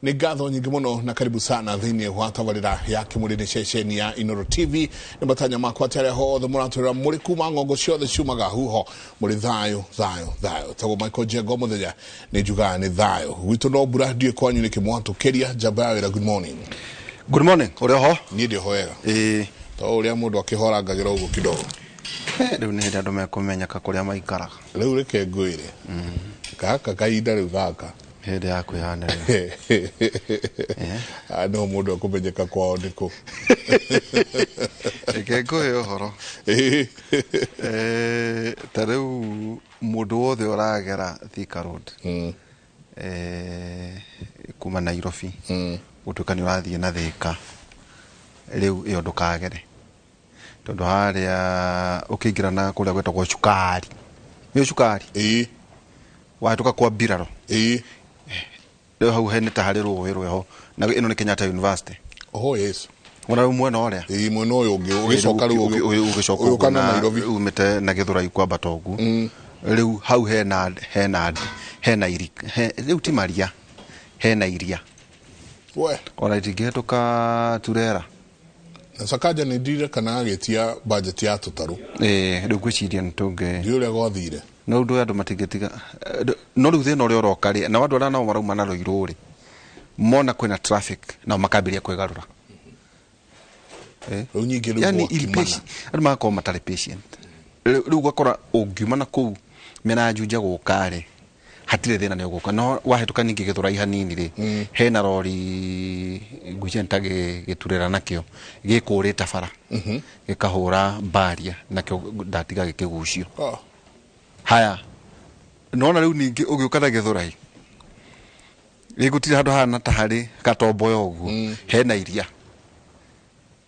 Nĩ ngatho nyingĩ mũno na karibu sana thĩinĩ wa tabarĩra ya Kĩmũrĩ ceceni ya Inoro TV. Nĩ matanya makwa atĩ arĩa hothe mũratwĩra mũrĩ kuma ng'ongo ciothe ciumaga huho mũrĩ thayũ thayũ thayũ. Tagwo Michael Njengo mũthenya nĩ njugaga nĩ thayũ gwitũ no mbura ndiũĩ kwanyu nĩkĩ mwatũkĩria njamba ya wĩra. Good morning. Good morning, ũrĩ oho? Niĩ ndĩ oho wega. To ũrĩa mũndũ akĩhorangagĩra ũguo kidogo. Rĩu nĩ hĩndĩ andũ mekũmenyeka kũrĩa maikaraga. Rĩu reke ngwĩre gaka kahinda rĩu gaka hĩndĩ ya kwĩhanĩrĩra. Ah, no mũndũ ekũmenyeka kwao nĩkũ. Reke ngũhe ũhoro. Ta rĩu mũndũ wothe ũragera Thika Road kuma Nairobi gũtuĩka nĩ ũrathiĩ na Thika, rĩu ĩyo ndũkagere tondũ harĩa ũkĩingĩra na kũrĩa gwĩtagwo Cukari, nĩ Cukari, wahĩtũka kwa mbirarũ, rĩu hau he nĩ ta harĩ rũĩ rwĩho na ĩno nĩ Kenyatta University. Oh yes. Ona rĩu mwena ũrĩa Ĩĩ, mwena ũyũ ũngĩ ũgĩcoka rĩu ũgĩcoka ũgĩũka na ũguo Nairobi. Umĩte na Gĩthũrai kwambata ũguo, rĩu hau hena iri rĩu ti maria, hena iria. We. Ona itingĩhĩtũka turera. Na Sakaja nĩ ndire kana agĩtia budget ya tũtarũ. Ĩĩ, rĩu ngwĩciria nĩ tũngĩ Ndiũ ũrĩa gwathire. No ũndũ ũyũ andũ matingĩtiga, no rĩu thĩna ũrĩa ũroka rĩ, nao andũ arĩa nao marauma na Rũirũ rĩ, mona kwĩna traffic nao makambĩrĩria kwĩgarũra. Rĩu nyingĩ rĩu Yani gwakimana. impatient, andũ magakorwo matarĩ patient. Rĩu ũgakora ũngiuma na kũu mĩena ya Juja gũka rĩ, hatirĩ thĩna nĩ ũgũka, no wahĩtũka ningĩ Gĩthũrai hanini rĩ, hena rori ngwĩciria nĩ ta gĩturera nakĩo gĩkũrĩte bara gĩkahũra mbaria nakĩo ndatiga gĩkĩgucio. Haya, nona rĩu ningĩ ũgĩũka na Gĩthũrai rĩ, gũtirĩ handũ hahana ta harĩ gatomboya ũguo, hena iria,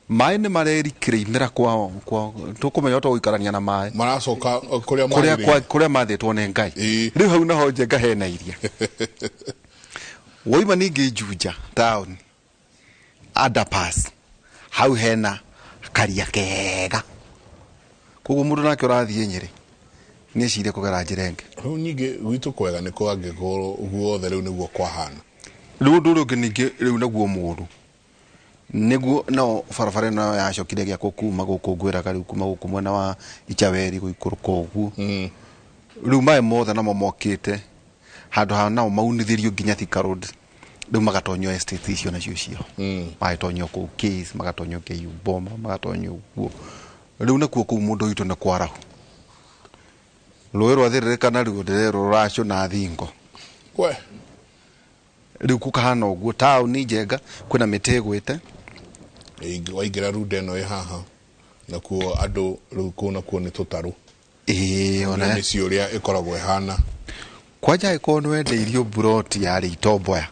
maĩ nĩ marerikĩrĩimĩra kwao kwao, tũkũmenya ũta gũikarania na maĩ. Maracoka kũrĩa kũrĩa magĩrĩire. Kũrĩa mathĩtwo nĩ Ngai. Rĩu hau naho Njenga hena iria. Woima ningĩ Juja town underpass, hau hena karia kega, koguo mũndũ nake ũrathiĩ Nyĩrĩ nĩ ecirie kũgera njĩra ĩngĩ. Rĩu nyingĩ gwitũ kwega nĩ kwangĩkorwo guothe rĩu nĩguo kwahana. Rĩu ũndũ ũrĩa ũngĩ ningĩ rĩu naguo mũũru nĩguo nao barabara ĩno yacokire gĩakwo kuma gũkũ ngwĩraga rĩu kuma gũkũ mwena wa Ichaweri gũikũrũka ũguo, rĩu maĩ mothe namo mokĩte handũ ha nao maunithĩrio nginya Thika Road, rĩu magatonyio estate icio nacio cio, magatonyio kũu Case, magatonyio KU Boma, magatonyio ũguo. Rĩu nakuo kũu mũndũ witũ nĩ kwarahu, rũĩ rwathĩrĩrĩka naruo ndĩrerwo rũracũna thingo. We. Rĩu gũkahana ũguo taũni Njenga kwĩna mĩtĩ ĩgwĩte. Waingĩra runda ĩno ĩ haha nakuo andũ rĩu kũu nakuo nĩ tũtarũ. Ĩĩ, ona mĩciĩ ũrĩa ĩkoragwo ĩhana. Kwanja angĩkorwo nĩ wendeirio mburoti yarĩ Itomboya,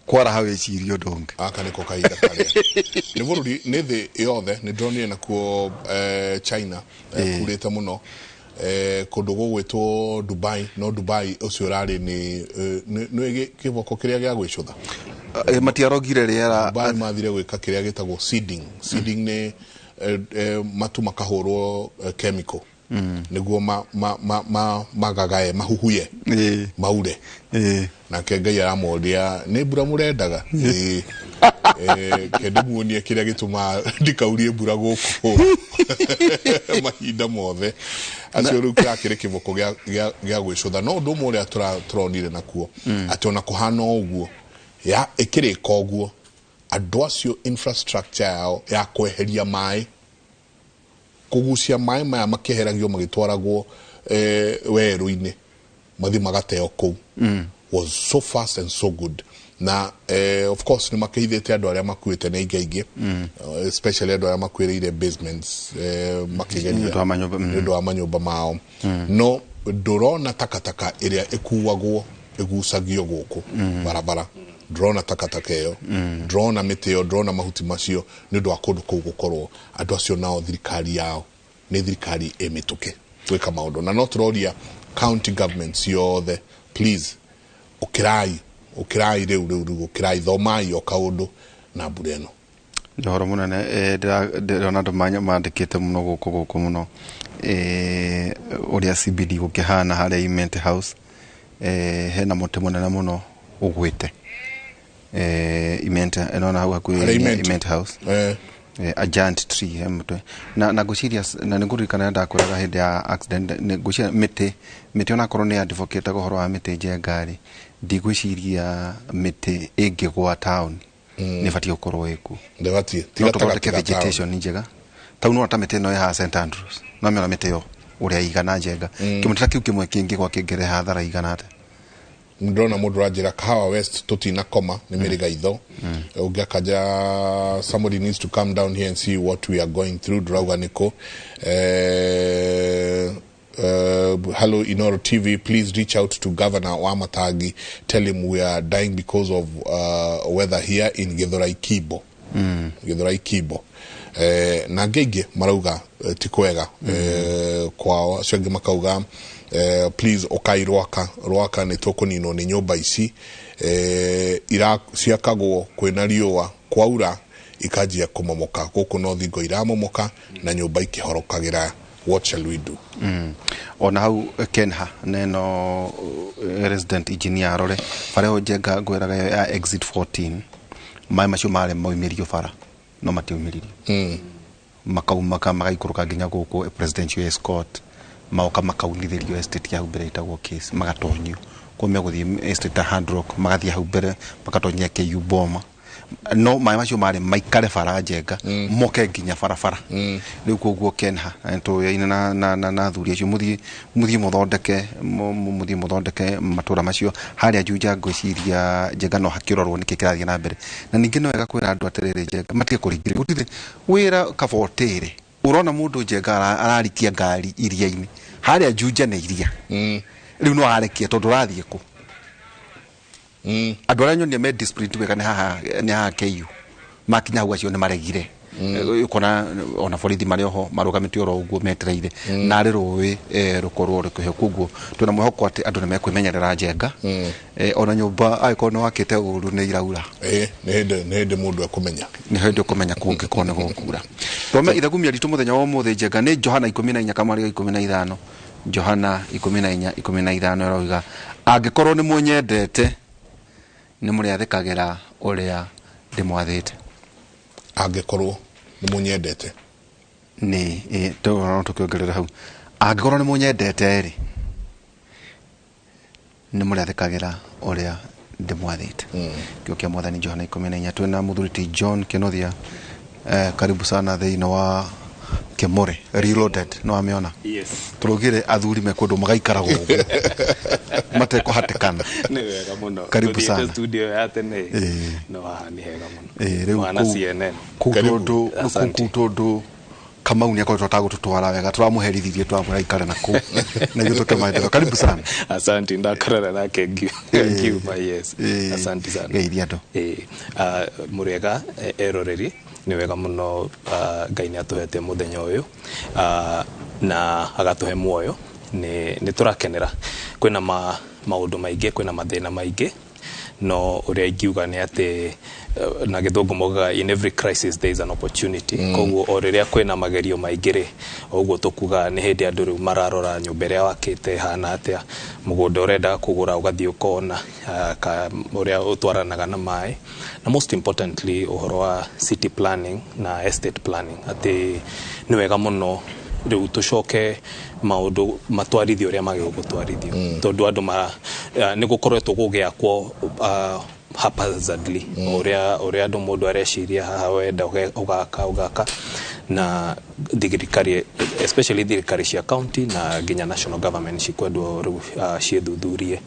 kwaraha wĩcirie ũndũ ũngĩ. Aka nĩko kahinda karĩa nĩ bũrũri nĩ thĩ yothe nĩ ndĩronire nakuo China kurĩte mũno, kũndũ gũgwĩtwo Dubai, no Dubai ũcio ũrarĩ nĩ kĩboko kĩrĩa gĩa gwĩcũtha. Matiarogire rĩera. Dubai mathire gwĩka kĩrĩa gĩtagwo seeding. Seeding nĩ matu makahũrwo chemical nĩguo magagae mahuhuye maure. Nake Ngai aramoria nĩ mbura mũrendaga. Ĩĩ. Kende muonie kĩrĩa gĩtũmaga ndikaurie mbura gũkũ mahinda mothe acio. Rĩu kĩrakĩrĩ kĩboko gĩa gwĩcũtha, no ũndũ ũmwe ũrĩa tũronire nakuo atĩ ona kũhana o ũguo ya ĩkĩrĩka ũguo, andũ acio infrastructure yao ya kweheria maĩ, kũgucia maĩ maya makĩeheragio magĩtwaragwo werũ-inĩ mathi magateo kũu was so fast and so good. Na of course nĩ makĩhithĩte andũ arĩa makuĩte nĩ aingĩ aingĩ, especially andũ arĩa makuĩrĩire basements makĩgeria Nĩ ũndũ wa manyũmba. Nĩ ũndũ wa manyũmba mao. No ndũrona takataka ĩrĩa ĩkuagwo ĩgucagio gũkũ barabara, ndũrona takataka ĩyo, ndũrona mĩtĩ ĩyo, ndũrona mahuti macio, nĩ ũndũ wa kũndũ kũu gũkorwo andũ acio nao thirikari yao nĩ thirikari ĩmĩtũke gwĩka maũndũ. Na no tũroria county government ciothe, please, ũkĩrai, ũkĩrai rĩu rĩu rĩu, ũkĩrai, thomai o kaũndũ na mbura ĩno. Nĩ ũhoro mũnene. Ndĩrona andũ mandĩkĩte mũno gũkũ mũno, ũrĩa CBD gũkĩhana harĩa Imenti House, hena mũtĩ mũnene mũno. ũgwĩte Imenta ĩno hau hakuhĩ Imenta House a giant tree he mũtwe na ngwĩciria na nĩngũririkana ndakwĩraga hĩndĩ ya accident ngwĩciria mĩtĩ onakorwo nĩ advocate ũhoro wa mĩtĩ Njenga rĩ, ndigwĩciria mĩtĩ ĩngĩgwa town nĩ ĩbatiĩ gũkorwo ĩkuo. Ndĩbatiĩ no tũthondeke vegetation njega tau no ta mĩtĩ ĩno ĩ haha St Andrews no mĩona mĩtĩ ĩyo ũrĩa igana Njenga kĩmũtĩ ta kĩu kĩmwe kĩngĩgwa kĩngĩrehe hathara igana atĩa. Ndona mũndũ ũranjĩra Kahawa West tũtinakoma nĩ mĩrĩga itho. Ũngĩ akanja somebody needs to come down here and see what we are going through. Ndũrauga nĩkũ. Hello Inoro TV, please reach out to Governor Wamatangi, tell him we are dying because of weather here in Githurai Kibo. Githurai Kibo. Na ngĩingĩ marauga ti kwega kwao, acio angĩ makauga please ũkai Rwaka Rwaka nĩ tũkũninwo nĩ nyũmba ici ciakagwo kwĩna riũa kwaura ikanjia kũmomoka gũkũ no thingo iramomoka na nyũmba ikĩhorokagĩra. What shall we do? Ona hau Kenha neno resident engineer arore bara ĩyo Njenga ngwĩraga ĩyo ya exit 14 maĩ macio marĩ maumĩrio bara no matiumĩririo makauma magaikũrũka nginya gũkũ presidential escort maoka makaunithĩrio estate ya hau mbere ĩtagwo case magatonyio kwa megũthiĩ estate ya Hard Rock magathiĩ hau mbere magatonyia KU Boma no maĩ macio marĩ maikare bara Njenga moke nginya barabara rĩu koguo Kenha tũyaine na athuri acio mũthiĩ mũthondeke mũthiĩ mũthondeke matũra macio harĩa Juja ngwĩciria Njenga no hakĩrorwo nĩkĩ kĩrathiĩ na mbere. Na ningĩ no wega kwĩra andũ atĩrĩrĩ Njenga matige kũringĩrĩria gũtirĩ wĩra kabotĩrĩ ũrona mũndũ Njenga ararikia ngari iria-inĩ harĩa Juja nĩ iria rĩu no arekia tondũ ũrathiĩ kũ. Andũ arĩa nyonia me discipline wega nĩ haha KU makinya hau acio nĩ maregire ukona ona borithi marĩ oho marũgamĩte oro ũguo metereire narĩ rũĩ rũkorwo rũkĩhe koguo twĩna mwĩhoko atĩ andũ nĩ mekwĩmenyerera Njenga ona nyũmba angĩkorwo nĩ wakĩte ũru nĩ iraura nĩ hĩndĩ mũndũ ekũmenya nĩ hĩndĩ ũkũmenya kũngĩkorwo nĩ gũkura. Thome ithagumia ritũ mũthenya wa ũmũthĩ Njenga nĩ Johana 14 kamwarĩ 15 Johana 14 15 ĩrauga angĩkorwo nĩ mũnyendete nĩ mũrĩathĩkagĩra ũrĩa ndĩmwathĩte. Angĩkorwo nĩ mũnyendete nĩ tũkĩongerera hau angĩkorwo nĩ mũnyendete rĩ nĩ mũrĩathĩkagĩra ũrĩa ndĩmwathĩte. Kĩo kĩa Mwathani Johana 14 twĩna mũthuri ti John Kenothia karibu sana thĩinĩ wa Kemore Reloaded no amĩona. Yes. Tũrugire athuri mekũndũ magaikara gũkũ matekũhatĩkana. Nĩ wega mũno. Karibu sana. Studio ya tene. No haha nĩ hega mũno. Rĩu na CNN. Kũu tondũ Kamau nĩ akoretwo atagũtũtwara wega tũramũherithirie twamwĩra aikare na kũu na ithuĩ tũkĩmaendereo. Karibu sana. Asante ndakorana nake ngiuma. Yes. Asante sana. Geithia andũ. Mũrĩega eroreri nĩ wega mũno Ngai nĩ atũhete mũthenya ũyũ na agatũhe muoyo nĩ tũrakenera kwĩna maũndũ maingĩ kwĩna mathĩna maingĩ no ũrĩa ingiuga nĩ atĩ na gĩthũngũ moigaga in every crisis there is an opportunity. Koguo o rĩrĩa kwĩna magerio maingĩ rĩ ũguo tũkuga nĩ hĩndĩ andũ rĩu mararora nyũmba ĩrĩa wakĩte ĩhana atĩa mũgũnda ũrenda kũgũra ũgathiĩ ũkona ũrĩa ũtwaranaga na maĩ na most importantly ũhoro wa city planning na estate planning atĩ nĩ wega mũno rĩu tũcoke maũndũ matwarithio ũrĩa magĩrĩirwo gũtwarithio tondũ andũ nĩ gũkoretwo gũgĩakwo haphazardly ũrĩa andũ mũndũ areciria haha wenda ũgaka na thirikari especially thirikari cia county na nginya national government cikwendwo rĩu ciĩthuthurie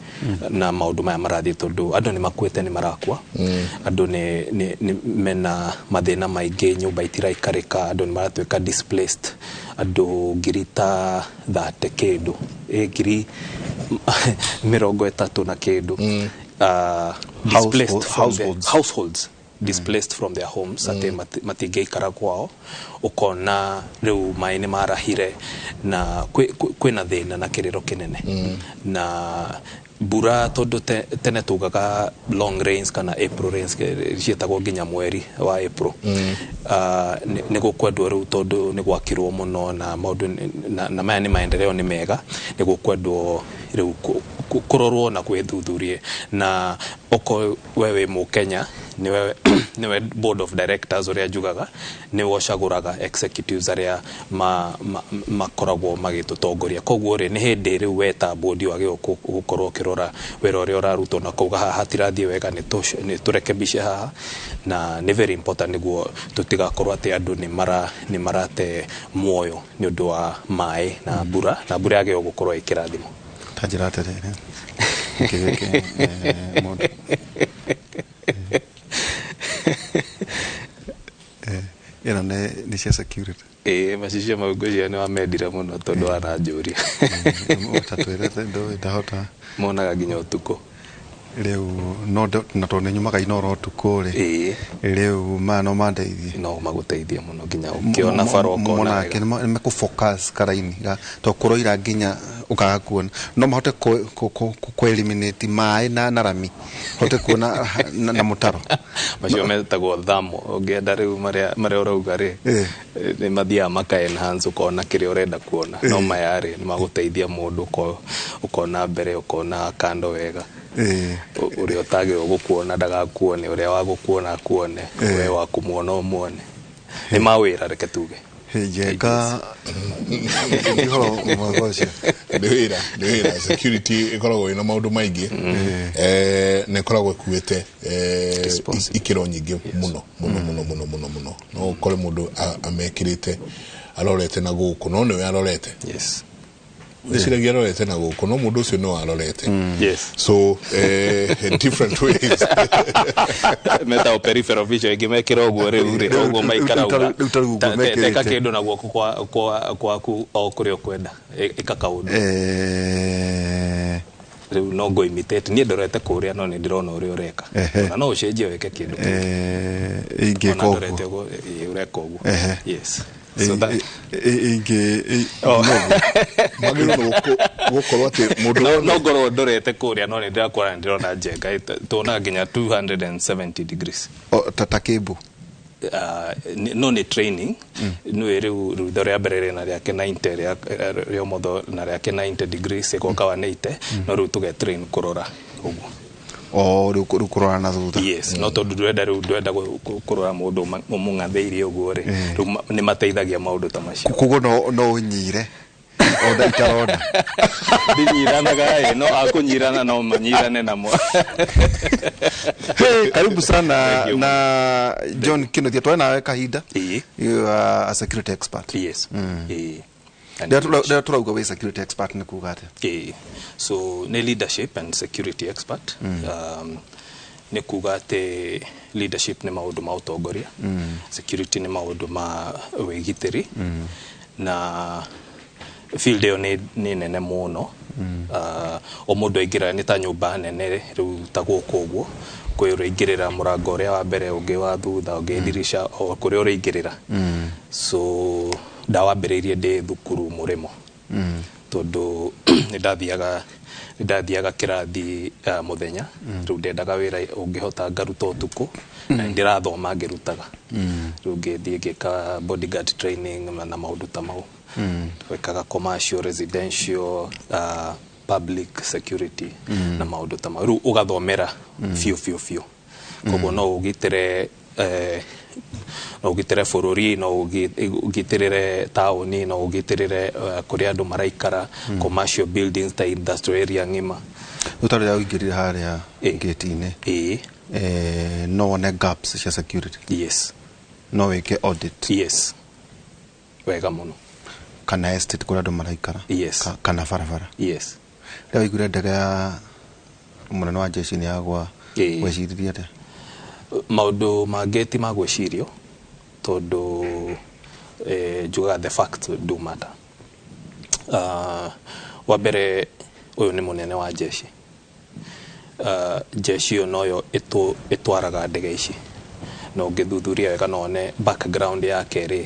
na maũndũ maya marathiĩ tondũ andũ nĩ makuĩte nĩ marakua andũ nĩ mena mathĩna maingĩ nyũmba itiraikarĩka andũ nĩ maratuĩka displaced andũ ngiri ta 30 kĩndũ ngiri 30 na kĩndũ displaced households displaced from their homes ati matingĩikara kwao ukona rĩu maĩ nĩ marahire na kwĩna thĩna na kĩrĩro kĩnene na mbura tondũ tene tugaga long rains kana April rains ciĩtagwo nginya mweri wa April nĩ gũkwendwo rĩu tondũ nĩ gwakirwo mũno na maũndũ na maya nĩ maendeleo nĩ mega nĩ gũkwendwo rĩu kũrorwo na gwĩthuthurie. Na okorwo we wĩ Mũkenya, nĩwe board of directors, ũrĩa njugaga nĩwe ũcagũraga executives arĩa makoragwo magĩtũtongoria. Koguo rĩ, nĩ hĩndĩ rĩu we ta board wagĩrĩirwo gũkorwo ũkĩrora wĩra ũrĩa ũrarutwo na kauga haha hatirathiĩ wega, nĩ tũrekebice haha. Na nĩ very important nĩguo tũtigakorwo atĩ andũ nĩ marate muoyo nĩ ũndũ wa maĩ na mbura, na mbura yagĩrĩirwo gũkorwo ĩ kĩrathimo. Ta njĩra atĩrĩrĩ, gĩkĩ gĩkĩ mũndũ ĩno nĩ cia security. Ĩĩ, macicio mau ngwĩciria nĩ wamendire mũno tondũ waranjũria. Ta twĩrĩte ndũĩ ndahota. Monaga nginya ũtukũ. Rĩu no na tondũ nĩ nyumaga Inoro ũtukũ rĩ, rĩu maya no mandeithie. No magũteithie mũno nginya ũkĩona bara ũkona Monake wega. nĩ mekũ focus karaini to kũroira nginya ũkaga kuona, no mahote kũ eliminate maĩ na rami, hote kuona na mũtaro. Macio metagwo thamo. Ũngĩenda rĩu marĩa ũrauga rĩ, nĩ mathiaga maka enhance ũkona kĩrĩa ũrenda kuona. No maya rĩ, nĩ magũteithia mũndũ ũkona mbere, ũkona kando wega. Ũrĩa ũtagĩrĩirwo gũkuona ndagakuone, ũrĩa wa gũkuona akuone, we wa kũmuona ũmuone. Nĩ mawĩra, reke tuge. Njenga ũhoro mwega ũcio. Nĩ wĩra. Security ĩkoragwo ĩna maũndũ maingĩ, na ĩkoragwo ĩkuĩte Responsibility. ikĩro nyingĩ mũno mũno mũno mũno mũno mũno. No ũkore mũndũ amekĩrĩte arorete na gũkũ, no nĩwe arorete. Wĩciragia arorete na gũkũ, no mũndũ ũcio nĩwe arorete. So in different ways. Metagwo peripheral vision. Ĩngĩ mekĩra ũguo rĩu rĩ, ũguo maikarauga. Rĩu ta rĩu ũguo mekĩrĩte. Teka kĩndũ na guoko kwaku o kũrĩa ũkwenda. Ĩka kaũndũ. Rĩu no ngo imitate. Niĩ ndorete kũrĩa, no nĩ ndĩrona ũrĩa ũreka. Ona no ũcenjie wĩke kĩndũ kĩngĩ. Ingĩka Ona ũguo. ndorete ũguo, ĩĩ, ũreka ũguo. Yes. So that Ingĩ Oh. Magĩrĩirwo nĩ gũkorwo atĩ mũndũ No, wothe no ngorwo ndorete kũrĩa, no nĩ ndĩrakuona, nĩ ndĩrona njenga. Tuonaga nginya 270 degrees. O, ta kĩmbu. No nĩ training nĩ rĩu ritho rĩa mbere rĩna rĩake 90, rĩa ũmotho na rĩake 90 degrees, ĩgoka 180, no rĩu tũge train kũrora ũguo. O rĩu kũrora na thutha. Yes, no tondũ ndũrenda rĩu ndũrenda kũrora mũndũ ũmũng'athĩirie ũguo rĩ, rĩu nĩ mateithagia maũndũ ta macio. Koguo no ũnyire onda itaronda. Ndinyiranaga ĩ, no akũnyirana no manyirane namo. Hey, karibu sana. Thank you. Na John Kinuthia twarĩ nawe kahinda. You are a security expert. Yes. Ĩĩ. And Rĩrĩa tũrauga wĩ security expert nĩ kuga atĩa? Ĩĩ. So nĩ leadership and security expert. Nĩ kuga atĩ leadership nĩ maũndũ ma ũtongoria, security nĩ maũndũ ma wĩgitĩri, na field ĩyo nĩ nene mũno. O mũndũ aingĩra nĩ ta nyũmba nene rĩu ta gũkũ ũguo, kwĩ ũraingĩrĩra mũrango ũrĩa wa mbere, ũngĩ wa thutha, ũngĩ ndirica, o kũrĩa ũraingĩrĩra. So ndawambĩrĩirie ndĩ thukuru mũrĩmo, tondũ nĩ ndathiaga kĩrathi mũthenya. Rĩu ndendaga wĩra ũngĩhota ngaruta ũtukũ na nĩ ndĩrathoma ngĩrutaga. Rĩu ngĩthiĩ ngĩka bodyguard training na maũndũ ta mau. Twekaga commercial, residential, public security na maũndũ ta mau. Rĩu ũgathomera biũ biũ biũ. Koguo no ũgitĩre bũrũri, no ũgitĩrĩre taũni, no ũgitĩrĩre kũrĩa andũ maraikara, commercial buildings ta industrial area ng'ima. Rĩu ta rĩrĩa ũingĩrire harĩa gate-inĩ, no wone gaps cia security? Yes. No wĩke audit? Yes, wega mũno. Kana estate kũrĩa andũ maraikara? Yes. Kana barabara? Yes. Rĩrĩa waiguire ndege ya mũnene wa jeshi nĩ yagwa, weciririe atĩa? Maũndũ mangĩ ti ma gwĩcirio, tondũ njugaga the facts do matter. Wa mbere, ũyũ nĩ mũnene wa jeshi. Jeshi ĩyo noyo ĩtwaraga ndege ici, na ũngĩthuthuria wega no wone background yake rĩ,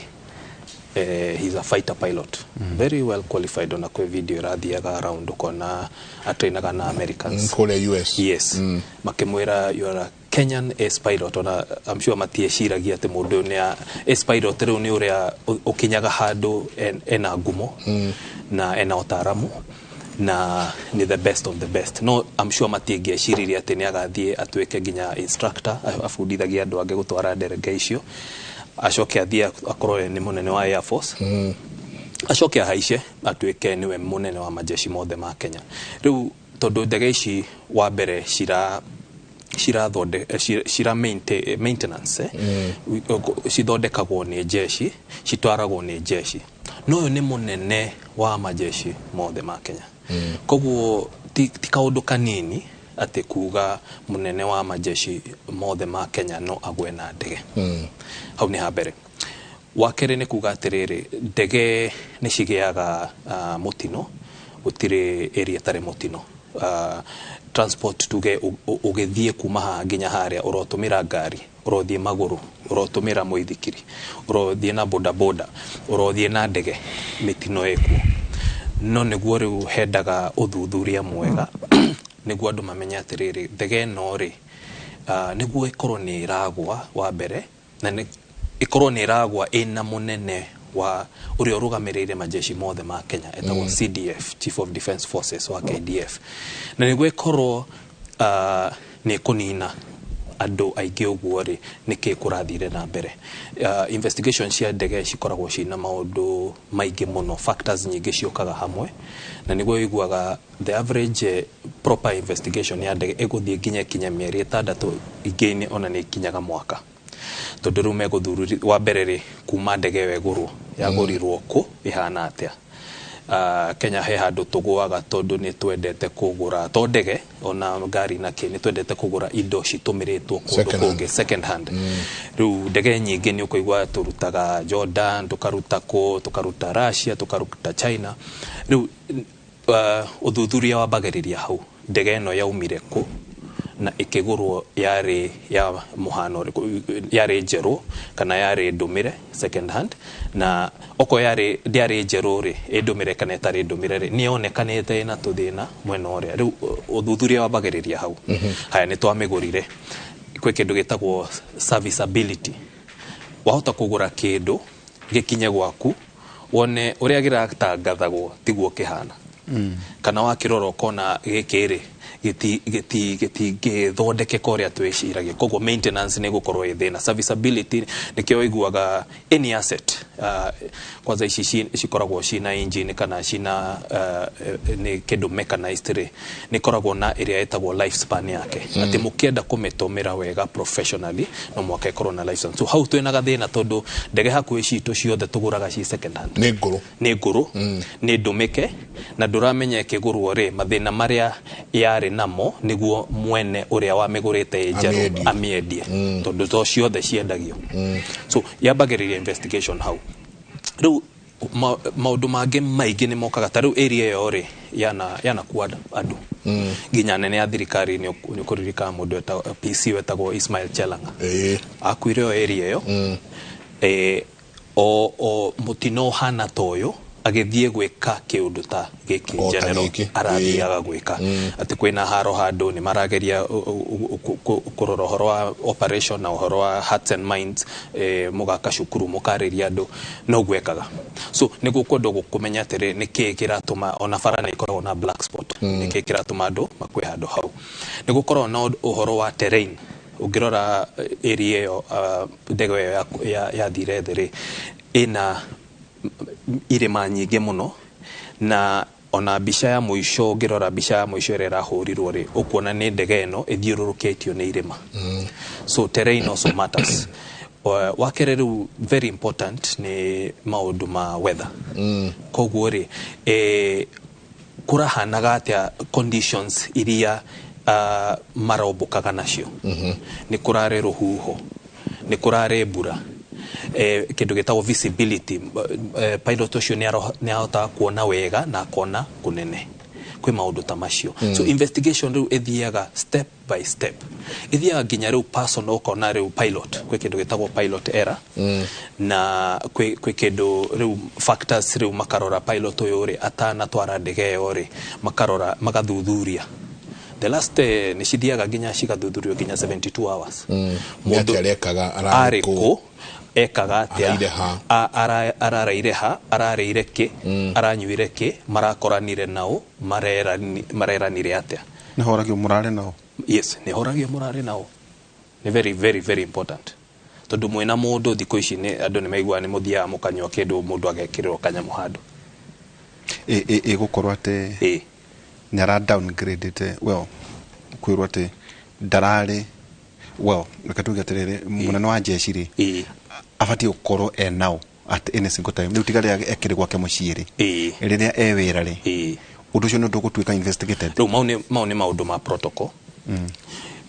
he's a fighter pilot, very well qualified. Ona kwĩ video ĩrathiaga around ũkona atrainaga na Americans. Kũrĩa US. Yes. Makĩmwĩra, "You are a Kenyan ace pilot." Ona I'm sure matieciragia atĩ mũndũ ũyũ nĩ ace pilot. Rĩu nĩ ũrĩa ũkinyaga handũ ena ngumo na ena ũtaaramu. Na nĩ the best of the best. No I'm sure matingĩeciririe atĩ nĩ agathiĩ atuĩke nginya instructor, abundithagia andũ angĩ gũtwara ndege icio, acoke athiĩ akorwo nĩ mũnene wa Air Force, acoke ahaice atuĩke nĩwe mũnene wa majeshi mothe ma Kenya. Rĩu tondũ ndege ici wa mbere cira cirathonde cira maintenance, cithondekagwo nĩ jeshi, citwaragwo nĩ jeshi, no ũyũ nĩ mũnene wa majeshi mothe ma Kenya. Koguo ti kaũndũ kanini atĩ kuga mũnene wa majeshi mothe ma Kenya no agwe na ndege. Hau nĩ ha mbere. Wa kerĩ nĩ kuga atĩrĩrĩ, ndege nĩ cigĩaga mũtino, gũtirĩ area ĩtarĩ mũtino. Transport tuge ũgĩthiĩ kuma haha nginya harĩa, ũrotũmĩra ngari, ũrothiĩ magũrũ, ũrotũmĩra mũithikiri, ũrothiĩ na bodaboda, ũrothiĩ na ndege, mĩtino ĩkuo. No nĩguo rĩu hendaga ũthuthuria mwega nĩguo andũ mamenye atĩrĩrĩ, ndege ĩno rĩ, nĩguo ĩkorwo nĩ ĩragwa wa mbere, na nĩ ĩkorwo nĩ ĩragwa ĩna mũnene wa ũrĩa ũrũgamĩrĩire majeshi mothe ma Kenya, etagwo CDF, Chief of Defence Forces wa KDF, na nĩguo ĩkorwo nĩ ĩkũnina andũ aingĩ ũguo rĩ, nĩkĩ kũrathire na mbere? Investigation cia ndege cikoragwo ciĩna maũndũ maingĩ mũno, factors nyingĩ ciũkaga hamwe, na nĩguo ũiguaga the average proper investigation ya ndege ĩgũthiĩ nginya ĩkinye mĩeri 6, ingĩ ona nĩ ikinyaga mwaka, tondũ rĩu megũthururi wa mbere rĩ, kuma ndege ĩyo ĩgũrwo, yagũrirwo kũ, ĩhana atĩa? Kenya he handũ tũgũaga tondũ nĩ twendete kũgũra to ndege, ona ngari na kĩ, nĩ twendete kũgũra indo citũmĩrĩtwo kũndũ Second hand. kũngĩ, second hand. Rĩu ndege nyingĩ nĩ ũkũigua tũrutaga Jordan, tũkaruta kũ, tũkaruta Russia, tũkaruta China. Rĩu ũthuthuria wambagĩrĩria hau, ndege ĩno yaumire kũ na ĩkĩgũrwo yarĩ ya mũhano ũrĩkũ, yarĩ njerũ kana yarĩ ndũmĩre, second hand? Na okorwo yarĩ ndĩarĩ njerũ rĩ, ĩndũmĩre kana ĩtarĩ ndũmĩre rĩ, nĩ yonekanĩte ĩna tũthĩna mwena ũrĩa? Rĩu ũthuthuria wambagĩrĩria hau. Haya, nĩ twamĩgũrire, kwĩ kĩndũ gĩtagwo serviceability. Wahota kũgũra kĩndũ gĩkinye gwaku wone ũrĩa gĩratangathagwo tiguo kĩhana, kana wakĩrora ũkona gĩkĩ rĩ gĩtingĩthondekeka ũrĩa twĩciragia, koguo maintenance nĩ ĩgũkorwo ĩ thĩna. Serviceability nĩkĩo ũiguaga any asset, kwanza ici cikoragwo cina engine kana cina nĩ kĩndũ mechanized rĩ, nĩ ĩkoragwo na ĩrĩa ĩtagwo life span yake, atĩ mũkĩenda kũmĩtũmĩra wega professionally no mũhaka ĩkorwo na life span. So hau twĩna gathĩna tondũ ndege hakuhĩ citũ ciothe tũgũraga ci second hand. Nĩ ngũrũ. Nĩ ngũrũ, nĩ ndũmĩke, na ndũramenya ĩkĩgũrwo rĩ, mathĩna marĩa yarĩ namo nĩguo mwene ũrĩa wamĩgũrĩte ĩ njerũ Amĩendie. amĩendie, tondũ to ciothe ciendagio. So yambagĩrĩria investigation hau. Rĩu maũndũ mangĩ maingĩ nĩ mokaga, ta rĩu area ĩyo rĩ yanakua andũ nginya anene a thirikari. Nĩ ũkũririkana mũndũ PC wetagwo Ismail Chelanga? Ĩĩ. Akuire o area ĩyo. O mũtino ũhana ta ũyũ agĩthiĩ gwĩka kĩũndũ ta gĩkĩ O ta general gĩkĩ. arathiaga gwĩka, atĩ kwĩna haro handũ nĩ marageria kũrora ũhoro wa operation na ũhoro wa hearts and minds, mũgaka cukuru, mũkarĩria andũ, noguo ekaga. So nĩguo kwendwo kũmenya atĩrĩ, nĩ kĩĩ kĩratũma ona bara nĩ ikoragwo na black spot, nĩ kĩĩ kĩratũma andũ makue handũ hau? Nĩ gũkoragwo na ũhoro wa terrain. Ũngĩrora area ĩyo ndege ĩyo yathire thĩ rĩ, ĩna irĩma nyingĩ mũno, na ona mbica ya mũico, ũngĩrora mbica ya mũico ĩrĩa ĩrahũrirwo rĩ, ũkuona nĩ ndege ĩno ĩthiũrũrũkĩtio nĩ irĩma. So terrain also matters. Wa kerĩ rĩu very important nĩ maũndũ ma weather. Koguo rĩ, kũrahanaga atĩa, conditions iria marombũkaga nacio, nĩ kũrarĩ rũhuho, nĩ kũrarĩ mbura, kĩndũ gĩtagwo visibility, pilot ũcio nĩ ahotaga kuona wega na akona kũnene, kwĩ maũndũ ta macio. So investigation rĩu ĩthiaga step by step, ĩthiaga nginya rĩu personal, ũkona rĩu pilot, kwĩ kĩndũ gĩtagwo pilot error, na kwĩ kĩndũ rĩu factors, rĩu makarora pilot ũyũ rĩ, atanatwara ndege ĩyo rĩ, makarora, magathuthuria the last, nĩ cithiaga nginya cigathuthurio nginya 72 hours. Nĩ atĩa arekaga, arĩ ararĩ kũ? Ekaga atĩa? Araire ha? Araraire ha, ararĩire kĩ, aranyuire kĩ, marakoranire nao, mareranire atĩa? Nĩ horagio mũrarĩ nao. Yes, nĩ horagio mũrarĩ nao. Nĩ very very very important, tondũ mwĩna mũndũ thikũ ici nĩ andũ nĩ maiguaga nĩ mũthiaga mũkanyua kĩndũ, mũndũ agekĩrĩrwo kanyamũ handũ. Ĩgũkorwo atĩ nĩ ara downgraded, well, kwĩrwo atĩ ndararĩ, well, reke tuge atĩrĩrĩ, mũnene wa jeshi rĩ, abatiĩ gũkorwo e nao at any single time. Rĩu tiga rĩrĩa ekĩrĩ gwake mũciĩ rĩ, rĩrĩa e wĩra rĩ, ũndũ ũcio nĩ ũndũ ũgũtuĩka investigated. Rĩu mau nĩ maũndũ ma protocol.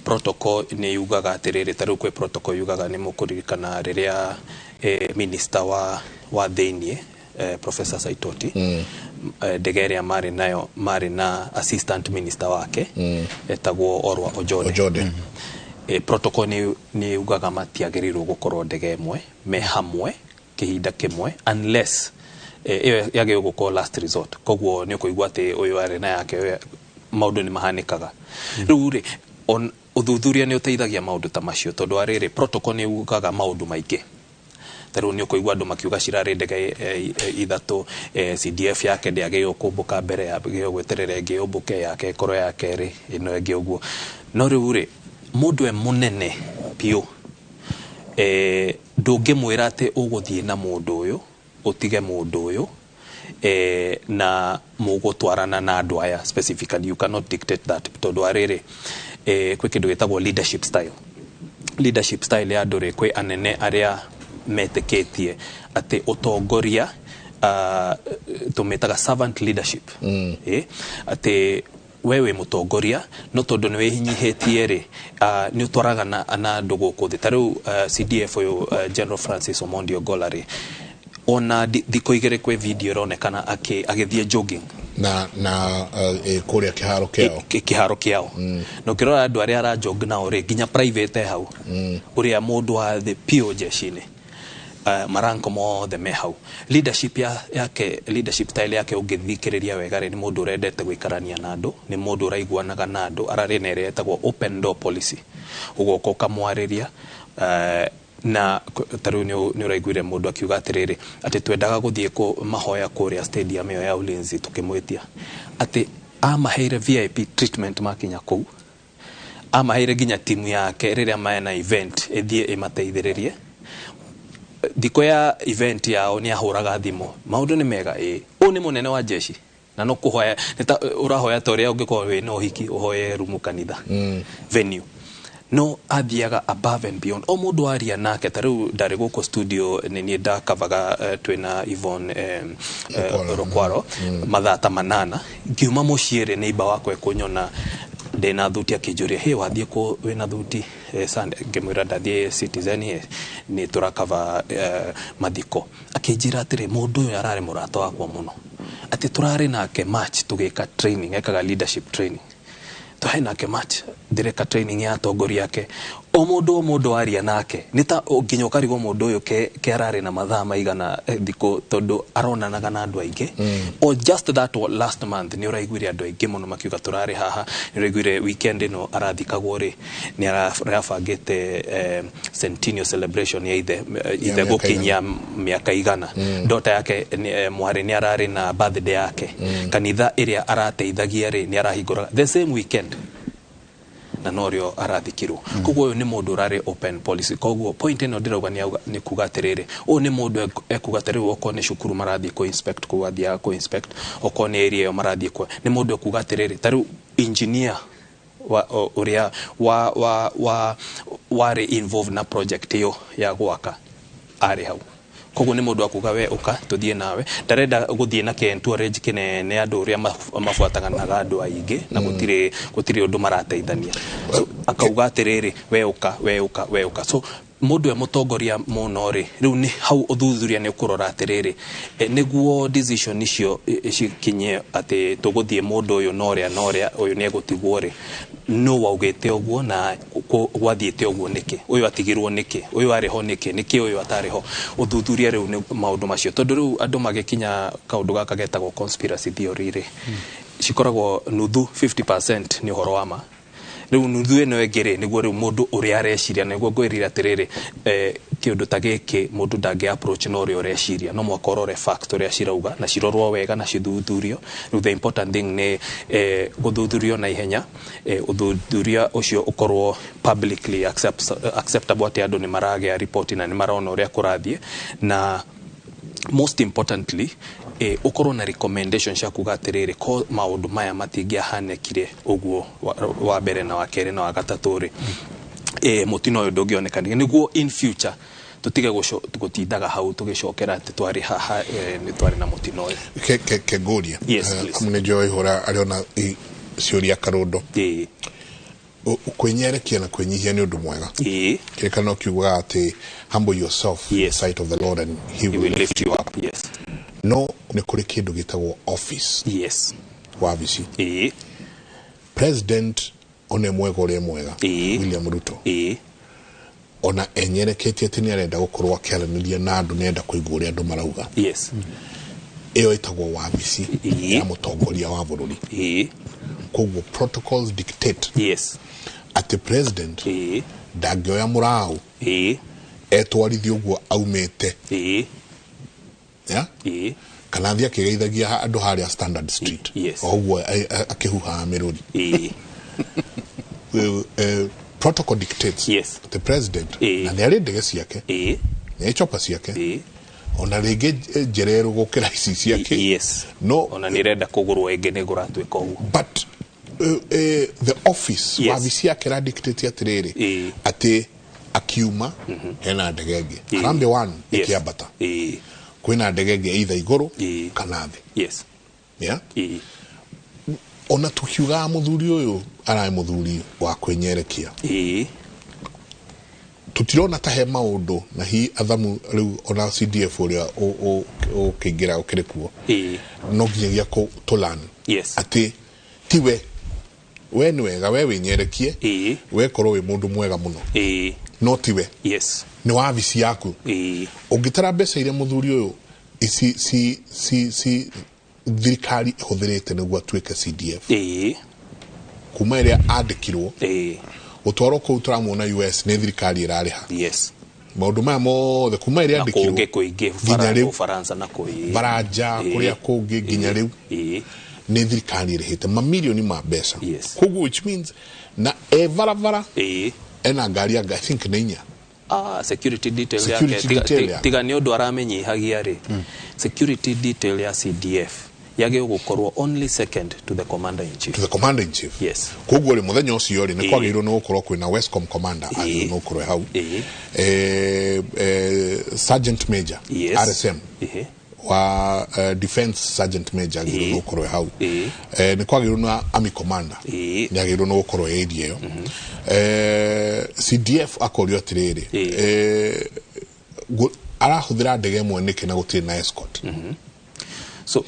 Protocol nĩ yugaga atĩrĩrĩ, ta rĩu kwĩ protocol yugaga, nĩ mũkũririkana rĩrĩa minister wa thĩiniĩ, Professor Saitoti, ndege ĩrĩa marĩ nayo, marĩ na assistant minister wake etagwo Orwa Ojode. Ojode. Protocol nĩ yugaga matiagĩrĩirwo gũkorwo ndege ĩmwe me hamwe kĩhinda kĩmwe unless ĩyo yagĩrĩirwo gũkorwo last resort. Koguo nĩ ũkũigua atĩ ũyũ arĩ na yake, ũyũ, maũndũ nĩ mahanĩkaga. Rĩu rĩ, ũthuthuria nĩ ũteithagia maũndũ ta macio, tondũ arĩrĩ protocol nĩ yugaga maũndũ maingĩ. Ta rĩu nĩ ũkũigua andũ makiuga cirarĩ ndege ithatũ, CDF yake ndĩagĩrĩirwo kũmbũka mbere, yagĩrĩirwo gweterera ĩngĩ yũmbũke, yake ĩkorwo ya kerĩ, ĩno ĩngĩ ũguo. No rĩu rĩ, mũndũ e mũnene biũ, ndũngĩmwĩra atĩ ũgũthiĩ na mũndũ ũyũ, ũtige mũndũ ũyũ, na mũgũtwarana na andũ aya specifically. You cannot dictate that, tondũ arĩrĩ kwĩ kĩndũ gĩtagwo leadership style. Leadership style ya andũ rĩ, kwĩ anene arĩa metĩkĩtie atĩ ũtongoria, tũmĩtaga servant leadership, atĩ we wĩ mũtongoria, no tondũ nĩ wĩhinyihĩtie rĩ, nĩ ũtwaraga na andũ gũkũ thĩ. Ta rĩu CDF ũyũ, General Francis Omondi Ogolla rĩ, ona thikũ 2 kwĩ video ĩronekana agĩthiĩ jogging na kũrĩa kĩharo kĩao. Kĩharo kĩao. Na ũkĩrora andũ arĩa arajog nao rĩ, nginya private hau, ũrĩa mũndũ wa thĩ piũ jeshi-inĩ, maranko mothe me hau. Leadership yake, leadership style yake, ũngĩthikĩrĩria wega rĩ, nĩ mũndũ ũrendete gũikarania na andũ, nĩ mũndũ ũraiguanaga na andũ. Ararĩ na ĩrĩa ĩtagwo open door policy, ũgoka ũkamwarĩria. Na ta rĩu nĩ ũraiguire mũndũ akiuga atĩrĩrĩ, atĩ twendaga gũthiĩ mahoya kũrĩa stadium ĩyo ya Ulinzi, tũkĩmwĩtia atĩ amaheire VIP treatment makinya kũu, amaheire nginya timu yake rĩrĩa mena event ĩthiĩ ĩmateithĩrĩrie. Thikũ ya event yao nĩ ahũraga thimũ, maũndũ nĩ mega. Ĩ, ũyũ nĩ mũnene wa jeshi, na no kũhoya nĩ ta ũrahoya, ta ũrĩa ũngĩkorwo wĩna ũhiki ũhoye rumu kanitha, venue. No athiaga above and beyond. O mũndũ aria nake, ta rĩu ndarĩ gũkũ studio, nĩ niĩ ndakavaga, twĩna Yvonne Rukwaro. Rukwaro mathaa ta 8. Ngiuma mũciĩ rĩ, neighbor wakwa ekũnyona ndĩna thuti, akĩnjũria, "Hĩ, wathiĩ kũ wĩna thuti Sunday?" Ngĩmwĩra ndathiĩ Citizen, nĩ tũrakava mathiko. Akĩnjĩra atĩrĩ, mũndũ ũyũ ararĩ mũrata wakwa mũno, atĩ tũrarĩ nake March tũgĩka training, ekaga leadership training, tũrarĩ nake March ndĩreka training ya atongoria ake. O mũndũ, o mũndũ aria nake nĩ ta nginya ũkarigwo mũndũ ũyũ ke ararĩ na mathaa maigana thikũ, tondũ aronanaga na andũ aingĩ. O just that last month nĩ ũraiguire andũ aingĩ mũno makiuga tũrarĩ haha. Nĩ ũraiguire weekend ĩno arathikagwo rĩ, nĩ arabangĩte centennial celebration ya ithe, ithe mĩaka gũkinyia mĩaka 100. Daughter yake mwarĩ nĩ ararĩ na birthday yake. Kanitha ĩrĩa arateithagia rĩ, nĩ arahingũraga the same weekend, na norio arathikirwo. Koguo ũyũ nĩ mũndũ ũrarĩ open policy. Koguo point ĩno ndĩrauga nĩ kuga atĩrĩrĩ, ũyũ nĩ mũndũ ekuga atĩrĩrĩ, okorwo nĩ cukuru marathiĩ kũ inspect kũu, athiaga kũ inspect, okorwo nĩ area ĩyo marathiĩ kũ, nĩ mũndũ ekuga atĩrĩrĩ, ta rĩu engineer wa ũrĩa wa warĩ involved na project ĩyo ya gwaka arĩ hau. Koguo nĩ mũndũ akuga, "We ũka tũthiĩ nawe." Ndarenda gũthiĩ na entourage kĩnene, andũ ũrĩa mabuatanaga andũ aingĩ na gũtirĩ ũndũ marateithania. So akauga atĩrĩrĩ, "We ũka, we ũka, we ũka." So mũndũ e mũtongoria mũno rĩ, rĩu nĩ hau ũthuthuria nĩ ũkũrora atĩrĩrĩ, nĩguo decision icio cikinye atĩ tũgũthiĩ mũndũ ũyũ na ũrĩa na ũrĩa, ũyũ nĩ egũtigwo rĩ, no waugĩte ũguo na gwathiĩte ũguo nĩkĩ, ũyũ atigirwo nĩkĩ, ũyũ arĩ ho nĩkĩ, nĩkĩ ũyũ atarĩ ho. Ũthuthuria rĩu nĩ maũndũ macio, tondũ rĩu andũ magĩkinya kaũndũ gaka getagwo conspiracy theory rĩ, cikoragwo nuthu, 50% nĩ ũhoro wa ma. Rĩu nuthu ĩno ĩngĩ rĩ, nĩguo rĩu mũndũ ũrĩa areciria, nĩguo ngwĩrire atĩrĩrĩ, kĩũndũ ta gĩkĩ mũndũ ndangĩ approach na ũrĩa ũreciria, no mũhaka ũrore fact ũrĩa cirauga na cirorwo wega na cithuthurio. Rĩu the important thing nĩ gũthuthurio na ihenya, ũthuthuria ũcio ũkorwo publicly acceptable, atĩ andũ nĩ maragĩa report na nĩ marona ũrĩa kũrathiĩ, na most importantly ũkorwo na recommendation cia kuga atĩrĩrĩ, ko maũndũ maya matingĩahanĩkire ũguo wa mbere na wa kerĩ na wa gatatũ rĩ, mũtino ũyũ ndũngĩonekanire, nĩguo in future tũtige gũtindaga hau tũgĩcokera atĩ twarĩ haha, nĩ twarĩ na mũtino ũyũ. Ke ngũrie. Yes, please. Amu nĩ njũĩ hũra arĩ ciũria karũndo. Kwĩnyerekia na kwĩnyihia nĩ ũndũ mwega. Kĩrĩkanĩro kiugaga atĩ humble yourself in the sight of the Lord and he He will lift you up, yes. No nĩ kũrĩ kĩndũ gĩtagwo office, wabici. President one mwega ũrĩa mwega, William Ruto, ona enyereketie atĩ nĩ arenda gũkorwo akĩaranĩria na andũ, nĩ arenda kũigua ũrĩa andũ marauga. Ĩyo ĩtagwo wabici ya mũtongoria wa bũrũri. Koguo protocols dictate atĩ president ndangĩoya mũraũ etwarithie ũguo aumĩte, yeah? Kana thiĩ akĩgeithagia andũ harĩa Standard Street, o ũguo akĩhuhaga mĩrũri. Protocol dictates the president, na nĩ arĩ ndege ciake, nĩ arĩ chopper ciake, ona rĩngĩ njererũ gũkĩra ici ciake. No Ona nĩ irenda kũgũrwo ĩngĩ, nĩ kũratuĩka ũguo. But the office, wabici yake ra dictate atĩrĩrĩ, atĩ akiuma hena ndege ĩngĩ, Harambee One, ĩkĩambata, kwĩna ndege ĩngĩ either igũrũ kana thĩ. Yeah? Ona tukiugaga mũthuri ũyũ ararĩ mũthuri wa kwĩnyerekia, tutirona ta he maũndũ na hi athamu rĩu ona CDF ũrĩa ũkĩingĩra ũkĩrĩ kuo, no nginyagia tũ learn atĩ tiwe we nĩ wega we wĩnyerekie, we korwo wĩ mũndũ mwega mũno, no tiwe, nĩ wabici yaku. Ũngĩtara mbeca iria mũthuri ũyũ ici ci thirikari ĩhũthĩrĩte nĩguo atuĩke CDF, kuma ĩrĩa andĩkirwo gũtwarwo kũu tũramuona US, nĩ thirikari ĩrarĩha maũndũ maya mothe kuma ĩrĩa Na andĩkirwo kũngĩ kũingĩ nginya rĩu. Ufaransa na kũ Baranja, kũrĩa kũngĩ, nginya rĩu nĩ thirikari ĩrĩhĩte mamirioni ma mbeca. Koguo which means na e barabara ena ngari anga I think nĩ inya. Ah, security detail Security yake detail yake. Tiga nĩ ũndũ aramenyihagia rĩ, security detail ya CDF yagĩrĩirwo gũkorwo only second to the commander in chief. To the commander in chief. Koguo rĩ, mũthenya ũcio rĩ, nĩ kwagĩrĩirwo nĩ gũkorwo kwĩna Westcom commander, agĩrĩirwo nĩ gũkorwo e hau, sergeant major, RSM wa defense sergeant major agĩrĩirwo nĩ gũkorwo e hau. Nĩ kwagĩrĩirwo na army commander, nĩ agĩrĩirwo nĩ gũkorwo e area ĩyo. CDF akorio atĩrĩrĩ, arahũthĩra ndege ĩmwe nĩkĩ na gũtirĩ na escort? So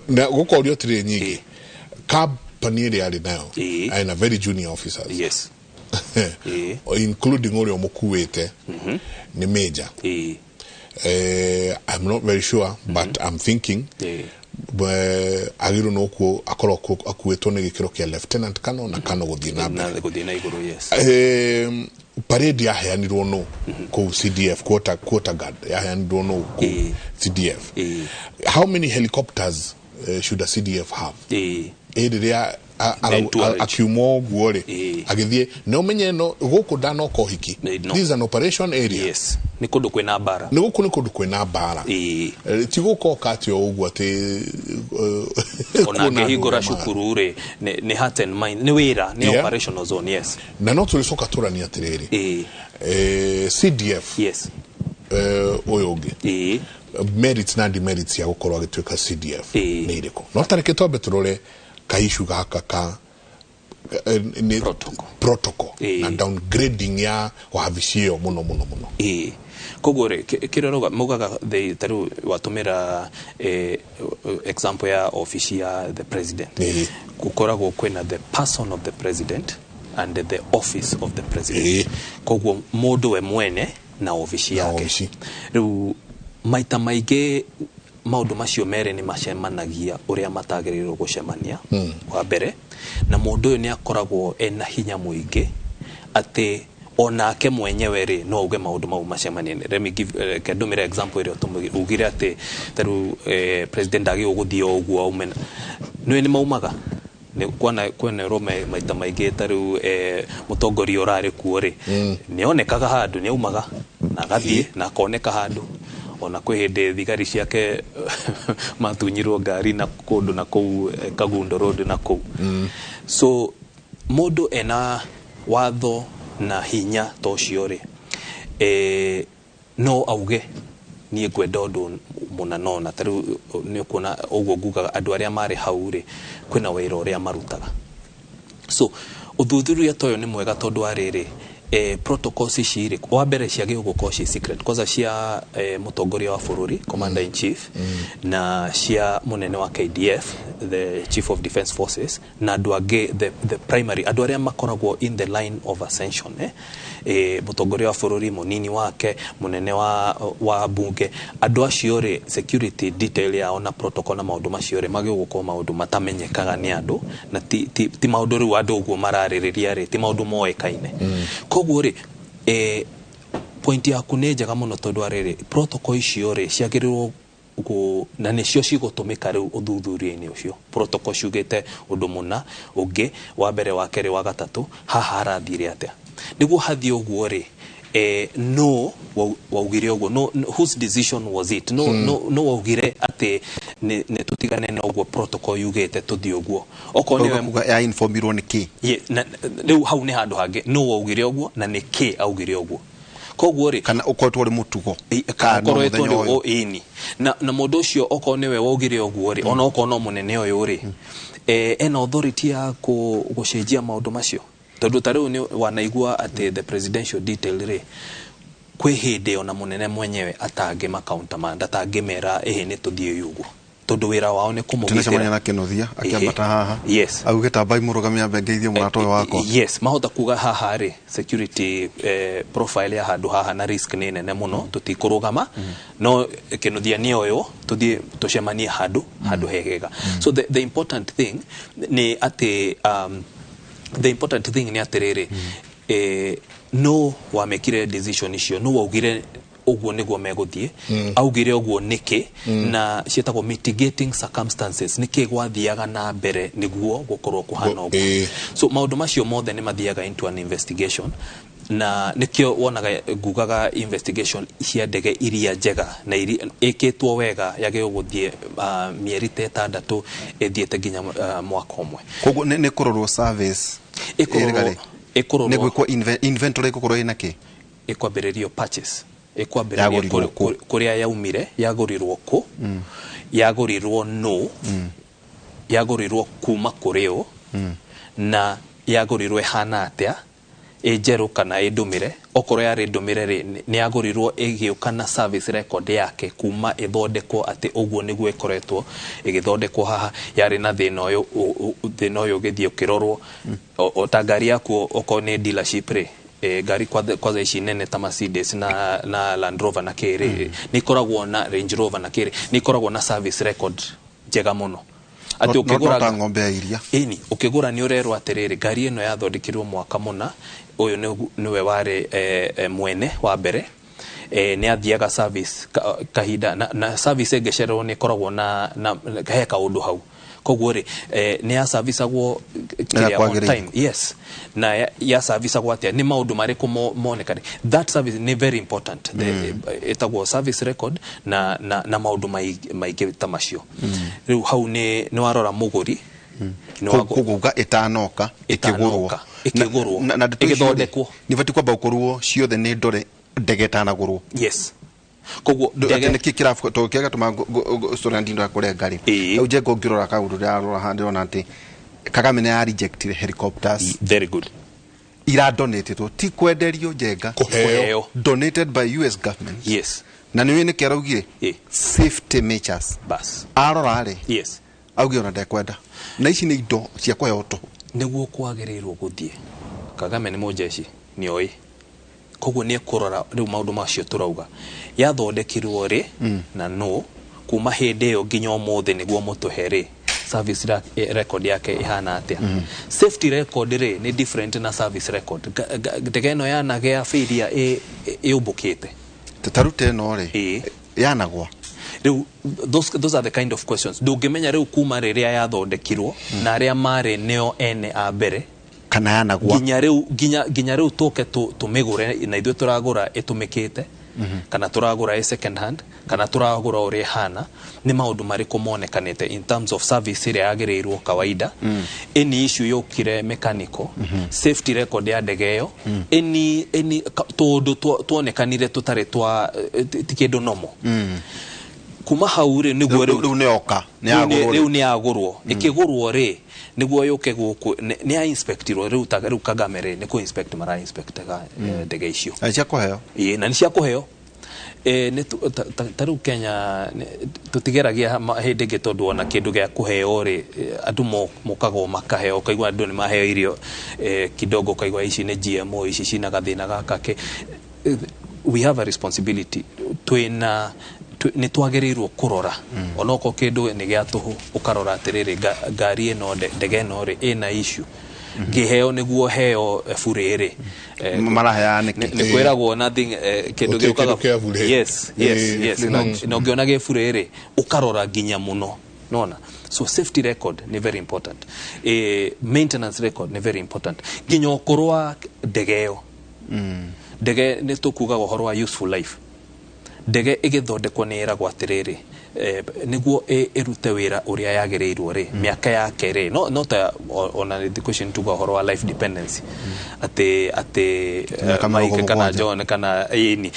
Na gũkorio atĩrĩrĩ, nyingĩ company ĩrĩa arĩ nayo, arĩ na very junior officers, including ũrĩa ũmũkuĩte nĩ major. I'm not very sure, but I'm thinking agĩrĩirwo nĩ gũkuo akorwo akuĩtwo nĩ gĩkĩro kĩa lieutenant kano na kano gũthiĩ na mbere. Na gũthiĩ na igũrũ, yes. Parade yaheanirwo no kũu CDF, quarter guard yaheanirwo no kũu CDF? How many helicopters should a CDF have? Ĩ rĩrĩa Entourage. Akiuma ũguo rĩ, agĩthiĩ, nĩ ũmenye no gũkũ ndanoka ũhiki. No. This is an operation area. Yes, nĩ kũndũ kwĩna mbara. Nĩ gũkũ nĩ kũndũ kwĩna mbara. Ti gũka atĩ o ũguo atĩ Ona kuona andũ angĩhingũra ũrĩa cukuru rĩ, nĩ heart and mind, nĩ wĩra, nĩ operational zone, yes. Na no tũrĩcoka tũranie atĩrĩrĩ, CDF ũyũ ũngĩ, merits na demerits ya gũkorwo agĩtuĩka CDF nĩ irĩkũ? No tareke twambe tũrore kaishu gaka ka nĩ Protocol. Protocol na downgrading ya wabici ĩyo mũno mũno mũno. Ĩĩ, koguo rĩ, kĩrĩa ũrauga maugaga ta rĩu watũmĩra example ya office ya the president, gũkoragwo kwĩna the person of the president and the office of the president. Koguo mũndũ we mwene na obici Na yake. obici. Rĩu maita maingĩ Maũndũ macio merĩ nĩ macemanagia ũrĩa matagĩrĩirwo gũcemania. Wa mbere, na mũndũ ũyũ nĩ akoragwo ena hinya mũingĩ atĩ onake mwenyewe rĩ, no auge maũndũ mau macemanie. Let me give, reke ndũmĩre example ĩrĩa ugire atĩ tarĩu president agĩrĩirwo gũthiĩ o ũguo aume. Nĩũĩ nĩ maumaga kwana kwenerwo maita maingĩ. Tarĩu mũtongoria ũrarĩ kuo rĩ, nĩonekaga handũ, nĩaumaga na agathiĩ na akoneka handũ. Ona kwĩ hĩndĩ thigari ciake matunyirwo ngari na kũndũ na kũu, Kagundo Road na kũu. So mũndũ ena watho na hinya ta ũcio rĩ, no auge niĩ ngwenda ũndũ mũna. Nona ta rĩu nĩ ũkuona ũguo ngugaga andũ arĩa marĩ hau rĩ, kwĩna wĩra ũrĩa marutaga. So ũthuthuria ta ũyũ nĩ mwega tondũ wa rĩrĩ, protocols ici rĩ, wa mbere ciagĩrĩirwo gũkorwo ciĩ secret, kwanza cia mũtongoria wa bũrũri, commander in chief, na cia mũnene wa KDF, the chief of defence forces, na andũ angĩ, the primary andũ arĩa makoragwo in the line of ascension, mũtongoria wa bũrũri, mũnini wake, mũnene wa bunge. Andũ acio rĩ, security detail yao na protocol na maũndũ macio rĩ, magĩrĩirwo gũkorwo maũndũ matamenyekaga nĩ andũ, na ti maũndũ rĩu andũ ũguo mararĩrĩria rĩ, ti maũndũ moĩkaine. Koguo rĩ, point yaku nĩ njega mũno tondũ wa rĩrĩ, protocol icio rĩ, ciagĩrĩirwo na nĩcio cigũtũmĩka rĩu ũthuthuria-inĩ ũcio. Protocol ciugĩte ũndũ mũna, ũngĩ wa mbere, wa kerĩ, wa gatatũ, haha harathire atĩa nĩguo hathiĩ ũguo rĩ, no waugire ũguo, no, whose decision was it? No waugire atĩ nĩ tũtigane na ũguo protocol yugĩte, tũthiĩ ũguo okorwo nĩwe? Kuga ya informirwo nĩ kĩ? Ye, na rĩu hau nĩ handũ hangĩ. No waugire ũguo na nĩ kĩ augire ũguo? Koguo rĩ, kana ũkoretwo ũrĩ mũtugo? Kana no ũkoretwo mũthenya nĩ ũyũ. Ĩni na mũndũ ũcio okorwo nĩwe waugire ũguo rĩ, ona okorwo no mũnene ũyũ rĩ, ena authority ya gũcenjia maũndũ macio? Tondũ ta rĩu nĩ wanaigua atĩ the presidential detail rĩ, kwĩ hĩndĩ ona mũnene mwenyewe atangĩma countermand, atangĩmera ĩhĩ nĩ tũthiĩ ũguo, tondũ wĩra wao nĩ Tunacemania kũmũgitĩra. na Kĩnuthia akĩambata haha. Auge tambai mũrũgamia ambe ngeithie mũrata ũyũ wakwa. Yes, mahota kuga haha rĩ, security profile ya handũ haha na risk nĩ nene mũno, tũtikũrũgama. No Kĩnuthia nĩ ũyũ, tũthiĩ tũcemanie handũ hegega. So the important thing nĩ atĩ the important thing nĩ atĩrĩrĩ, no wamekire decision icio, no waugire ũguo nĩguo megũthiĩ, augire ũguo nĩkĩ, na ciĩtagwo mitigating circumstances, nĩkĩ gwathiaga na mbere nĩguo gũkorwo kũhana ũguo. So maũndũ macio mothe nĩ mathiaga into an investigation, na nĩkĩo wonaga ngugaga investigation cia ndege iria njega na ĩkĩtwo wega yagĩrĩirwo gũthiĩ mĩeri ta 6 ĩthiĩte nginya mwaka ũmwe. Koguo nĩ kũrorwo service. Ĩkũrorwo. Ĩrĩga rĩ? Ĩkũrorwo. Nĩ gwĩkwo inventory, ĩgũkorwo ĩna kĩ? Ĩkwambĩrĩrio purchase, ĩkwambĩrĩrio Yagũrirwo kũ? Kũrĩa yaumire, yagũrirwo kũ, yagũrirwo nũ, yagũrirwo kuma kũrĩ ũ, na yagũrirwo ĩhana atĩa, ĩ njerũ kana ĩ ndũmĩre. Okorwo yarĩ ndũmĩre rĩ, nĩ yagũrirwo ĩgĩũka na service record yake kuma ĩthondekwo, atĩ ũguo nĩguo ĩkoretwo ĩgĩthondekwo haha, yarĩ na thĩna ũyũ, thĩna ũyũ ũgĩthiĩ ũkĩrorwo. O ta ngari yaku, okorwo nĩ dealership rĩ, ngari kwanza ici nene ta Mercedes na Land Rover na kĩrĩ, nĩ ikoragwo na Range Rover na kĩrĩ, nĩ ikoragwo na service record njega mũno atĩ No ũkĩgũra ta ng'ombe ya iria. Ĩni, ũkĩgũra nĩ ũrerwo atĩrĩrĩ, ngari ĩno yathondekirwo mwaka mũna, ũyũ nĩwe warĩ mwene wa mbere, nĩ athiaga service kahinda na service ĩngĩcererwo nĩ ĩkoragwo na he kaũndũ hau. Koguo rĩ, nĩ yaservicagwo kĩrĩa on kwagĩrĩire. time? Yes, na ya servicagwo atĩa, nĩ maũndũ marĩkũ monekane? That service nĩ very important. Ĩtagwo service record na maũndũ maingĩ ta macio. Rĩu hau nĩ warora mũgũri nĩ Koguo uga ĩtanoka ĩkĩgũrwo. Ĩtanoka, ĩkĩgũrwo. Na ndeto icio rĩ, Ĩgĩthondekwo. nĩ batiĩ kwamba gũkorwo ciothe nĩ ndore ndege ĩtanagũrwo. Yes, koguo atĩ ndege nĩkĩ kĩrabu tondũ kĩrĩa gĩatũma story ya Ndinda kũrenga rĩ, rĩu Njenga ũngĩrora kaũndũ ndĩrarora haha, ndĩrona atĩ Kagame nĩ ya rejected helicopters Very good. ira donated, ti kwenderio, Njenga. Kũheo. Kũheo. Donated by US government. Na nĩ nĩkĩ araugire? Safety measures. Bas. Arora rĩ, augire ona ndekwenda, na ici nĩ indo cia kũheo tũhũ. Nĩguo kwagĩrĩirwo gũthiĩ. Kagame nĩ mũjeshi, nĩ oĩ, koguo nĩ ekũrora rĩu maũndũ macio tũrauga, yathondekirwo rĩ na no Kuma hĩndĩ ĩyo nginya ũmũthĩ nĩguo mũtũhe rĩ, service record yake ihana atĩa? Safety record rĩ, nĩ different na service record. Ndege ĩno yanagĩa failure ĩũmbũkĩte. Ta rute ĩno rĩ, yanagwa. Rĩu those are the kind of questions ndũngĩmenya rĩu kuma rĩrĩa yathondekirwo na arĩa marĩ nĩo ene a mbere kana yanagwa nginya rĩu, nginya rĩu tũke tũmĩgũre na ithuĩ tũragũra ĩtũmĩkĩte kana tũragũra ĩ second hand kana tũragũra ũrĩa ĩhana. Nĩ maũndũ marĩkũ monekanĩte in terms of service ĩrĩa yagĩrĩirwo kawaida? Any issue yũkire mechanical? Safety record ya ndege ĩyo, any tũndũ tuonekanire tũtarĩ twa ti kĩndũ normal kuma hau rĩ, nĩguo rĩu rĩu nĩ yoka nĩ rĩu yagũrwo. Rĩu nĩ yagũrwo, ĩkĩgũrwo rĩ, nĩguo yũke gũkũ nĩ ya inspectirwo. Rĩu ta rĩu Kagame rĩ, nĩ kũ inspect mara inspectaga ndege icio. Na cia kũheo. Ĩĩ, na nĩ cia kũheo. Nĩ ta rĩu Kenya tũtigeragia hĩndĩ ĩngĩ, tondũ ona kĩndũ gĩa kũheo rĩ, andũ mokaga o makaheo, ũkaigua andũ nĩ maheo irio kidogo, ũkaigua ici nĩ GMO, ici cina gathĩna gaka ke. We have a responsibility, twĩna nĩ twagĩrĩirwo kũrora onokorwo kĩndũ nĩ gĩa tũhũ, ũkarora atĩrĩrĩ, ngari ĩno, ndege ĩno rĩ, ĩna issue ngĩheo nĩguo heo burĩ rĩ. Maraheana nĩkĩ? Nĩ kwĩragwo nothing kĩndũ Gũtirĩ gĩũkaga kĩndũ kĩa burĩ. Yes. Na ũngĩona gĩ burĩ rĩ, ũkarora nginya mũno nona. So safety record nĩ very important, maintenance record nĩ very important, nginya ũkũrũ wa ndege ĩyo. Ndege nĩ tũkugaga ũhoro wa useful life. Ndege ĩgĩthondekwo nĩ ĩragwo atĩrĩrĩ, nĩguo ĩrute wĩra ũrĩa yagĩrĩirwo rĩ, mĩaka yake rĩ, no ta ona thikũ ici nĩtuga ũhoro wa life dependency, atĩ Mĩaka mĩrongo Mike kana 70. John kana ĩni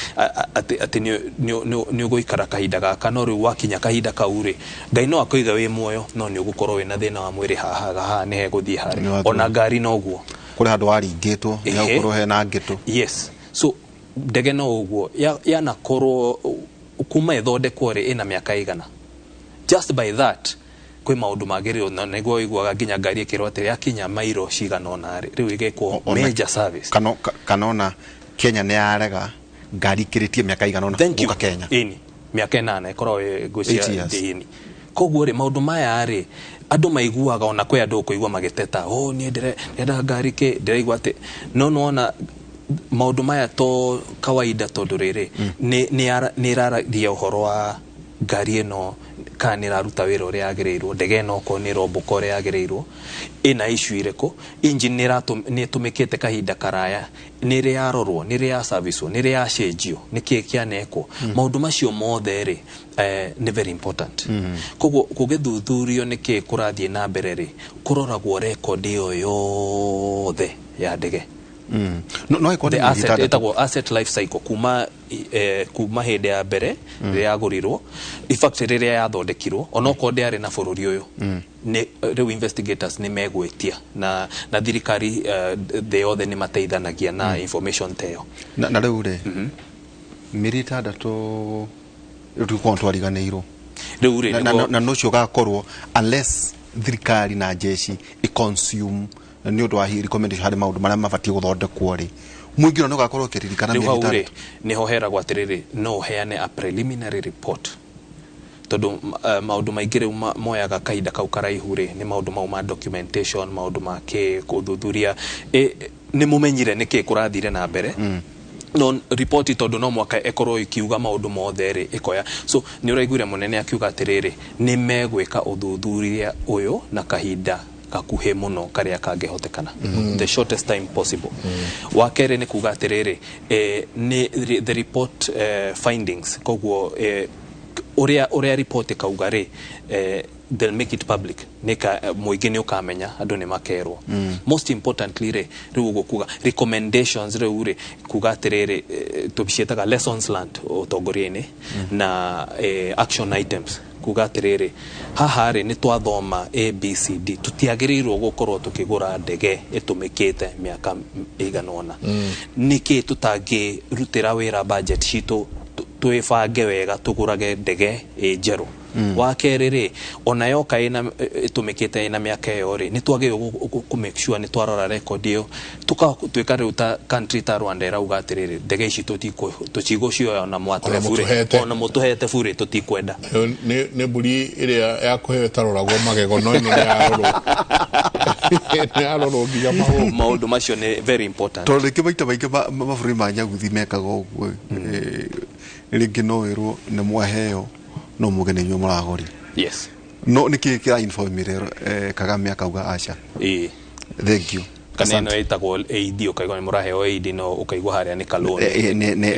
atĩ nĩ ũgũikara kahinda gaka, no rĩu wakinya kahinda kau rĩ, Ngai no akũiga wĩ muoyo, no nĩ ũgũkorwo wĩna thĩna wa mwĩrĩ haha haha nĩ hegũthiĩ Nĩ harĩ wathũra. ona ngari noguo. Kũrĩ handũ waringĩtwo nĩ hagũkorwo hena ngĩtũ. Yes, so ndege no ũguo yanakorwo kuma ĩthondekwo rĩ, ĩna mĩaka igana. Just by that kwĩ maũndũ magĩrĩirwo, na nĩguo ũiguaga nginya ngari ĩkĩrwo atĩ yakinya mairo cigana ũna rĩ, rĩu ĩgekwo major service. Kana ona Kenya nĩ yarega ngari ikĩrĩtie mĩaka igana ũna Thank you. gũka Kenya. Ĩni mĩaka 8 ĩkoragwo ĩ ngwĩciria. 8 years. Ĩni koguo rĩ, maũndũ maya rĩ, andũ maiguaga, ona kwĩ andũ ũkũigua magĩteta, oh niĩ ndĩrenda ngari kĩ ndĩraigua atĩ no nĩwona maũndũ maya to kawaida, tondũ rĩrĩ nĩ ĩraragia ũhoro wa ngari ĩno kana nĩ ĩraruta wĩra ũrĩa yagĩrĩirwo, ndege ĩno okorwo nĩ ĩrombũka ũrĩa yagĩrĩirwo, ĩna issue irĩkũ, engine nĩ ĩtũmĩkĩte kahinda karaya, nĩ ĩrĩ yarorwo, nĩ ĩrĩ ya servicewo, nĩ ĩrĩ yacenjio, nĩ kĩĩ kĩanekwo. Maũndũ macio mothe rĩ, nĩ very important. Koguo kũgĩthuthurio nĩ kĩĩ kũrathiĩ na mbere rĩ, kũroragwo record ĩyo yothe ya ndege. No ĩkorwo The nĩ mĩeri asset 6. Ĩtagwo asset life cycle, kuma hĩndĩ ya mbere rĩrĩa yagũrirwo, in fact rĩrĩa yathondekirwo, onokorwo ndĩarĩ na bũrũri ũyũ, nĩ rĩu investigators nĩ megwĩtia na thirikari, thĩ yothe nĩ mateithanagia na information ta ĩyo. Na rĩu rĩ, mĩeri 6 rĩu tũgũkorwo twariganĩirwo. Rĩu rĩ Na no ũcio ũgakorwo unless thirikari na jeshi iconsume nĩ ũndũ wa recommendation harĩ maũndũ marĩa mabatiĩ gũthondekwo rĩ, mũingĩ ũyũ nĩ ũgakorwo ũkĩririkana Rĩu mĩeri hau rĩ, 6. Nĩho heragwo atĩrĩrĩ, no ũheane a preliminary report, tondũ maũndũ maingĩ rĩu moyaga kahinda kau karaihu rĩ, nĩ maũndũ mau ma documentation, maũndũ ma kĩ gũthuthuria nĩ mũmenyire nĩ kĩ kũrathire na mbere, no ripoti tondũ no mwaka ĩkorwo ikiuga maũndũ mothe rĩ, ĩkoya. So nĩ ũraiguire mũnene akiuga atĩrĩrĩ, nĩ megwĩka ũthuthuria ũyũ na kahinda gakuhĩ mũno karĩa kangĩhotekana, the shortest time possible. Wa kerĩ nĩ kuga atĩrĩrĩ, nĩ the report findings, koguo ũrĩa report ĩkauga rĩ, they'll make it public, nĩka mũingĩ nĩ ũkamenya, andũ nĩ makerwo. Most importantly rĩ, rĩu ũguo kuga recommendations rĩu rĩ, kuga atĩrĩrĩ, tũciĩtaga lessons learned ũtongoria-inĩ na action items, kuga atĩrĩrĩ, haha rĩ, nĩ twathoma ABCD, tũtiagĩrĩirwo gũkorwo tũkĩgũra ndege ĩtũmĩkĩte mĩaka ĩigana ũna. Nĩkĩ tũtangĩrutĩra wĩra budget citũ, twĩbange wega tũgũrage ndege ĩ njerũ? Wa kerĩ rĩ, ona yoka ĩna ĩtũmĩkĩte ĩna mĩaka ĩyo rĩ, nĩ twagĩrĩirwo kũ make sure nĩ twarora record ĩyo, tũkatuĩka rĩu ta country ta Rwanda ĩrauga atĩrĩrĩ, ndege ici tũtigũcioya ona mwatũhe Ona bure, mũtũhete. Ona mũtũhete bure tũtikwenda. Ĩyo nĩ mbũri ĩrĩa ya kũheo ĩtaroragwo magego, no ĩno nĩ yarorwo, nĩ yarorwo nginya mahũngũ. Maũndũ macio nĩ very important. Tondũ rĩngĩ maita maingĩ mabũrũri ma nyaguthi mekaga ũguo. Rĩngĩ no wĩrwo nĩ mwaheo no muge nĩ inyuĩ mũragũri. No nĩ kĩĩ kĩra informire Kagame akauga aca? Thank you. Kana ĩno ĩtagwo aid, ũkaigua nĩ mũraheo aid, no ũkaigua harĩa nĩ kaloni.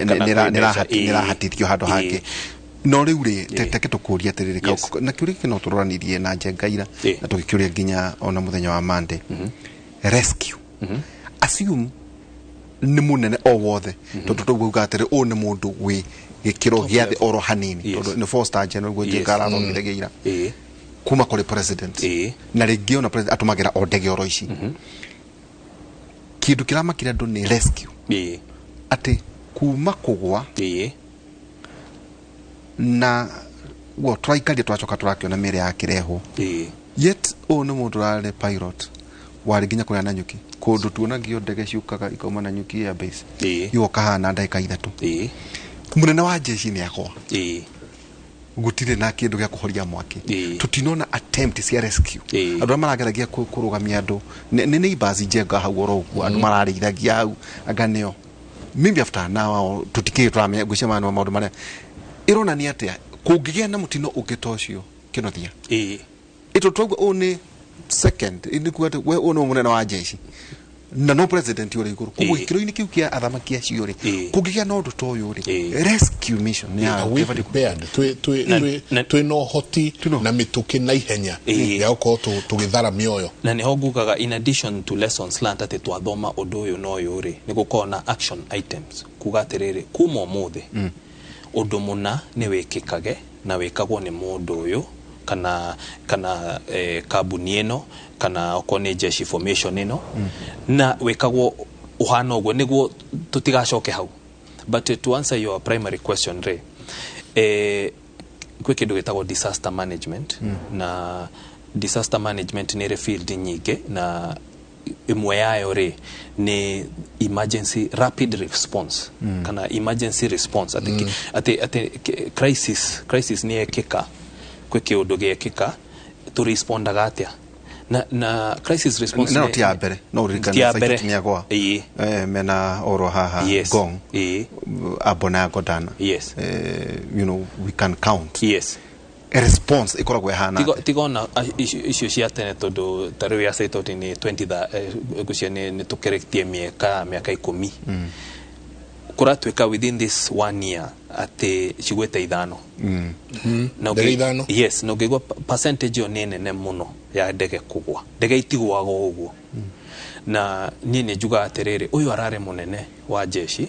Kana nĩ kwĩ mbeca. Nĩrahatithio handũ hangĩ. No rĩu rĩ, teke tũkũrie atĩrĩrĩ, na kĩũria gĩkĩ no tũroranirie na Njenga ira na tũgĩkĩũria nginya ona mũthenya wa Monday. Rescue, assume nĩ mũnene o wothe, tondũ tũguo atĩrĩ, ũyũ nĩ mũndũ wĩ gĩkĩro gĩa thĩ oro hanini, tondũ nĩ four star general guo Njenga arathomire ira, kuma kũrĩ president, na rĩngĩ ona president atũmagĩra o ndege oro ici. Kĩndũ kĩramakĩra andũ nĩ rescue, atĩ kuma kũgwa na guo tũraikaria, twacoka tũrakĩona mĩĩrĩ yakĩrehwo, yet ũyũ nĩ mũndũ ũrarĩ pilot warĩ nginya kũrĩa Nanyuki, kũndũ tuonagio ndege ciũkaga ikauma Nanyuki Air Base, igoka haha na ndagĩka 3. Mũnene wa jeshi nĩ agwa, gũtirĩ na kĩndũ gĩa kũhoria mwaki. Tũtinona attempt cia rescue. Andũ arĩa marageragia kũrũgamia andũ nĩ neighbors Njenga hau oro ũguo, andũ mararĩithagia hau, anga nĩo maybe after an hour tũtikĩrĩ tũramenya. Ngwĩciria maya nĩmo maũndũ marĩa ĩronania atĩa kũngĩgĩa na mũtino ũngĩ ta ũcio, Kĩnothia. Ĩtũ twauga ũyũ nĩ second, nĩ kuga atĩ we ũyũ nĩ mũnene wa jeshi na no president ũrĩ igũrũ, koguo gĩkĩro-inĩ kĩu kĩa athamaki acio rĩ, kũngĩgĩa na ũndũ ta ũyũ rĩ, rescue mission nĩ Are we prepared? Twĩ na ũhoti na mĩtũkĩ na ihenya ya gũkorwo tũgĩthara mĩoyo? Na nĩho ngugaga, in addition to lessons learned, atĩ twathoma ũndũ ũyũ na ũyũ rĩ, nĩ gũkorwo na action items, kuga atĩrĩrĩ, kuma ũmũthĩ ũndũ mũna nĩ wĩkĩkage na wĩkagwo nĩ mũndũ ũyũ kana kambuni ĩno, kana okorwo nĩ jeshi formation ĩno, na wĩkagwo ũhana ũguo nĩguo tũtigacoke hau. But to answer your primary question rĩ, kwĩ kĩndũ gĩtagwo disaster management, na disaster management nĩ ĩrĩ field nyingĩ, na ĩmwe yayo rĩ nĩ emergency rapid response kana emergency response, atĩ atĩ crisis nĩ yekĩka, kwĩ kĩũndũ gĩekĩka, tũrespondaga atĩa na crisis response. No ti ya mbere, no ũririkane Ti ya mbere. Saitoti nĩagwa. Mena oro haha Ngong, Abona Godana. We can count. A response ĩkoragwo ĩhana atĩa? Tigona icio cia tene, tondũ ta rĩu ya Saitoti nĩ 20 ngwĩciria nĩ tũkeretie mĩaka 10, kũratuĩka within this one year atĩ cigwĩte ithano. Na Ndege ithano? Yes, na ũngĩigua percentage ĩyo nĩ nene mũno ya ndege kũgwa. Ndege itigwaga ũguo. Na niĩ nĩ njugaga atĩrĩrĩ, ũyũ ararĩ mũnene wa jeshi,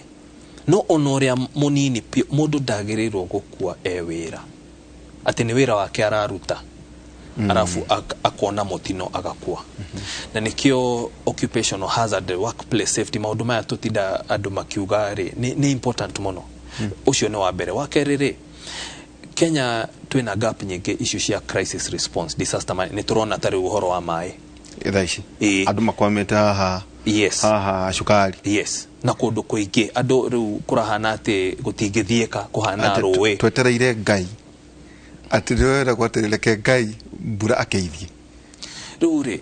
no ona ũrĩa mũnini piũ, mũndũ ndagĩrĩirwo gũkua e wĩra, atĩ nĩ wĩra wake araruta, arabu akona mũtino agakua. Na nĩkĩo occupational hazard, workplace safety, maũndũ maya tũtinda andũ makiuga rĩ, nĩ important mũno. Ũcio nĩ wa mbere. Wa kerĩ rĩ, Kenya twĩna gap nyingĩ icio cia crisis response, disaster nĩ tũrona ta rĩu ũhoro wa maĩ. Thaa ici andũ makwamĩte haha, haha cukari. Yes, na kũndũ kũingĩ andũ rĩu kũrahana atĩ gũtingĩthiĩka, kũhana Atĩ rũĩ. Twetereire Ngai, atĩ nĩweragwo atĩ reke Ngai mbura akeithie. Rĩu rĩ,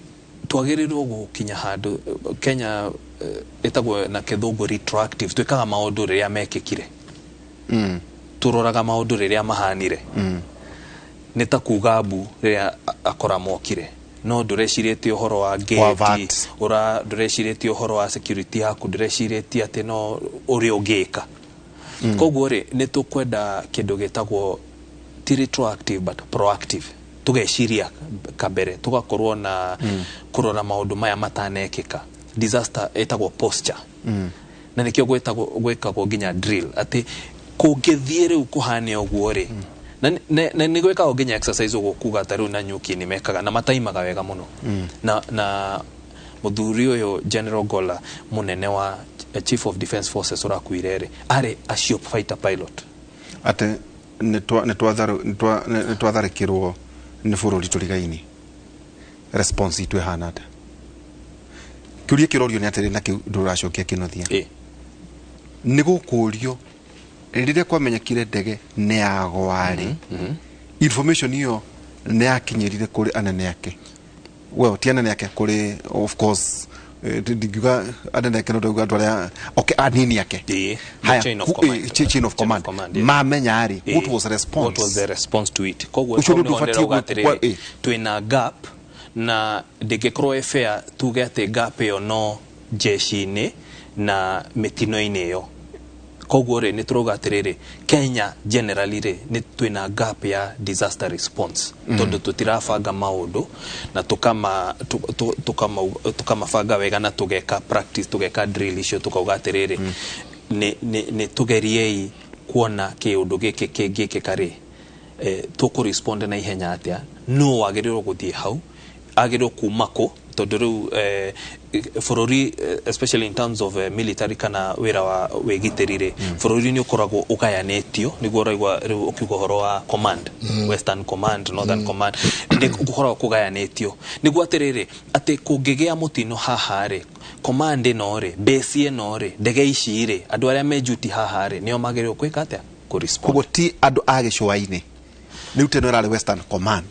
twagĩrĩirwo gũkinya handũ Kenya ĩtagwo na kĩthũngũ retroactive. Twĩkaga maũndũ rĩrĩa mekĩkire, tũroraga maũndũ rĩrĩa mahanire. Nĩ ta kuga mbu rĩrĩa akora mokire, no ndũrecirĩtie ũhoro wa Wa gate, VAT. Ũra ndũrecirĩtie ũhoro wa security yaku, ndũrecirĩtie atĩ no ũrĩa ũngĩka. Koguo rĩ, nĩ tũkwenda kĩndũ gĩtagwo ti retroactive but proactive, tũgeciria kabere, tũgakorwo na kũrora maũndũ maya matanekĩka. Disaster ĩtagwo posture, na nĩkĩo gwĩkagwo nginya drill, atĩ kũngĩthiĩ rĩu kũhane ũguo rĩ, na nĩ gwĩkagwo nginya exercise ũguo, kuga ta rĩu na nyuki nĩ mekaga na mataimaga wega mũno. Na mũthuri ũyũ General Gola, mũnene wa Chief of Defence Forces ũrakuire rĩ, arĩ a shop fighter pilot. Atĩ Nĩ twatharĩkĩrwo nĩ bũrũri tũrigaini, response itũ ĩhana atĩa? Kĩũria kĩrorio nĩ atĩrĩ, na kĩu ndũracokia kĩnothia. Nĩ gũkũrio, rĩrĩa kwamenyekire ndege nĩ yagwa-rĩ, information ĩyo nĩ yakinyĩrire kũrĩ anene ake? Well, ti anene ake, kũrĩ, of course, ndingiuga anene ake, no ndauga andũ arĩa, okay, anini ake. The Haya, chain of command. Chain of command. Command, yeah. Mamenya rĩ, what was the response? What was the response to it? Koguo Ũcio hau nĩ ũndũ nĩho ũbatiĩ ndĩrauga atĩrĩrĩ, twĩna gap, na ndĩngĩkorwo ĩ fair tuge atĩ gap ĩyo no jeshi-inĩ na mĩtino-inĩ ĩyo. Koguo rĩ, nĩ tũrauga atĩrĩrĩ, Kenya generally rĩ, nĩ twĩna gap ya disaster response, tondũ tũtirabanga maũndũ na tukamabanga wega na tũgeka practice, tũgeka drill icio, tukauga atĩrĩrĩ, nĩ tũgeriei kuona kĩũndũ gĩkĩ kĩngĩkĩka rĩ, tũkũ respond na ihenya atĩa, no wagĩrĩirwo gũthiĩ hau, agĩrĩirwo kuma kũ, tondũ rĩu bũrũri, especially in terms of military kana wĩra wa wĩgitĩri rĩ, bũrũri nĩ ũkoragwo ũgayanĩtio. Nĩguo ũraigua rĩu ũkiuga ũhoro wa command, Western Command, Northern Command, nĩ gũkoragwo kũgayanĩtio nĩguo atĩrĩrĩ, atĩ kũngĩgĩa mũtino haha rĩ, command ĩno rĩ, base ĩno rĩ, ndege ici rĩ, andũ arĩa me duty haha rĩ, nĩo magĩrĩirwo gwĩka atĩa? Kũ-respond. Koguo ti andũ a gĩcũa-inĩ rĩu, teno ĩrarĩ Western Command,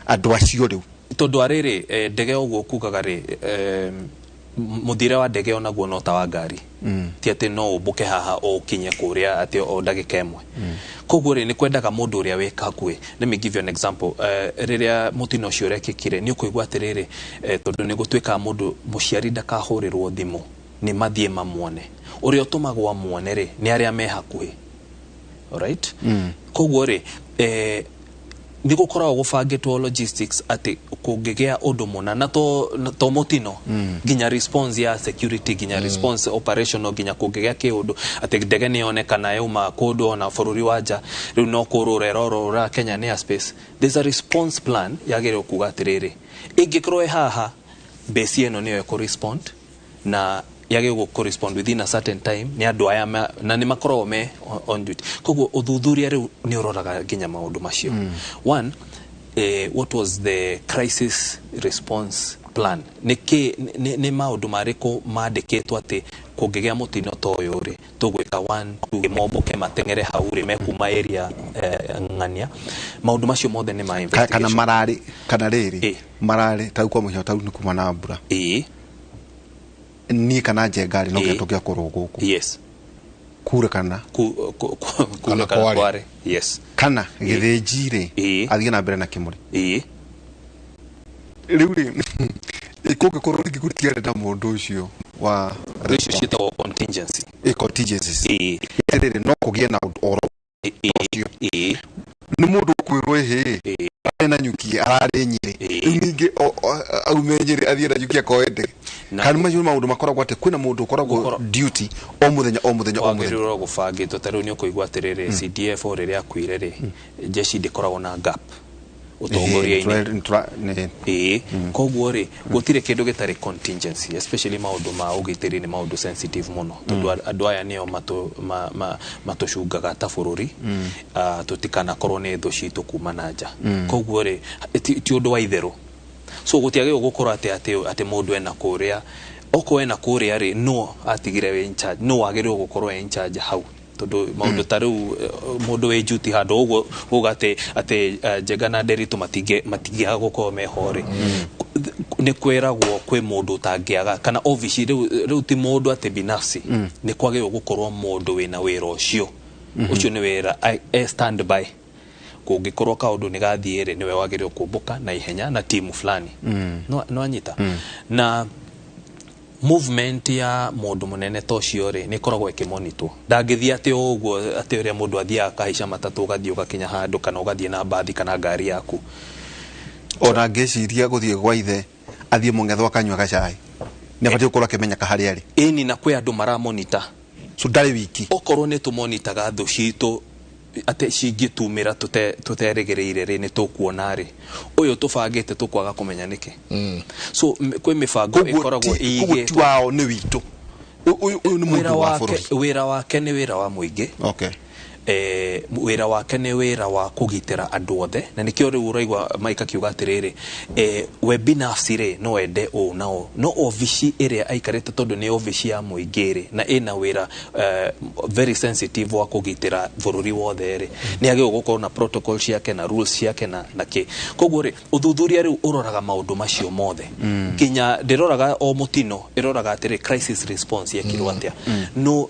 andũ acio rĩu. Tondũ arĩrĩ, ndege ũguo kugaga rĩ, mũthiĩre wa ndege onaguo no ta wa ngari, ti atĩ no ũmbũke haha o ũkinye kũrĩa atĩ o ndagĩka ĩmwe. Koguo rĩ, nĩ kwendaga mũndũ ũrĩa wĩ hakuhĩ. Let me give you an example. Rĩrĩa mũtino ũcio ũrekĩkire, nĩ ũkũigua atĩrĩrĩ, tondũ nĩ gũtuĩkaga mũndũ mũciari ndakahũrĩrwo thimũ nĩ mathiĩ mamuone, ũrĩa ũtũmagwo amuone rĩ, nĩ arĩa me hakuhĩ. Alright, koguo rĩ, nĩ gũkoragwo gũbangĩtwo logistics atĩ kũngĩgĩa ũndũ mũna na to mũtino, nginya response ya security, nginya response operational, nginya kũngĩgĩa kĩũndũ atĩ ndege nĩ yonekana yauma kũndũ ona bũrũri wa nja, rĩu no kũrũra ĩrorũra Kenya nĩ airspace, there's a response plan yagĩrĩirwo kuga atĩrĩrĩ, ĩngĩkorwo ĩ haha, base ĩno nĩyo ĩkũ-respond na yagĩrĩirwo kũ-respond within a certain time nĩ andũ aya na nĩ makoragwo me on duty. Koguo ũthuthuria rĩu nĩ ũroraga nginya maũndũ macio. One, what was the crisis response plan? Nĩ kĩ, nĩ maũndũ marĩkũ mandĩkĩtwo atĩ kũngĩgĩa mũtino ta ũyũ rĩ, tũgwĩka one, two, mombũke mateng'ere hau rĩ, mekuma area, ng'ania. Maũndũ macio mothe nĩ ma Kana investigation. Mararĩ kana rĩrĩ, mararĩ tau kwa mũhiano, tau nĩ kuma na mbura, niĩ kana Njenga rĩ, no nginya tũngĩakorwo gũkũ kure kana Kana kana kware. Kware, yes. Kana Gĩthĩnji rĩ, athiĩ na mbere na Kĩmũrĩ. Rĩu rĩ, kũngĩkorwo rĩngĩ gũtiarĩ na mũndũ ũcio wa Icio ciĩtagwo contingency. Contingencies. Atĩrĩrĩ, no kũgĩe na ũndũ oro ũcio, nĩ mũndũ ũkwĩrwo ĩhĩ, ararĩ na nyuki, ararĩ Nyĩrĩ, rĩu ningĩ aume Nyĩrĩ athiĩ na nyuki akoe ndege? Kana macio nĩ maũndũ makoragwo atĩ kwĩna mũndũ ũkoragwo duty o mũthenya, o mũthenya, o mũthenya? Kwagĩrĩirwo gũbangĩtwo. Ta rĩu nĩ ũkũigua atĩrĩrĩ, CDF o rĩrĩa akuire rĩ, jeshi ndĩkoragwo na gap ũtongoria-inĩ. Koguo rĩ, gũtirĩ kĩndũ gĩtarĩ contingency, especially maũndũ ma ũgitĩri nĩ maũndũ sensitive mũno, tondũ andũ aya nĩo matũcungaga ta bũrũri, tũtikanakorwo nĩ thũ citũ kuma na nja. Koguo rĩ, ti ũndũ wa itherũ, so gũtiagĩrĩirwo gũkorwo atĩ mũndũ ena kũrĩa, okorwo ena kũrĩa rĩ, no atigire wĩ in charge, no wagĩrĩirwo gũkorwo e in charge hau, tondũ maũndũ ta rĩu, mũndũ wĩ duty handũ ũguo uga atĩ Njenga na Nderitu matingĩaga gũkorwo meho rĩ, nĩ kwĩragwo kwĩ mũndũ ũtangĩaga kana obici rĩu ti mũndũ atĩ binafsi, nĩ kwagĩrĩirwo gũkorwo mũndũ wĩna wĩra ũcio. Ũcio nĩ wĩra e stand by, kũngĩkorwo kaũndũ nĩ gathiĩ rĩ, nĩwe wagĩrĩirwo kũmbũka na ihenya na timu fulani. No anyita na movement ya mũndũ mũnene ta ũcio rĩ, nĩ ĩkoragwo ĩkĩmonitwo. Ndangĩthiĩ atĩ o ũguo, atĩ ũrĩa mũndũ athiaga akahaica matatũ, ũgathiĩ ũgakinya handũ, kana ũgathiĩ na mbathi kana ngari yaku. Ona ngĩciria gũthiĩ gwa ithe, athiĩ mũng'etho akanyua gacai, nĩ abatiĩ gũkorwo akĩmenyeka harĩa arĩ. Ĩni, na kwĩ andũ maramonita. So ndarĩ wiki. Okorwo nĩ tũmonitaga thũ citũ atĩ cingĩtumĩra tũterĩgĩrĩire rĩ, nĩ tũkuona rĩ, ũyũ tũbangĩte tũkwaga kũmenya nĩkĩ. So kwĩ mĩbango ĩkoragwo Koguo ti ĩigĩtwo. Wao nĩ witũ. Ũyũ nĩ Wĩra mũndũ wa wake bũrũri. Wĩra wake nĩ wĩra wa mũingĩ. Wĩra wake nĩ wĩra wa kũgitĩra andũ othe, na nĩkĩo rĩu ũraigua Mike akiuga atĩrĩrĩ, we binafsi rĩ no ende ũũ na ũũ, no obici ĩrĩa aikarĩte, tondũ nĩ obici ya mũingĩ rĩ, na ĩna wĩra very sensitive wa kũgitĩra bũrũri wothe rĩ, nĩ agĩrĩirwo gũkorwo na protocol ciake na rules ciake na kĩ. Koguo rĩ, ũthuthuria rĩu ũroraga maũndũ macio mothe, nginya ndĩroraga o mũtino, ĩroraga atĩrĩ, crisis response yekirwo atĩa,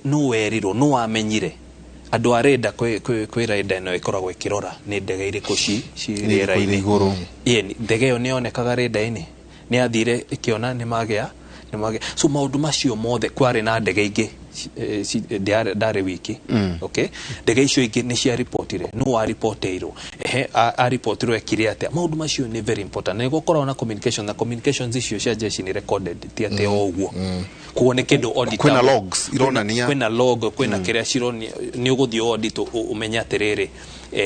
no werirwo, no wamenyire andũ a rĩnda, kwĩ rĩnda ĩno ĩkoragwo ĩkĩrora nĩ ndege irĩkũ ci rĩera-inĩ igũrũ. Ĩĩ, ndege ĩyo nĩ yonekaga rĩnda-inĩ, nĩ yathire ĩkĩona nĩ magĩa. So maũndũ macio mothe, kwarĩ na ndege ingĩ ndarĩ wiki, okay, ndege icio ingĩ nĩ cia ripotire, no waripotĩirwo, ehe, aripotirwo ekire atĩa. Maũndũ macio nĩ very important, na nĩgũkoragwo na communication, na communications icio cia jeshi nĩ recorded, ti atĩ o ũguo. Koguo nĩ kĩndũ auditable. Kwĩna logs ironania. Kwĩna log, kwĩna kĩrĩa cironia, nĩ ũgũthiĩ audit ũmenye atĩrĩrĩ,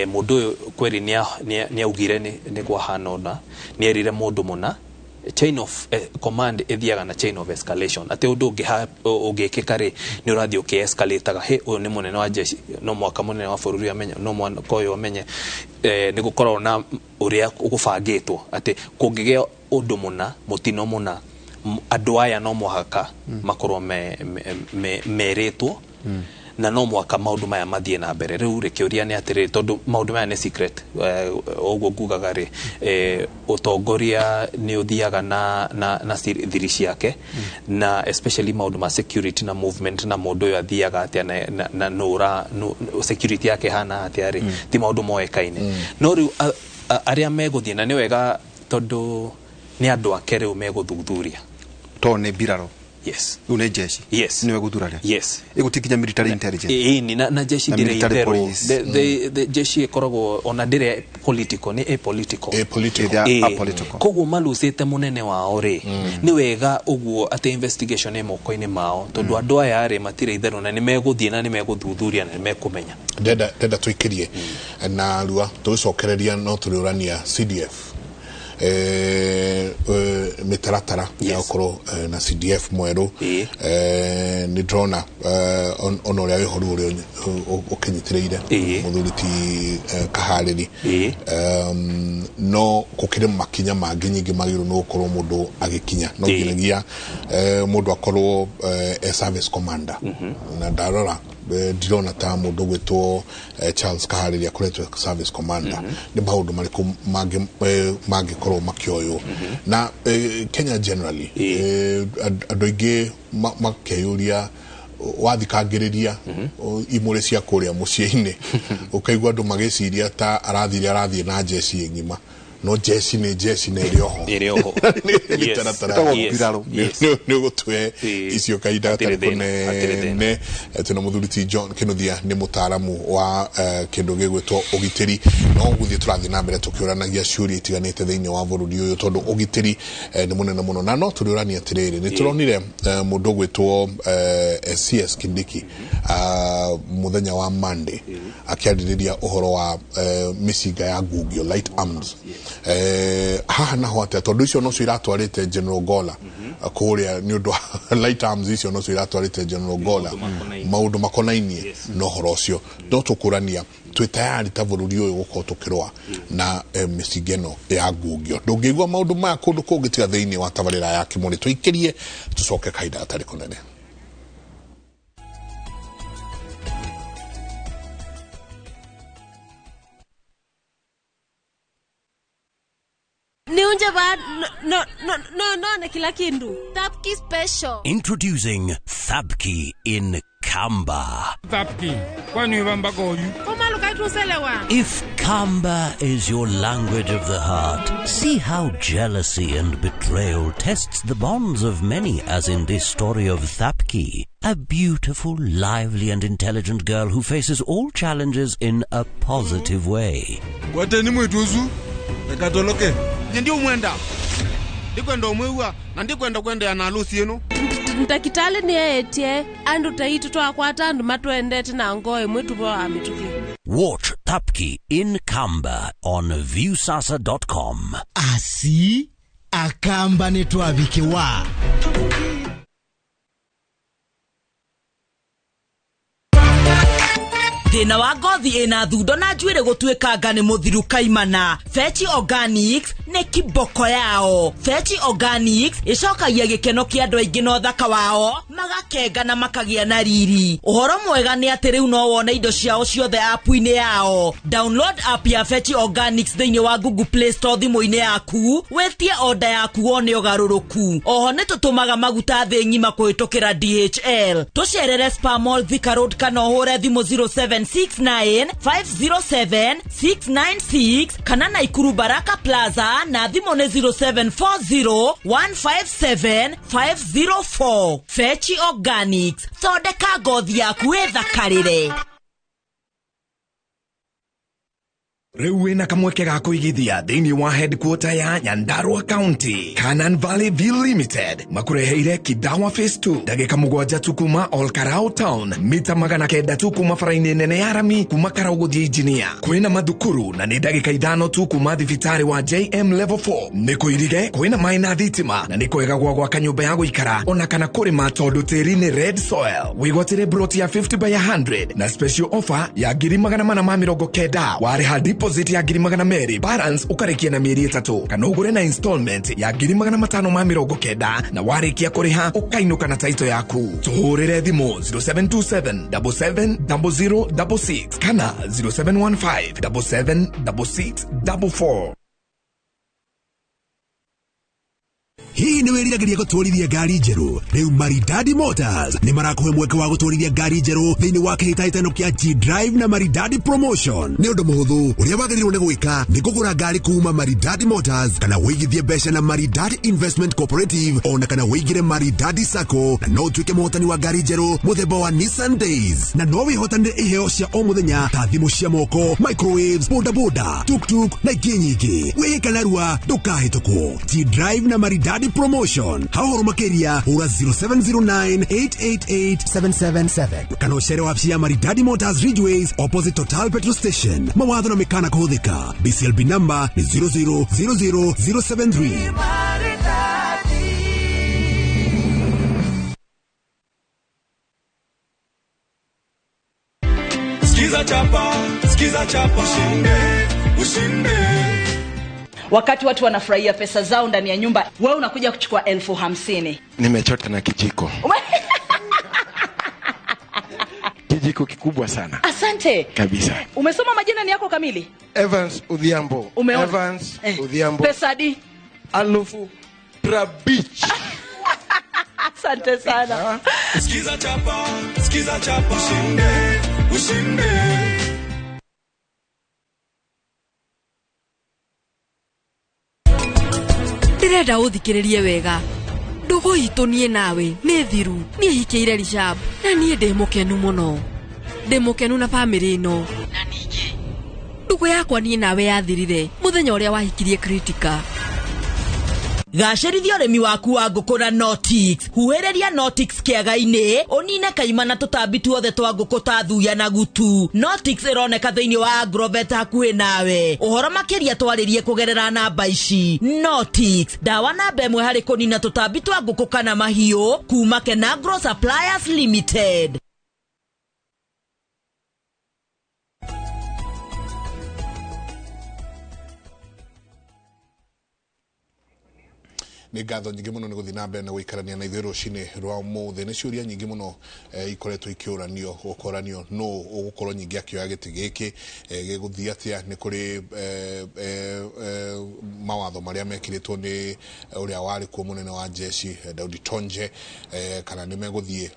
mũndũ ũyũ kweri nĩ augire nĩ kwahana ũna, nĩ erire mũndũ mũna. Chain of command ĩthiaga na chain of escalation, atĩ ũndũ ũngĩkĩka rĩ, nĩ ũrathiĩ ũkĩ-escalataga. He ũyũ nĩ mũnene wa jeshi, no mwaka mũnene wa bũrũri amenye, no mwaka ũyũ amenye. Nĩ gũkoragwo na ũrĩa gũbangĩtwo atĩ kũngĩgĩa ũndũ mũna, mũtino mũna, andũ aya no mũhaka makorwo merĩtwo na no mwaka maũndũ maya mathiĩ na mbere. Rĩu rĩ, kĩũria nĩ atĩrĩrĩ, tondũ maũndũ maya nĩ secret, ũguo ngugaga rĩ, ũtongoria nĩ ũthiaga na thiri ciake, na especially maũndũ ma security na movement, na mũndũ ũyũ athiaga atĩa na nũra security yake hana atĩa rĩ, ti maũndũ moĩkaine. No rĩu arĩa megũthiĩ, na nĩ wega tondũ nĩ andũ ake rĩu megũthuthuria. To nĩ mbirarũ. Yes. Rĩu nĩ jeshi. Yes. Nĩwe gũthuraria. Yes. Ĩgũtikinya military intelligence. Ĩni na jeshi Na ndĩrĩ military itherũ. police. The jeshi ĩkoragwo ona ndĩrĩ political, nĩ apolitical. Apolitical. They are Ĩĩ. apolitical. Koguo malucĩte mũnene wao rĩ, nĩ wega ũguo atĩ investigation ĩ moko-inĩ mao, tondũ andũ aya rĩ matirĩ itherũ, na nĩ megũthiĩ na nĩ megũthuthuria na nĩ mekũmenya. Ndenda tũikĩrie na rua tũgĩcokereria, no tũrĩũrania CDF, mĩtaratara ya gũkorwo na CDF mwerũ. Nĩ ndĩrona ona ũrĩa wĩho rĩu ũrĩa ũkĩnyitĩrĩire mũthuri ti Kaharĩri. No gũkĩrĩ makinya mangĩ nyingĩ magĩrĩirwo nĩ gũkorwo mũndũ agĩkinya, no nginyagia mũndũ akorwo e service commander, na ndarora ndirona ta mũndũ ũgwĩtwo Charles Kaharĩri akoretwo e service commander. Nĩ maũndũ marĩkũ mangĩ mangĩkorwo makĩoywo na Kenya generally? Andũ aingĩ makeyũria, wathikangĩrĩria imũrĩ cia kũrĩa mũciĩ-inĩ, ũkaigua andũ magĩciria ta arathire arathiĩ na jeci ng'ima, no jeci nĩ jeci na ĩrĩ oho. Ĩrĩ oho. Nĩ Yes. mĩtaratara. Ĩtagwo Yes. mbirarũ. Yes. Nĩ ũgũtũhe icio kahinda Hatirĩ gatarĩ thĩna, hatirĩ thĩna. kũnene. Twĩna mũthuri ti John Kĩnuthia, nĩ mũtaaramu wa kĩndũ gĩgwĩtwo ũgitĩri. No gũthiĩ tũrathiĩ na mbere tũkĩũranagia ciũria itiganĩte thĩinĩ wa bũrũri ũyũ, tondũ ũgitĩri nĩ mũnene mũno, na no tũrĩũrania atĩrĩrĩ, nĩ tũronire mũndũ ũgwĩtwo CS Kindiki mũthenya wa Monday akĩarĩrĩria ũhoro wa mĩcinga ya ngungio, light arms. Haha naho atĩa, tondũ icio nocio iratwarĩte General Gola kũrĩa, nĩ ũndũ wa light arms icio nocio iratwarĩte General Gola? Makonainie. Maũndũ makonainie na ũhoro ũcio, no tũkũrania twĩ tayari ta bũrũri ũyũ gũkorwo tũkĩrũa na mĩcinga ĩno ya ngungio? Ndũngĩigua maũndũ maya kũndũ kũngĩ tiga thĩinĩ wa tabarĩra ya Kĩmũrĩ. Tũikĩrie, tũcoke kahinda gatarĩ kũnene. Niunje ba no no no no no kila kindu. Tapki special. Introducing Thabki in Kamba. Tapki, kwani vambakoyu? Komalukatuselewa. If Kamba is your language of the heart, see how jealousy and betrayal tests the bonds of many, as in this story of Thapki, a beautiful, lively, and intelligent girl who faces all challenges in a positive way. Kwateni mwituzu ekatoloke. Nyendi umwenda ndikwenda umwiwa na ndikwenda kwendea na alusi inu. Ntakitale ni etie andu taitu twakwata andu matwendete na ngoe mwitu wa mituki. Watch Thapki in Kamba on viewsasa.com. Asi akamba nĩ twabiki wa. Thĩna wa ngothi ĩna thundo na njuĩrĩ gũtuĩkanga nĩ mũthiru kaimana. Fechi Organics nĩ kiboko yao. Fechi Organics ĩcokagia gĩkeno kĩa andũ aingĩ na ũthaka wao, magakenga na makagĩa na riri. Ũhoro mwega nĩ atĩ rĩu no wone indo ciao ciothe app-inĩ yao. Download app ya Fechi Organics thĩinĩ wa Google Play Store thimũ-inĩ yaku, wĩtie order yaku wone ũgarũrũku. Oho nĩ tũtũmaga maguta thĩ ng'ima kũhĩtũkĩra DHL. Tũcerere Spa Mall Thika Road kana ũhũre thimũ 0769 507 696 kana Naikuru Baraka Plaza na thimũ nĩ 0740 157 504. Fechi Organics, thondeka ngothi yaku ĩthakarĩre. Rĩu wĩna kamweke ga kũigithia thĩinĩ wa headquarter ya Nyandarua County. Canaan Valley View Limited makũreheire Kidawa Phase 2 ndagĩka 7 tu kuma Olkarau Town, mita 900 tu kuma bara-inĩ nene ya rami kuma Karau gũthiĩ Injinia. Kwĩna mathukuru na nĩ ndagĩka 5 tu kuma thibitarĩ wa JM Level 4. Nĩ kũirige, kwĩna maĩ na thitima na nĩ kwega gwa gwaka nyũmba ya gũikara ona kana kũrĩma tondũ tĩri nĩ red soil. Wĩgwatĩre broti ya 50 by 100 na special offer ya 490,000 warĩha deposit ya 200,000 balance ũkarĩkia na mĩeri 3 kana ũgũre na installment ya 590,000 na warĩkia kũrĩha ũkainũka na title yaku. Tũhũrĩre thimũ 0727 770066 kana 0715 7766 44. Hihi nĩ wĩriragĩria gũtwarithia ngari njerũ? Rĩu Maridadi Motors nĩ marakũhe mweke wa gũtwarithia ngari njerũ thĩinĩ wa kĩhĩtahĩtano kĩa G-Drive na Maridadi Promotion. Nĩ ũndũ mũhũthũ, ũrĩa wagĩrĩirwo nĩ gwĩka nĩ kũgũra ngari kuma Maridadi Motors kana wĩigithie mbeca na Maridadi Investment Cooperative ona kana wĩigĩre Maridadi Sacco na no ũtuĩke mũhotani wa ngari njerũ mũthemba wa Nissan Days, na no wĩhotanĩre iheo cia o mũthenya ta thimũ cia moko, microwaves, bodaboda, tuktuk na ingĩ nyingĩ. Wĩĩka narua ndũkahĩtũkwo. G-Drive na Maridadi Promotion. Hau makĩria hũra 0709 888 777 kana ũcere wabici ya Maridadi Motors Ridgeways opposite Total Petrol Station. Mawatho na mĩkana kũhũthĩka. BCLB number nĩ 0000073. Skiza chapa, skiza chapa, ushinde, ushinde. Wakati watu wanafurahia pesa zao ndani ya nyumba, wewe unakuja kuchukua 50,000. Nimechota na kijiko. Kijiko kikubwa sana. Asante. Kabisa. Umesoma majina ni yako kamili? Evans Udhiambo. Umeona? Evans Udhiambo. Pesa di? Alufu Trabich. Asante sana. Skiza chapa, skiza chapa, ushinde, ushinde. Ndĩrenda ũthikĩrĩrie wega. Ndũgũ itũ niĩ nawe nĩ thiru. Niĩ hikĩire Rishab na niĩ ndĩ mũkenu mũno. Ndĩ mũkenu na bamĩrĩ ĩno. Na ningĩ ndũgũ yakwa niĩ nawe yathirire mũthenya ũrĩa wahikirie Kritika. Gacĩrithia ũrĩmi waku wa ngũkũ na Notix. Huhĩrĩria Notix kĩaga-inĩ, ũnine kaima na tũtambi tuothe twa ngũkũ ta thuya na gutu. Notix ĩroneka thĩinĩ wa Agrovet hakuhĩ nawe. Ũhoro makĩria twarĩrie kũgerera namba ici. Notix, ndawa namba ĩmwe harĩ kũnina tũtambi twa ngũkũ kana mahiũ kuma Kenagro Suppliers Limited. Nĩ ngatho nyingĩ mũno nĩ gũthiĩ na mbere na gũikarania na ithuĩ rũcinĩ rwa ũmũthĩ. Nĩ ciũria nyingĩ mũno ikoretwo ikĩũranio, gũkoranio nũ ũgũkorwo nyingĩ akĩoya gĩtĩ gĩkĩ, gĩgũthiĩ atĩa. Nĩ kũrĩ mawatho marĩa mekĩrĩtwo nĩ ũrĩa warĩ kuo mũnene wa jeshi Daudi Tonje, kana nĩ megũthiĩ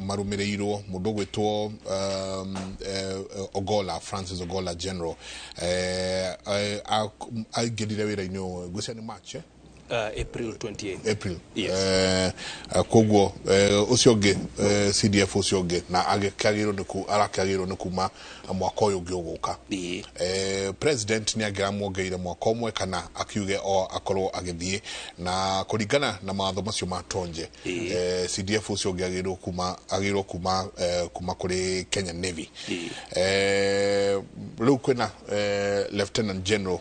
marũmĩrĩirwo mũndũ ũgwĩtwo Ogolla, Francis Ogolla General, aingĩrire wĩra-inĩ ũyũ ngwĩciria nĩ March, April 28. April. Yes. Koguo ũcio ũngĩ CDF ũcio ũngĩ na agĩkĩagĩrĩirwo nĩ arakĩagĩrĩirwo nĩ kuma mwaka ũyũ ũngĩ ũgũka. President nĩ angĩramuongereire mwaka ũmwe kana akiuge o akorwo agĩthiĩ na kũringana na mawatho macio ma Tonje. CDF ũcio ũngĩ agĩrĩirwo kuma kuma kũrĩ Kenya Navy. Rĩu kwĩna Lieutenant General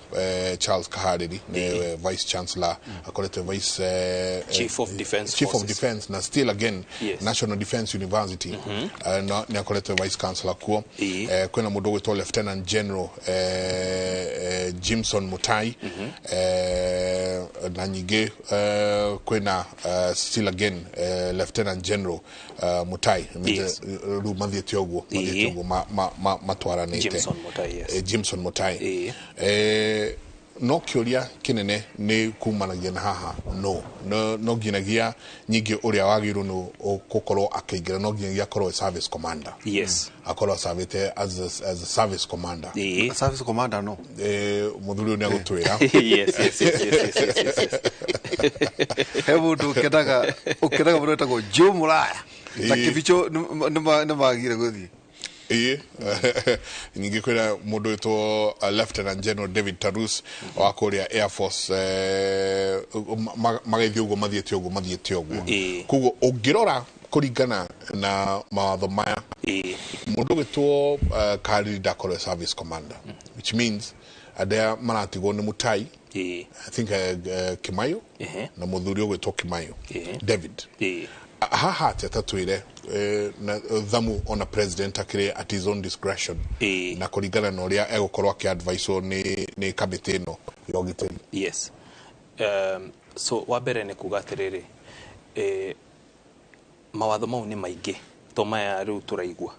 Charles Kahariri nĩwe Vice Chancellor Akoretwo vice Chief of Defence Chief of Forces. Defence na still again National Defence University, na nĩ akoretwo vice chancellor kuo. Kwĩna mũndũ ũgwĩtwo Lieutenant General Jimson Mutai, na ningĩ kwĩna still again Lieutenant General Mutai. Rĩu mathiĩte ũguo, mathiĩte ũguo matwaranĩte. Jimson Mutai, yes. Jimson Mutai. No kĩũria kĩnene nĩ kumanagia na haha, no nginyagia nyingĩ ũrĩa wagĩrĩirwo nĩ gũkorwo akĩingĩra, no nginyagia akorwo e service commander, akorwo acavĩte as a service commander. Service commander, no. Mũthuri ũyũ nĩ agũtwĩra. Yes. He mũndũ ũkenaga mũno wĩtagwo Joe Mũraya na Kĩbicho nĩ magire gũthiĩ. Ĩĩ, ningĩ kwĩna mũndũ wĩtwo Lieutenant General David Tarus wa kũrĩa Air Force, magĩthiĩ ũguo, mathiĩte ũguo, mathiĩte ũguo. Koguo ũngĩrora kũringana na mawatho maya, mũndũ ũgĩtwo Kariri ndakorwo e service commander, which means arĩa maratigwo nĩ Mutai, I think Kimayo, na mũthuri ũgwĩtwo Kimayo David. Haha atĩa tatwĩre na thamu ona president akĩrĩ at his own discretion na kũringana na ũrĩa egũkorwo akĩadviswo nĩ kamĩtĩ ĩno ya ũgitĩri? Yes, so wa mbere nĩ kuga atĩrĩrĩ, mawatho mau nĩ maingĩ to maya rĩu tũraigua.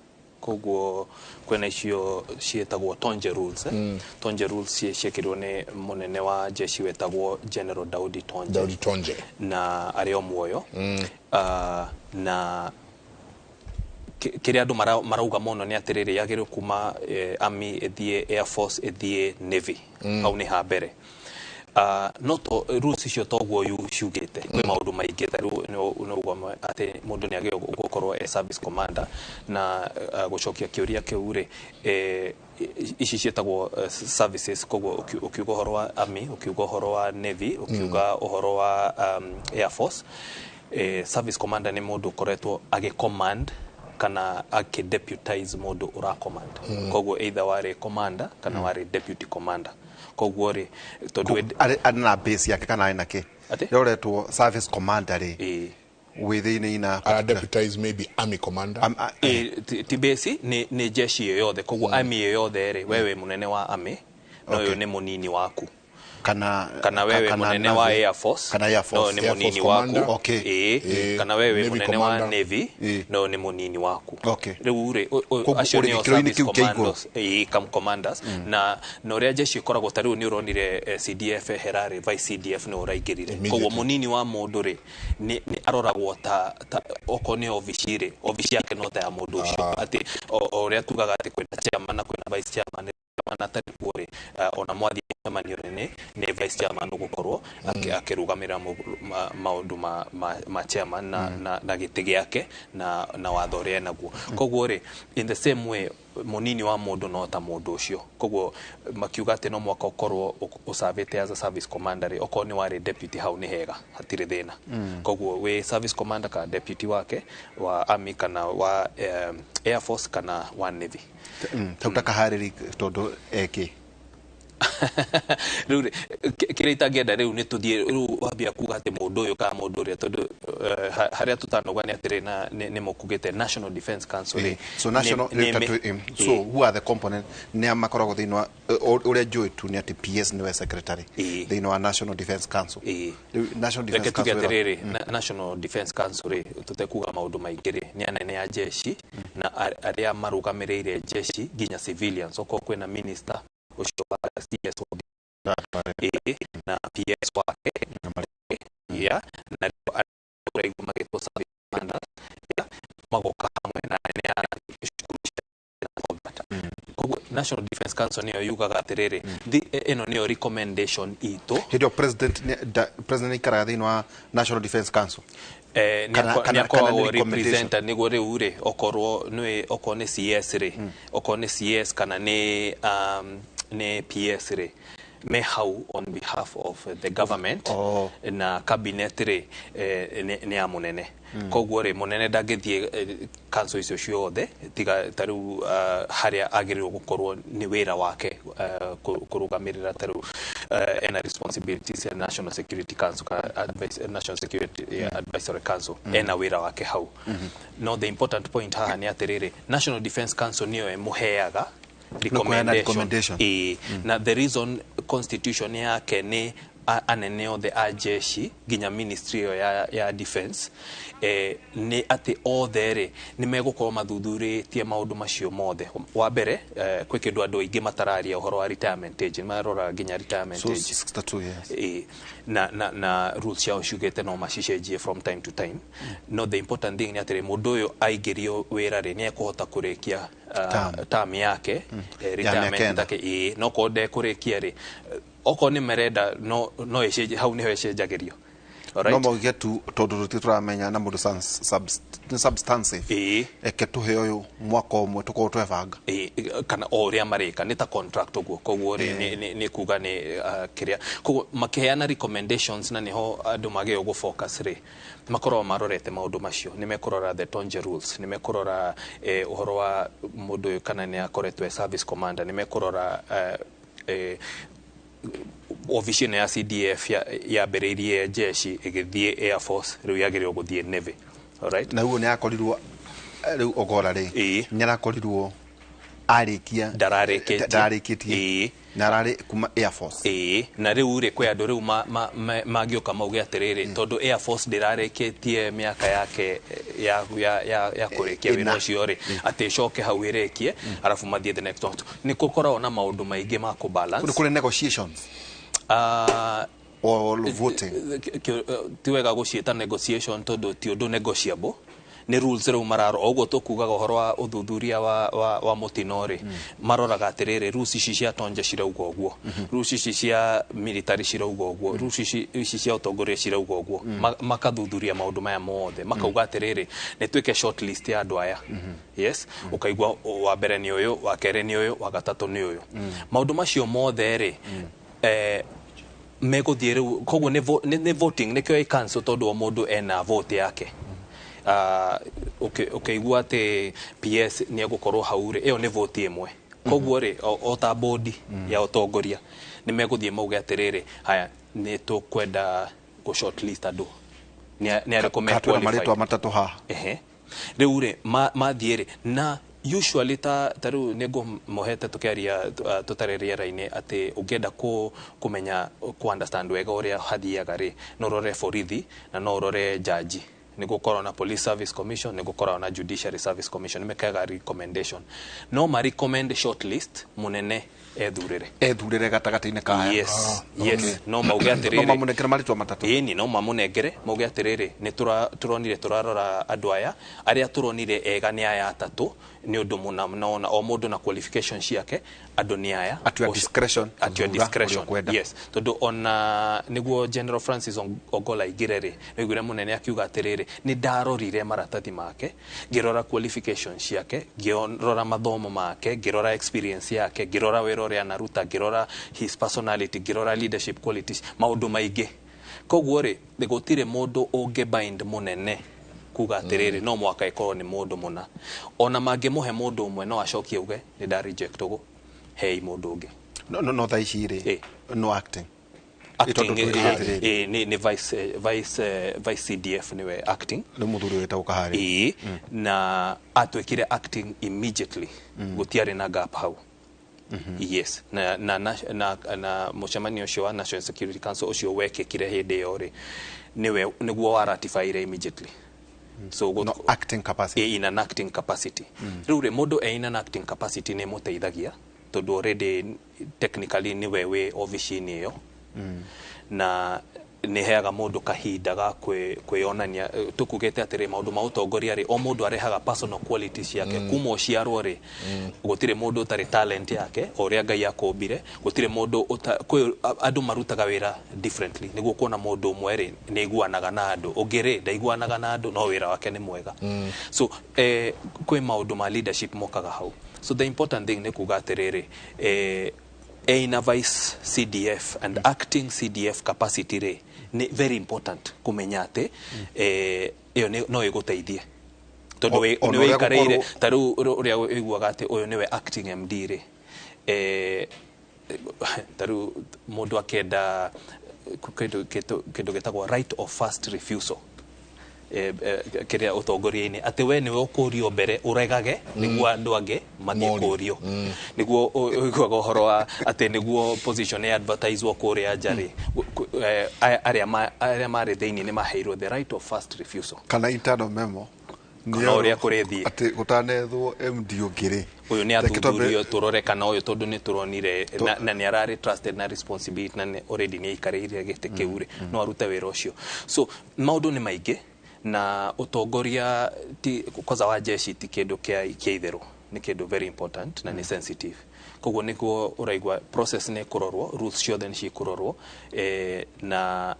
Koguo kwĩna icio ciĩtagwo Tonje Rules, eh? Tonje Rules ciekĩrirwo nĩ mũnene wa jeshi wetagwo General Daudi Tonje. Daudi Tonje. Na arĩ o muoyo. Na kĩrĩa andũ marauga mũno nĩ atĩrĩrĩ, yagĩrĩirwo kuma army ĩthiĩ Air Force ĩthiĩ Navy. Hau nĩ ha mbere. No to rules icio toguo yu ciugĩte, kwĩ maũndũ maingĩ. Ta rĩu nĩ ũguo atĩ mũndũ nĩ agĩrĩirwo gũkorwo e service commander. Na gũcokia kĩũria kĩu rĩ, ici ciĩtagwo services. Koguo ũkiuga ũhoro wa army, ũkiuga ũhoro wa Navy, ũkiuga ũhoro wa Air Force, service commander nĩ mũndũ ũkoretwo agĩcommand kana akĩdeputize mũndũ ũracommand. Koguo either warĩ commander kana warĩ deputy commander. Koguo rĩ, tondũ Arĩ na base yake kana arĩ na kĩ? Atĩ? Rĩoretwo service commander rĩ, wĩ thĩinĩ ina Ara deputize maybe army commander. Ti base, nĩ jeshi yoyothe. Koguo army yoyothe rĩ, wewe mũnene wa army no ũyũ nĩ mũnini waku. Kana Kana wewe kana mũnene wa Navy. Air Force, Kana Air Force. no nĩ Air Force mũnini waku. commander. Kana wewe Navy mũnene wa commander. Navy, no nĩ mũnini waku. Rĩu rĩ, Koguo acio ũrĩ nĩo gĩkĩro-inĩ service kĩu kĩa igũrũ. commandos, commanders. Na ũrĩa jeshi ĩkoragwo, ta rĩu nĩ ũronire CDF eherarĩ, vice CDF nĩ ũraingĩrire. Koguo mũnini wa mũndũ rĩ, nĩ aroragwo ta okorwo nĩ obici rĩ, obici yake no ta ya mũndũ ũcio. Atĩ o ũrĩa tugaga atĩ kwĩna chairman na kwĩna vice chairman, chairman atarĩ kuo rĩ, ona mwathiĩ mũcemanio nĩ vice chairman ũgũkorwo akĩrũgamĩrĩra maũndũ ma chairman na gĩtĩ gĩake na watho ũrĩa enaguo. Koguo rĩ, in the same way, mũnini wa mũndũ no ta mũndũ ũcio. Koguo makiuga atĩ no mwaka ũkorwo ũcavĩte as a service commander rĩ, okorwo nĩ warĩ deputy, hau nĩ hega, hatirĩ thĩna. Koguo wĩ service commander kana deputy wake wa army kana wa Air Force kana wa Navy. Tau takaharĩri tondũ eki Rĩu rĩ, kĩrĩa itangĩenda rĩu nĩ tũthiĩ rĩu wambia kuga atĩ mũndũ ũyũ kana mũndũ ũrĩa, tondũ harĩa tũtanauga nĩ atĩrĩ, na nĩ mũkugĩte National Defence Council rĩ, So national so who are the component, nĩ a makoragwo thĩinĩ wa ũrĩa njũĩ tu nĩ atĩ PS nĩwe secretary thĩinĩ wa National Defence Council. Rĩu National Reke Defence tuge Council atĩrĩrĩ, National Defence Council rĩ, tũtekuga maũndũ maingĩ rĩ, nĩ anene a jeshi na arĩa marũgamĩrĩire jeshi nginya civilians. Okorwo kwĩna minister ũcio wa CS wa na PS wake, yeah, na rĩu arĩa ũraigua magĩtwo service commanders, yeah, magoka hamwe na anene a cukuru cia all that. Koguo National Defence Council nĩyo yugaga atĩrĩrĩ, ĩno nĩyo recommendation itũ. Hĩndĩ ĩyo president president aikaraga thĩinĩ wa National Defence Council? Nĩ Kana akoragwo nĩ recommendation? representer nĩguo rĩu rĩ, okorwo nĩ okorwo nĩ CS rĩ, okorwo nĩ CS kana nĩ PS rĩ, me hau on behalf of the government. Na cabinet rĩ, nĩ ya mũnene. Koguo rĩ, mũnene ndangĩthiĩ council icio ciothe, tiga ta rĩu harĩa agĩrĩirwo gũkorwo nĩ wĩra wake kũrũgamĩrĩra ta rĩu ena responsibilities ya National Security Council ka advice, National Security Advisory Council, ena wĩra wake hau. No the important point haha nĩ atĩrĩrĩ, National Defence Council nĩyo ĩmũheaga kũheana recommendation. Ĩĩ, na the reason constitution yake nĩ anene othe a jeshi nginya ministry ĩyo ya defense, nĩ atĩ othe rĩ nĩ megũkorwo mathuthurĩtie maũndũ macio mothe. Wa mbere, kwĩ kĩndũ andũ aingĩ matararia, ũhoro wa retirement age. Nĩ maroraga nginya retirement So age. 62 years. Ĩĩ, na rules ciao ciugĩte no macicenjie from time to time. No the important thing nĩ atĩrĩ, mũndũ ũyũ aingĩrio wĩra rĩ, nĩ ekũhota kũrĩkia Term. Term yake, Ya retirement mĩaka 4. take. Ĩĩ, no korwo ndekũrĩkia rĩ, okorwo nĩ merenda no ĩcenjie, hau nĩho ĩcenjagĩrio. No Alright? mauge tu tondũ tũtirĩ tũramenya na mũndũ substantive, eke tũhe ũyũ mwaka ũmwe tũkorwo twebanga. Ĩĩ, kana o ũrĩa marĩka nĩ ta contract ũguo. Koguo rĩ, nĩ kuga nĩ kĩrĩa, koguo makĩheana recommendations, na nĩho andũ magĩrĩirwo gũ focus rĩ, makoragwo marorete maũndũ macio. Nĩ mekũrora the Tonje rules, nĩ mekũrora ũhoro wa mũndũ ũyũ kana nĩ akoretwo e service commander, nĩ mekũrora obici ĩno ya CDF yambĩrĩirie jeshi ĩgĩthiĩ Air Force, rĩu yagĩrĩirwo gũthiĩ Navy. Alright? Na rĩu nĩ akorirwo rĩu Ogolla rĩ, nĩ arakorirwo arĩkia Ndararĩkĩtie. Ndararĩkĩtie. Na ararĩ kuma Air Force. Ĩĩ, na rĩu rĩ, kwĩ andũ rĩu mangĩũka mauge atĩrĩrĩ, tondũ Air Force ndĩrarĩkĩtie mĩaka yake ya kũrĩkia wĩra Ĩna. ũcio rĩ, atĩ ĩcoke hau ĩrĩkie, arabu mathiĩ the next one. Nĩ gũkoragwo na maũndũ maingĩ ma kũ-balance. Kũrĩ negotiations or voting? Ti wega gũciĩta negotiation tondũ ti ũndũ negotiable, nĩ rules rĩu mararora. O ũguo tũkugaga ũhoro wa ũthuthuria wa mũtino rĩ, maroraga atĩrĩrĩ, rules ici cia Tonje cirauga ũguo, rules ici cia military cirauga ũguo, rules ici cia ũtongoria cirauga ũguo. Makathuthuria maũndũ maya mothe, makauga atĩrĩrĩ, nĩ twĩke short list ya andũ aya. Yes, ũkaigua wa mbere nĩ ũyũ, wa kerĩ nĩ ũyũ, wa gatatũ nĩ ũyũ. Maũndũ macio mothe rĩ, megũthiĩ rĩu. Koguo nĩ voting, nĩkĩo ĩ council, tondũ o mũndũ ena vote yake. Ũkĩigua atĩ PS nĩ egũkorwo hau rĩ, ĩyo nĩ vote ĩmwe. Koguo rĩ, o ta bodi ya ũtongoria, nĩ megũthiĩ mauge atĩrĩrĩ, haya, nĩ tũkwenda gũ shortlist andũ nĩ arĩkũ me Ka twĩna qualified. marĩtwa matatũ haha. Ehe, rĩu rĩ, mathiĩ rĩ, na usually ta rĩu nĩ ngũmũhete tũkĩaria tũtarĩ rĩera-inĩ atĩ ũngĩenda kũmenya kũ understand wega ũrĩa hathiaga rĩ, no ũrore borithi na no ũrore jaji. Nĩ gũkorwo na Police Service Commission, nĩ gũkorwo na Judiciary Service Commission, nĩ mekaga recommendation, no ma recommend shortlist, mũnene ethurĩre. Ethurĩre gatagatĩ-inĩ kaya. Yes. No mauge atĩrĩrĩ, No mamũnengere marĩtwa matatũ. Ĩni, no mamũnengere mauge atĩrĩrĩ, nĩ tũronire, tũrarora andũ aya, arĩa tũronire ega nĩ aya atatũ nĩ ũndũ mũna, nona o mũndũ na qualification ciake, andũ nĩ aya. At your discretion, At your thura discretion. ũrĩa ũkwenda. Yes, tondũ ona nĩguo General Francis Ogolla aingĩre rĩ, nĩguire mũnene akiuga atĩrĩrĩ, nĩ ndarorire maratathi make, ngĩrora qualification ciake, ngĩrora mathomo make, ngĩrora experience yake, ngĩrora wĩra ũrĩa anaruta, ngĩrora his personality, ngĩrora leadership qualities, maũndũ maingĩ. Koguo rĩ, gũtirĩ mũndũ ũngĩ bind mũnene kuga atĩrĩrĩ, no mwaka ĩkorwo nĩ mũndũ mũna. Ona mangĩmũhe mũndũ ũmwe, no acokie uge nĩ nda reject ũguo, hei mũndũ ũngĩ. No thaa ici rĩ, no acting? Acting, Tondũ twĩrire atĩrĩrĩ. Nĩ vice CDF nĩwe acting. Nĩ mũthuri wĩtagwo Kaharĩ. Ĩĩ, na atuĩkire acting immediately, gũtiarĩ na gap hau. Yes, na mũcemanio ũcio wa National Security Council ũcio wekĩkire hĩndĩ ĩyo rĩ, nĩwe nĩguo wa ratifyire immediately. So No acting capacity. In an acting capacity. Rĩu rĩ, mũndũ e in an acting capacity nĩ mũteithagia tondũ already technically nĩwe wĩ obici-inĩ ĩyo, na nĩ heaga mũndũ kahinda ga kwĩyonania. Tũkugĩte atĩrĩ, maũndũ ma ũtongoria rĩ, o mũndũ arehaga personal qualities ciake. Kuma ũciarwo rĩ, gũtirĩ mũndũ ũtarĩ talent yake o ũrĩa Ngai akũmbire. Gũtirĩ mũndũ kwĩ andũ marutaga wĩra differently. Nĩguo kuona mũndũ ũmwe rĩ, nĩ aiguanaga na andũ, ũngĩ rĩ, ndaiguanaga na andũ, no wĩra wake nĩ mwega. So kwĩ maũndũ ma leadership mokaga hau. So the important thing nĩ kuga atĩrĩrĩ, ina vice CDF and acting CDF capacity rĩ, nĩ very important kũmenya atĩ ĩyo no ĩgũteithie tondũ Ona nĩ ũrĩa wĩikarĩire. Gũkorwo Ta rĩu ũrĩa ũiguaga atĩ ũyũ nĩwe acting MD rĩ, Ta rĩu mũndũ akĩenda kĩndũ gĩtagwo right of first refusal kĩrĩa ũtongoria-inĩ, atĩ we nĩwe ũkũrio mbere ũregage nĩguo andũ angĩ mathiĩ kũrio, nĩguo ũiguaga ũhoro wa atĩ nĩguo position ya advertise kũrĩa nja rĩ, arĩa marĩ thĩinĩ nĩ maheirwo the right of first refusal. Kana internal memo. Kana ũrĩa kũrĩthiĩ. Atĩ gũtanethwo MD ũngĩ rĩ, ũyũ nĩ athuthurio tũrore kana ũyũ, tondũ nĩ tũronire na nĩ ararĩ trusted na responsibility na already nĩ aikarĩire gĩtĩ kĩu rĩ, no arute wĩra ũcio. So maũndũ nĩ maingĩ na ũtongoria ti kwanza wa jeshi ti kĩndũ kĩa itherũ, nĩ kĩndũ very important na nĩ sensitive. Koguo nĩguo ũraigua process nĩ kũrorwo, rules ciothe nĩ cikũrorwo, na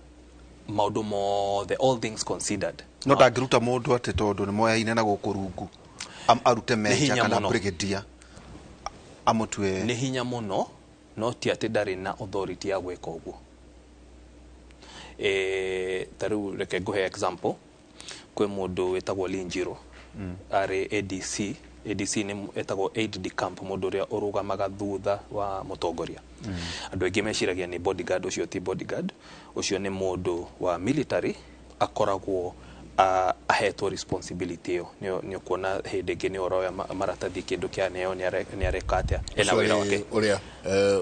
maũndũ mothe, all things considered. No ndangĩruta mũndũ atĩ tondũ nĩ moyaine na gũkũ rungu arute meja kana brigadier amũtue. Nĩ hinya mũno, no ti atĩ ndarĩ na authority ya gwĩka ũguo. Ta rĩu reke ngũhe example. Kwĩ mũndũ wĩtagwo Linjiro, arĩ ADC. ADC nĩ etagwo aide de camp, mũndũ ũrĩa ũrũgamaga thutha wa mũtongoria. Andũ aingĩ meciragia nĩ bodyguard, ũcio ti bodyguard, ũcio nĩ mũndũ wa military akoragwo ahetwo responsibility ĩyo. Nĩ ũkuona hĩndĩ ĩngĩ nĩ ũroya maratathi kĩndũ kĩa neo nĩ areka atĩa, ena wĩra wake. Ũrĩa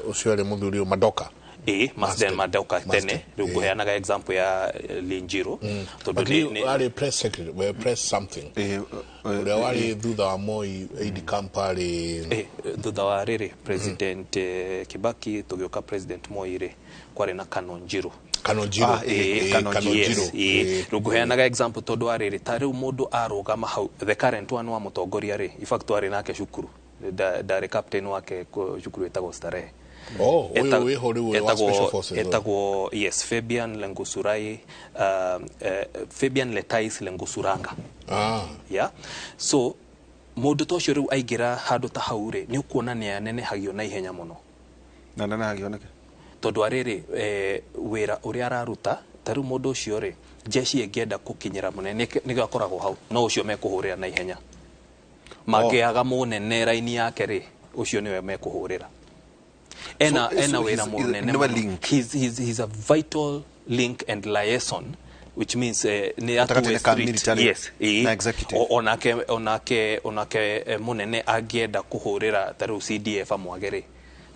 ũcio arĩ mũthuri ũyũ Madoka. Marsden Madoka tene, rĩu ngũheanaga example ya Linjiro tondũ nĩ arĩ press secretary, press something. Ũrĩa warĩ thutha wa Moi aide camp arĩ thutha wa rĩrĩ President Kibaki, tũgĩũka President Moi rĩ, kwarĩ na Canon Njiro. Canon Njiro. Canon Njiro. Rĩu ngũheanaga example tondũ wa rĩrĩ, ta rĩu mũndũ arũgama hau, the current one wa mũtongoria rĩ, in fact twarĩ nake cukuru, ndarĩ captain wake cukuru ĩtagwo Starehe. Oh, etagwo yes, Fabian Lengusurai, Fabian Letais Lengusuranga. Yeah. So mũndũ ta ũcio rĩu aingĩra handũ ta hau rĩ, nĩ ũkuona nĩ anenehagio na ihenya mũno. Na anenehagio nĩkĩ? Tondũ arĩrĩ wĩra ũrĩa araruta, ta rĩu mũndũ ũcio rĩ, jeshi ĩngĩenda gũkinyĩra mũnene nĩkĩo akoragwo hau, no ũcio mekũhũrĩra na ihenya. Mangĩaga mũnene raini yake rĩ, ũcio nĩwe mekũhũrĩra. Ena wĩra mũnene. He's a vital link and liaison, which means nĩ a two-way street. Yes, na executive. Onake mũnene angĩenda kũhũrĩra ta rĩu CDF amwage rĩ,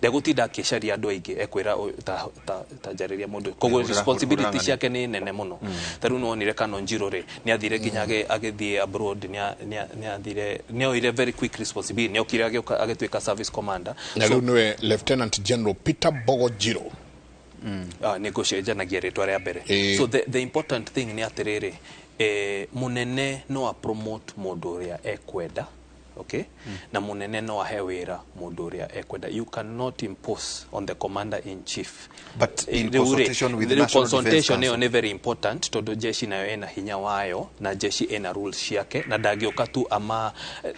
ndegũtinda akĩcaria andũ aingĩ, ekwĩra ta njarĩria mũndũ. Koguo responsibility ciake nĩ nene mũno. Ta rĩu nĩwonire Canon Njiro rĩ, nĩ athire nginya agĩthiĩ abroad, nĩ oire very quick responsibility, nĩ okire agĩtuĩka service commander. Na rĩu nĩwe Lieutenant General Peter Bogo Njiro. Nĩ ngũcenjanagia rĩtwa rĩa mbere. So the important thing nĩ atĩrĩrĩ, mũnene no a promote mũndũ ũrĩa ekwenda. Okay? Na munene no ahe wĩra mũndũ ũrĩa ekwenda. You cannot impose on the commander in chief. But in consultation with the National Defence Council. Consultation nĩ very important tondũ jeshi nayo ĩna hinya wayo na jeshi ĩna rules ciake na ndangĩũka tu ama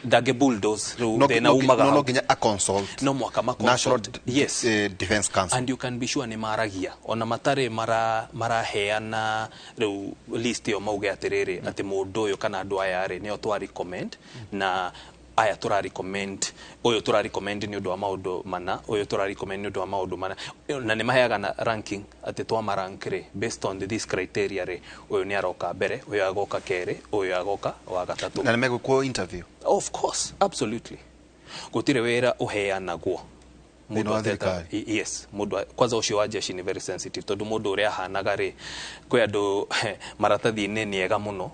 ndangĩ bulldoze rĩu thĩna umaga no nginya a consult. No mwaka ma consult. National yes. Defence Council. And you can be sure nĩ maragia ona matarĩ maraheana rĩu list ĩyo mauge atĩrĩrĩ atĩ mũndũ ũyũ kana andũ aya rĩ nĩo twa recommend na aya tura recommend uyu tura recommend ni undu wa maundu mana uyu tura recommend ni undu wa maundu mana na ni maheaga na ranking ati twa marank ri based on this criteria ri uyu ni aroka mbere uyu agoka keri uyu agoka wa gatatu na ni megukwo interview. Of course, absolutely. Gutire wira uheanagwo mundu ateta. Yes, mundu kwanza ucio wa jeshi ni very sensitive tondu mundu uria ahanaga ri kwi andu maratathi-inĩ ni ega muno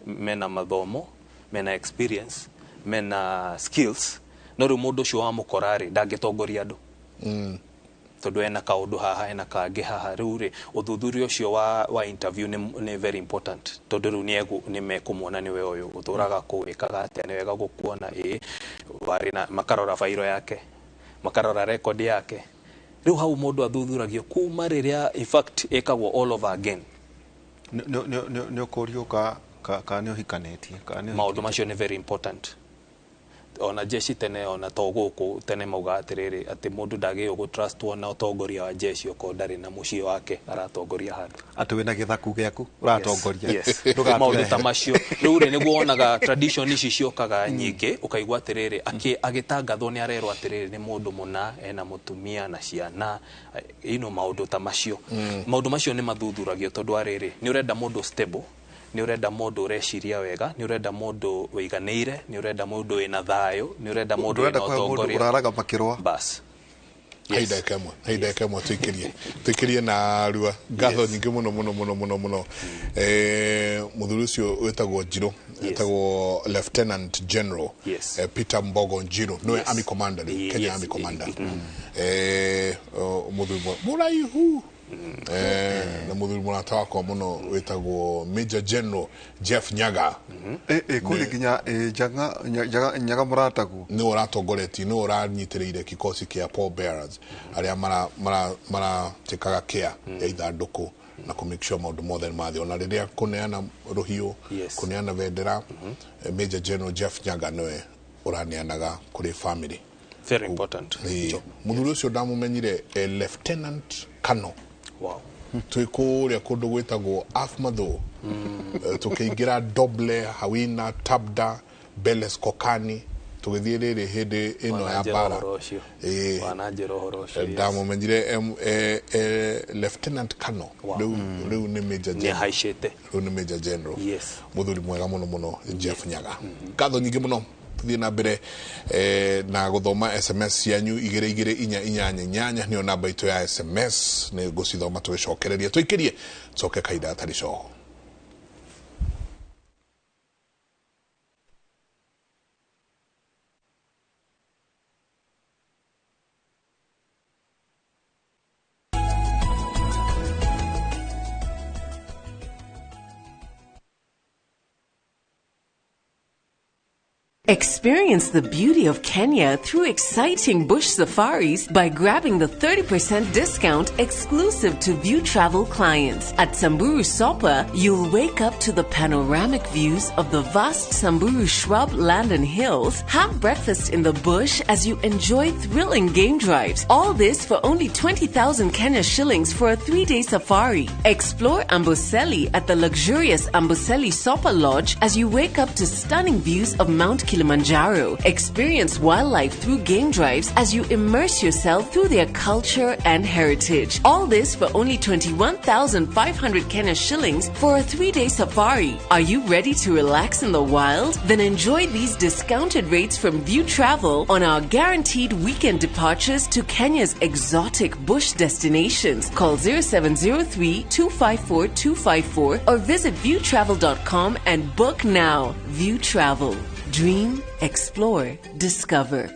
mena mathomo mena experience mena skills no riu mundu ucio wa mukora ri ndangĩtongoria andu tondu ena kaundu haha ena kangĩ haha riu ri uthuthuria ucio wa interview ni very important tondu riu ni mekumuona niwe uyu uturaga ku wikaga atia ni wega gukuona ĩ wari na makarora fairo yake makarora record yake riu hau mundu athuthuragio kuma riria in fact ikagwo all over again. Ni ukurio ka ni uhikanĩtie ka ni maundu macio ni very important. Ona jeshi tene, ona to gũkũ tene mauga atĩrĩrĩ, atĩ mũndũ ndagĩrĩirwo gũtrustwo na ũtongoria wa jeshi okorwo ndarĩ na mũciĩ wake aratongoria handũ. Atĩ wĩna gĩthaku gĩaku ũratongoria. Yes. Ndũgatũrehe. Maũndũ ta macio rĩu rĩ, nĩguo wonaga tradition ici ciokaga nyingĩ, ũkaigua atĩrĩrĩ, agĩtangathwo nĩ arerwo atĩrĩrĩ, nĩ mũndũ mũna ena mũtumia na ciana, maũndũ ta macio. Maũndũ macio nĩ mathuthuragio tondũ arĩrĩ, nĩ ũrenda mũndũ stable, nĩ ũrenda mũndũ ũreciria wega, nĩ ũrenda mũndũ wĩiganĩire, nĩ ũrenda mũndũ wĩna thayũ, nĩ ũrenda mũndũ wĩna Ndũrenda kũhe mũndũ ũtongoria. ũraraga makĩrũa. Bas. Hei ndagĩka ĩmwe, hei ndagĩka ĩmwe, tũikĩrie na rua ngatho nyingĩ mũno mũno mũno mũno mũno. Mũthuri ũcio wĩtagwo Njirũ, wĩtagwo Lieutenant General Peter Mbogo Njirũ, nĩwe Army Commander rĩu, Kenya Army Commander. Mũthuri mũraihu. Na mũthuri mũrata wakwa mũno wĩtagwo Major General Jeff Nyaga. Kũrĩ nginya Nyaga mũrataguo. Nĩwe ũratongoretie, nĩwe ũranyitĩrĩire kikosi kĩa Paul Bearers arĩa maratĩkaga care ya ithandũkũ na kũ make sure maũndũ mothe nĩ mathiĩ, ona rĩrĩa kũneana rũhiũ, kũneana bendera, Major General Jeff Nyaga nĩwe ũraneanaga kũrĩ family. Very important. Mũthuri ũcio ndamũmenyire Lieutenant Colonel. Wow. Twĩ kũrĩa kũndũ gwĩtagwo Afmadho, tũkĩingĩra Doble, Hawina, Tabda, Beles Kokani, tũgĩthiĩ rĩrĩ hĩndĩ ĩno ya Wananjĩra mbara. ũhoro ũcio. Wananjĩra ũhoro ũcio, yes. Ndamũmenyire Lieutenant Colonel. Rĩu rĩu nĩ Major Nĩ General. ahaicĩte. Rĩu nĩ Major General. Yes. Mũthuri mwega mũno mũno, Jeff Nyaga. Ngatho nyingĩ mũno. Tũthiĩ na mbere na gũthoma SMS cianyu, 22488 nĩyo namba itũ ya SMS. Nĩ ngũcithoma tũgĩcokereria, tũikĩrie, tũcoke kahinda gatarĩ coho. Experience the beauty of Kenya through exciting bush safaris by grabbing the 30% discount exclusive to View Travel clients. At Samburu Sopa, you'll wake up to the panoramic views of the vast Samburu shrub land and hills, have breakfast in the bush as you enjoy thrilling game drives. All this for only 20,000 Kenya shillings for a 3-day safari. Explore Amboseli at the luxurious Amboseli Sopa Lodge as you wake up to stunning views of Mount Kilimanjaro. Experience wildlife through game drives as you immerse yourself through their culture and heritage. All this for only 21,500 Kenya shillings for a 3-day safari. Are you ready to relax in the wild? Then enjoy these discounted rates from View Travel on our guaranteed weekend departures to Kenya's exotic bush destinations. Call 0703 254 254 or visit viewtravel.com and book now. View Travel. Dream, explore, discover.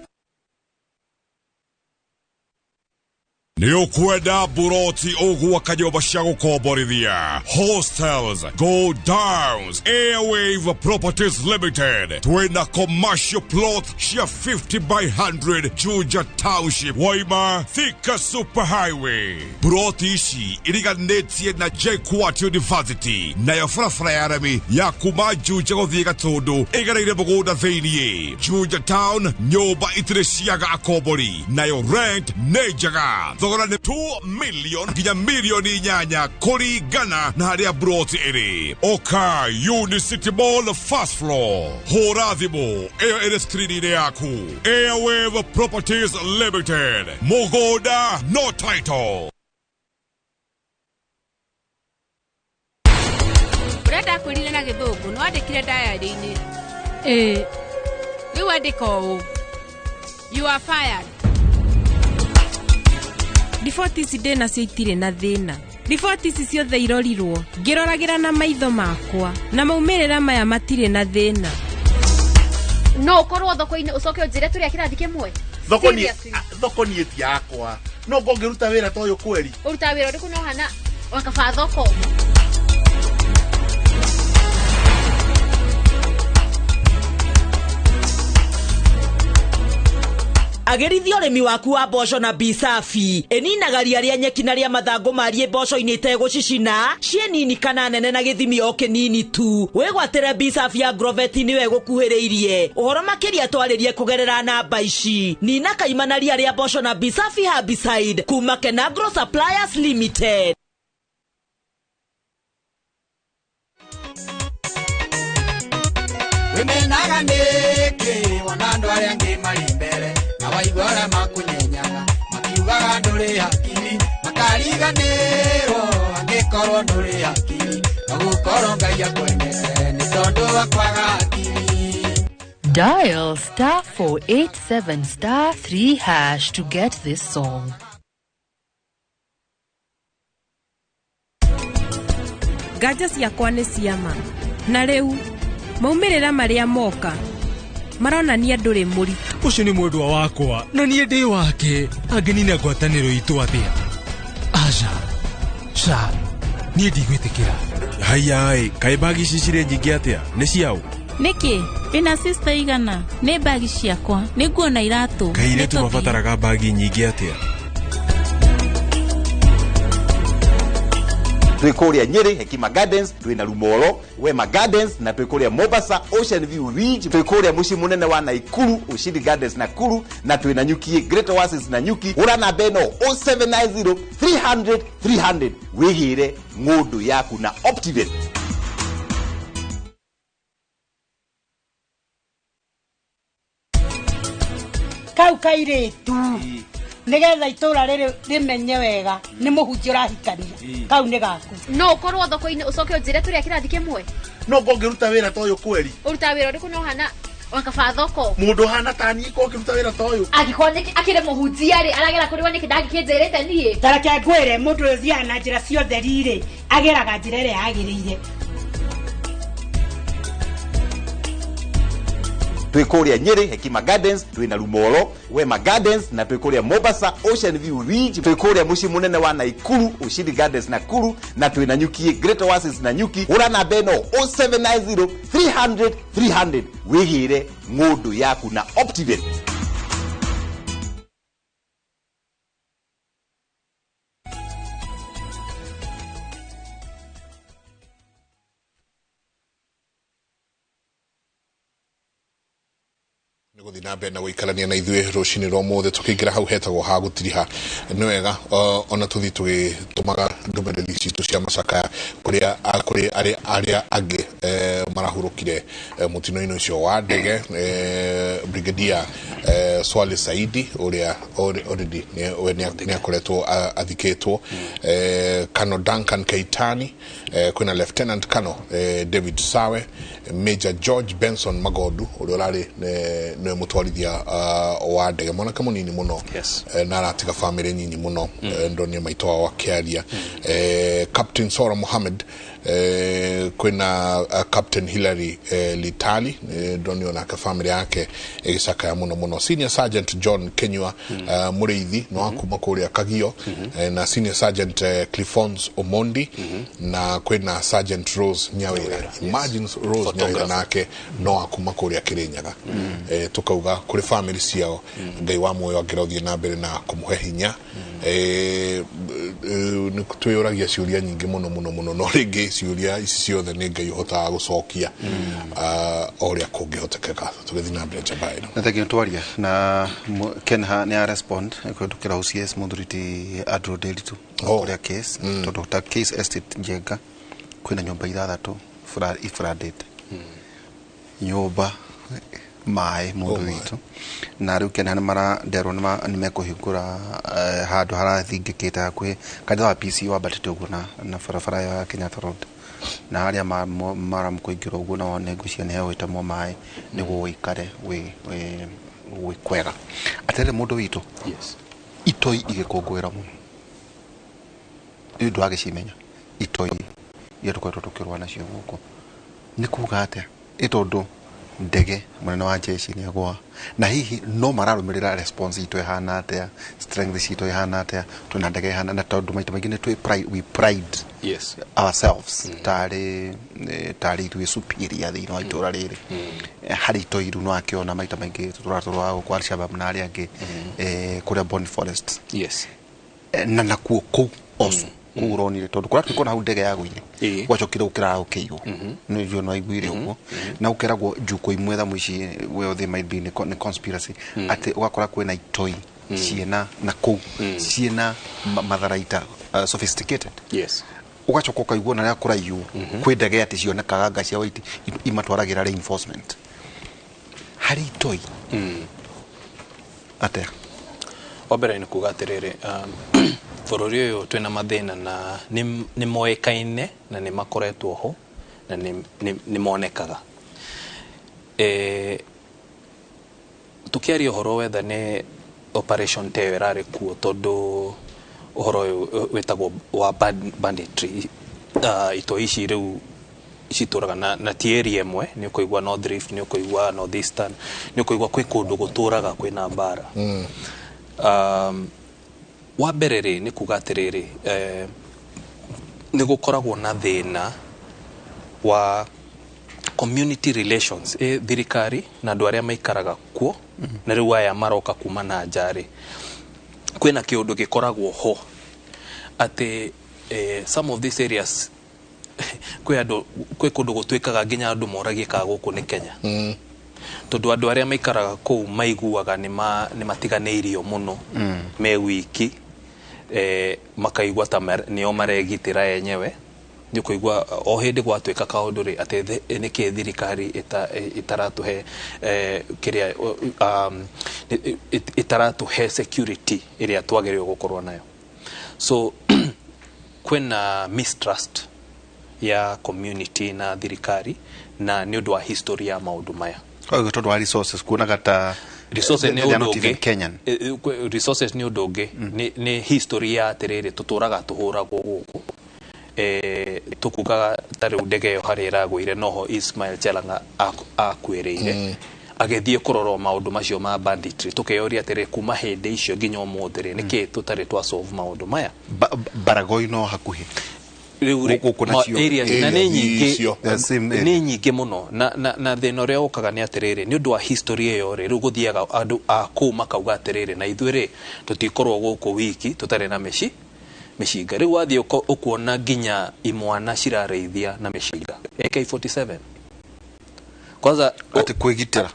Nĩ ũkwenda buroti ũgwaka nyũmba cia gũkomborithia, hostels, go downs? Airwave Properties Limited twĩna commercial plot cia 50 by 100 Juja Township, Waima Thika Super Highway. Buroti ici iriganĩtie na JKUAT University, nayo barabara ya rami ya kuma Juja gũthiĩ Gatũndũ ĩgereire mũgũnda thĩiniĩ Juja Town. Nyũmba itirĩ ciaga akombori, nayo rent nĩ njega. Thogora nĩ 2 million nginya milioni 8 kũringana na harĩa broti ĩrĩ. Oka Unicity Mall, first floor, hũra thimũ ĩyo ĩrĩ skrini-inĩ yaku. Airwave Properties Limited, mũgũnda no title. Ũrĩa ndakwĩrire na gĩthũngũ nĩ wandĩkire diary-inĩ? Ĩĩ. Rĩu andĩka ũũ: you are fired. Riboti ici ndĩ nacio itirĩ na thĩna. Riboti ici ciothe irorirwo ngĩroragĩra na maitho makwa, na maumĩrĩra maya matirĩ na thĩna. No ũkorwo thoko-inĩ ũcoke ũnjĩre tũrĩ a kĩrathi kĩmwe. Thoko niĩ Seriously. Thoko niĩ ti yakwa, no ngũngĩruta wĩra ta ũyũ kweri. Ũrutaga wĩra ũrĩkũ no hana wakaba thoko? Agĩrithia ũrĩmi waku wa mboco na Bisafi. Ĩninaga ria rĩa nyeki na rĩa mathangũ mariĩ mboco-inĩ itegũcicina, ciĩ nini kana nene na gĩthimi o kĩnini tu. Wĩgwatĩre Bisafi ya Agrovet nĩwe ĩgũkuhĩrĩirie. Ũhoro makĩria twarĩrie kũgerera namba ici. Nina kaimana ria rĩa mboco na Bisafi herbicide kuma Kenagro Suppliers Limited. Wimenaga nĩkĩ wona andũ arĩa angĩ marĩ mbere na waigua ũrĩa makunyenyaga makiugaga ndũrĩ hakiri makariganĩrwo angĩkorwo ndũrĩ hakiri no gũkorwo Ngai akwendete nĩ tondũ wa kwaga hakiri. Dial star 487 star 3 hash to get this song. Nganja ciakwa nĩ ciama na rĩu maumĩrĩra marĩa moka maronania ndũrĩ mũritũ. Ũcio nĩ mwendwa wakwa na niĩ ndĩ wake, angĩnina ngwatanĩro itũ atĩa? Aca, ca, niĩ ndigwĩtĩkĩra. Haiya, kaĩ bagi ici cirĩ nyingĩ atĩa? Nĩ ciaũ? Nĩkĩ wĩna sister igana? Nĩ bagi ciakwa, nĩ nguo na iratũ. Kairĩtu mabataraga bagi nyingĩ atĩa? Twĩ kũrĩa Nyeri Hekima Gardens, twĩ na Rumoro Wema Gardens, na twĩ kũrĩa Mombasa Ocean View Ridge, twĩ kũrĩa mũciĩ mũnene wa Naikuru Ushindi Gardens Nakuru, na twĩ na Nyuki Great Oasis na Nyuki. Hũra namba ĩno 0790 300 300 wĩgĩre ng'ũndũ yaku na Optiven. Kau kairĩtu nigetha itũra rĩrĩ rĩmenye wega nĩ mũhunjia ũrahikania kau nĩ gaku. No ũkorwo thoko-inĩ ũcoke ũnjĩre tũrĩ a kĩrathi kĩmwe. No ngũngĩruta wĩra ta ũyũ kweri? Ũrutaga wĩra ũrĩkũ na ũhana wakaba thoko? Mũndũ ũhana ta niĩ ko ũngĩruta wĩra ta ũyũ? Angĩkorwo nĩkĩ akĩrĩ mũhunjia rĩ, aragera kũrĩwa nĩkĩ ndangĩkĩnjĩrĩte niĩ? Ta reke ngwĩre mũndũ ũyũ ũthiaga na njĩra ciothe rĩ, ageraga njĩra ĩrĩa yagĩrĩire. Twĩ kũrĩa Nyeri Hekima Gardens, twĩ na Rumoro Wema Gardens, na twĩ kũrĩa Mombasa Ocean View Ridge, twĩ kũrĩa mũciĩ mũnene wa Naikuru Ushindi Gardens Nakuru, na twĩ na Nyuki Great Oasis na Nyuki. Hũra namba ĩno 0790 300 300 wĩgĩre ng'ũndũ yaku na Optiven. Gũthiĩ na mbere na gũikarania na ithuĩ rũcinĩ rwa ũmũthĩ tũkĩingĩra hau hetagwo ha gũtiriha. Nĩ wega ona tũthiĩ tũgĩtũmaga ndũmĩrĩri citũ cia macakaya kũrĩa kũrĩ arĩa angĩ marahurũkire mũtino-inĩ ũcio wa ndege, Brigadier Swale Saidi ũrĩa already nĩ akoretwo athikĩtwo, Colonel Duncan Keitani, kwĩna Lieutenant Colonel David Sawe, Major George Benson Magondu ũrĩa ũrarĩ nĩwe mũtwarithia wa ndege, mwanake mũnini mũno na aratiga bamĩrĩ nyinyi mũno, ndonio maitũ wao akĩaria, Captain Sora Mohammed, kwĩna Captain Hillary Litali, ndonio nake bamĩrĩ yake ĩgĩcakaya mũno mũno, Senior Sergeant John Kenyua mũrĩithi no akuma kũrĩa Kagio, na Senior Sergeant Cliffons Omondi, na kwĩna Sergeant Rose Nyawira. Imagine Rose Nyawira nake no akuma kũrĩa Kĩrĩnyaga. Tukauga kũrĩ family ciao Ngai wa muoyo angĩrothiĩ na mbere na kũmũhe hinya. Nĩ twĩyũragia ciũria nyingĩ mũno mũno mũno, no rĩngĩ ciũria ici ciothe nĩ Ngai ũhotaga gũcokia o ũrĩa kũngĩhotekeka. Tũgĩthiĩ na mbere njamba ĩno. Na thengio twaria na Kenha nĩ arespond kũhĩtũkĩra OCS mũthuri ti Andrew Nderitu kũrĩa case tondũ ta case estate Njenga kwĩna nyũmba ithathatũ ifradĩte nyũmba maĩ mũndũ witũ, na rĩu Kenha nĩ maranderwo nĩ mekũhingũra handũ harathingĩkĩte hakuhĩ kanitha wa PC wambatĩte ũguo na barabara ya Kenyatta Road, na harĩa maramu kũingĩra ũguo na wone ngwĩciria nĩ hegwĩtamwo maĩ nĩguo ũikare wĩ kwega. Atĩrĩrĩ mũndũ witũ, itoi igĩkũngũĩra mũno, rĩu ndwagĩcimenya itoi iria tũkoretwo tũkĩrũa nacio gũkũ nĩ kuga atĩa? Ĩ tondũ Ndege munene wa jeshi ni agwa na hihi no mararumirira response itu ihana atia, strength citu ihana atia, twina ndege ihana na tondu maita maingi ni twi pride, we pride ourselves tari tari ithuĩ superior thĩinĩ wa itũra rĩrĩ. Harĩ itoiru no akĩona maita maingĩ tũratũrwa kwa Al-Shabaab na arĩa angĩ kũrĩa Boni Forest. Na nakuo kũu also kũu ũronire tondũ kũrĩa twĩkona hau ndege yagũire gwacokire gũkĩraũkĩirwo nĩ no aiguire ũguo na ũkeragwo njuko imwe tha ici, well, they might be nĩ conspiracy atĩ ũgakora kwĩna itoi ciĩna na kũu ciĩna matharaita sophisticated. Ugacoka ũkaigua na rĩrĩa kũraiywo kwĩ ndege atĩ cionekaga nga cia white imatwaragĩra reinforcement harĩ itoi atĩa. Wa mbere nĩ kuga atĩrĩrĩ, bũrũri ũyũ twĩna mathĩna na nĩ moĩkaine na nĩ makoretwo ho na nĩ monekaga. Tũkĩaria ũhoro wetha nĩ operation ta ĩyo ĩrarĩ kuo tondũ ũhoro ũyũ wĩtagwo wa banditry, itoi ici rĩu citũraga na ti area ĩmwe, nĩ ũkũigua North Rift, nĩ ũkũigua North Eastern, nĩ ũkũigua kwĩ kũndũ gũtũraga kwĩna mbara. Wa mbere rĩ nĩ kuga atĩrĩrĩ, nĩ gũkoragwo na thĩna wa community relations, thirikari na andũ arĩa maikaraga kuo na rĩu aya maroka kuma na nja rĩ, kwĩna kĩũndũ gĩkoragwo ho atĩ some of these areas kwĩ andũ kwĩ kũndũ gũtuĩkaga nginya andũ moragie kana gũkũ nĩ Kenya, tondũ andũ arĩa maikaraga kũu maiguaga nĩ matiganĩirio mũno me wiki, makaigua ta nĩo maregitĩra enyewe. Nĩ ũkũigua o hĩndĩ gwatuĩka kaũndũ rĩ atĩ nĩkĩ thirikari ĩtaratũhe kĩrĩa ĩtaratũhe security ĩrĩa twagĩrĩirwo gũkorwo nayo. So kwĩna mistrust ya community na thirikari na nĩ ũndũ wa history ya maũndũ maya. Koguo tondũ wa resources kuonaga ta resources nĩ ũndũ ũngĩ, Kenyan resources nĩ ũndũ ũngĩ, nĩ history ya atĩrĩrĩ tũtũraga tũhũragwo gũkũ, tũkugaga ta rĩu ndege ĩyo harĩa ĩragũire noho Ismail Chelanga akuĩrĩire agĩthiĩ kũrora maũndũ macio ma banditry. Tũkeyũria atĩrĩ kuma hĩndĩ icio nginya ũmũthĩ rĩ nĩkĩ tũtarĩ twa solve maũndũ maya. Baragoi no hakuhĩ rĩu rĩ na nĩ nyingĩ, nĩ nyingĩ mũno na thĩna ũrĩa ũkaga nĩ atĩrĩrĩ nĩ ũndũ wa history ĩyo rĩ rĩu gũthiaga andũ a kũu makauga atĩrĩrĩ na ithuĩ rĩ tũtikorwo gũkũ wiki tũtarĩ na mĩcinga. Rĩu wathiĩ ũkuona nginya imwana cirarĩithia na mĩcinga AK47 kwanza atĩ kwĩgitĩra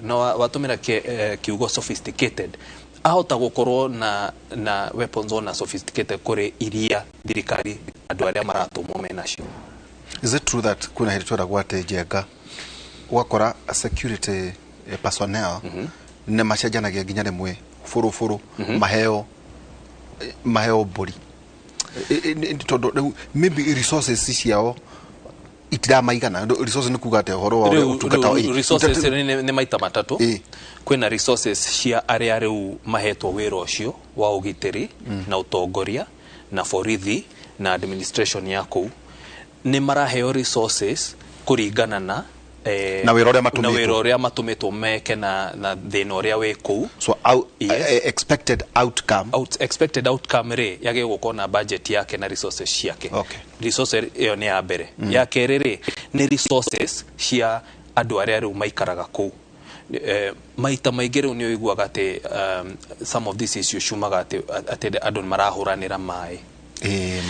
na watũmĩra kiugo sophisticated, ahota gũkorwo na weapons ona sophisticated kũrĩ iria thirikari andũ arĩa maratũmwo menacio. Is it true that kwĩna hĩndĩ tweragwo atĩ Njenga ũgakora security personnel nĩ macenjanagia nginya rĩmwe bũrũbũrũ maheo mbũri tondũ rĩu maybe resources ciao itiramaigana. Resources nĩ kuga atĩ ũhoro wa ũtungata resources nĩ maita matatũ. Kwĩna resources cia arĩa rĩu mahetwo wĩra ũcio wa ũgitĩri na ũtongoria na borithi na administration ya kũu, nĩ maraheo resources kũringana na na wĩra ũrĩa matũmĩtwo meke na thĩna ũrĩa wĩ kũu. So expected outcome, expected outcome rĩ yagĩrĩirwo gũkorwo na budget yake na resources ciake. Resources ĩyo nĩ ya mbere. Ya kerĩ rĩ nĩ resources cia andũ arĩa rĩu maikaraga kũu. Maita maingĩ rĩu nĩ ũiguaga atĩ some of these issues ciumaga atĩ andũ nĩ marahũranĩra maĩ,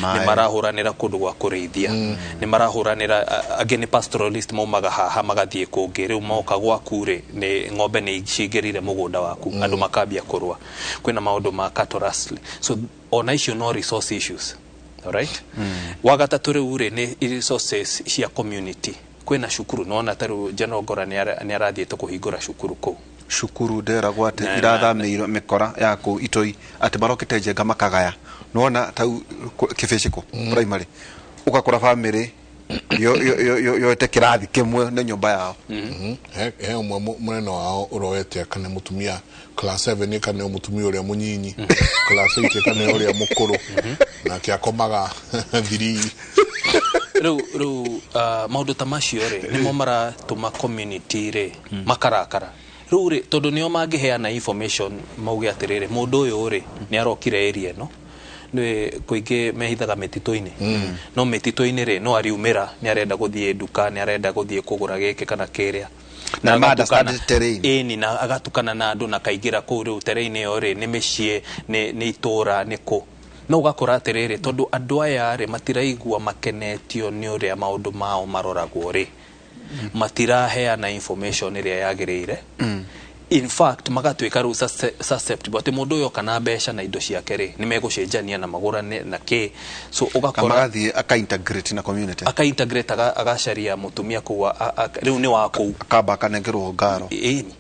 nĩ marahũranĩra kũndũ gwa kũrĩithia, nĩ marahũranĩra angĩ nĩ pastoralist maumaga haha magathiĩ kũngĩ, rĩu moka gwaku rĩ nĩ ng'ombe nĩ cingĩrire mũgũnda waku, andũ makambia kũrũa. Kwĩna maũndũ ma cattle rustling, so ona icio no resource issues. Alright. Wa gatatũ rĩu rĩ nĩ resources cia community. Kwĩna cukuru nona ta rĩu General Ngora nĩ arathiĩte kũhingũra cukuru kũu. Cukuru nderagwo atĩ irathamĩirwo mĩkora ya kũu itoi atĩ marokĩte Njenga makagaya nona tau kĩbĩcĩkũ primary ũgakora bamĩrĩ yoete kĩrathi kĩmwe nĩ nyũmba yao. He ũmwe mũnene wao ũroete kana mũtumia class 7 kana mũtumia ũrĩa mũnyinyi class 8 kana ũrĩa mũkũrũ nake akomaga 3. Rĩu maũndũ ta macio rĩ, nĩmo maratũma community rĩ makarakara. Rĩu rĩ, tondũ nĩo mangĩheana information mauge atĩrĩrĩ, mũndũ ũyũ rĩ nĩ arokire area ĩno, nĩ kũingĩ mehithaga mĩtitũ-inĩ, no mĩtitũ-inĩ rĩ, no ariumĩra nĩ arenda gũthiĩ nduka, nĩ arenda gũthiĩ kũgũra gĩkĩ kana kĩrĩa. Na ma understand terrain. Ĩni, na agatukana na andũ na kaingĩra kũu. Rĩu terrain ĩyo rĩ, nĩ mĩciĩ, nĩ itũũra, nĩ kũ, no ũgakora atĩrĩrĩ, tondũ andũ aya rĩ matiraigua makenetio nĩ ũrĩa maũndũ mao maroragwo rĩ, matiraheana information ĩrĩa yagĩrĩire. In fact, magatuĩka rĩu susceptible atĩ mũndũ ũyũ oka na mbeca na indo ciake rĩ, nĩ megũcenjania na magũrane na kĩ. So ũgakora magathiĩ aka-integrate na community. Aka-integrate, agacaria mũtumia kũu, rĩu nĩ wa kũu. Akamba akanengerwo ngaro. Ĩni,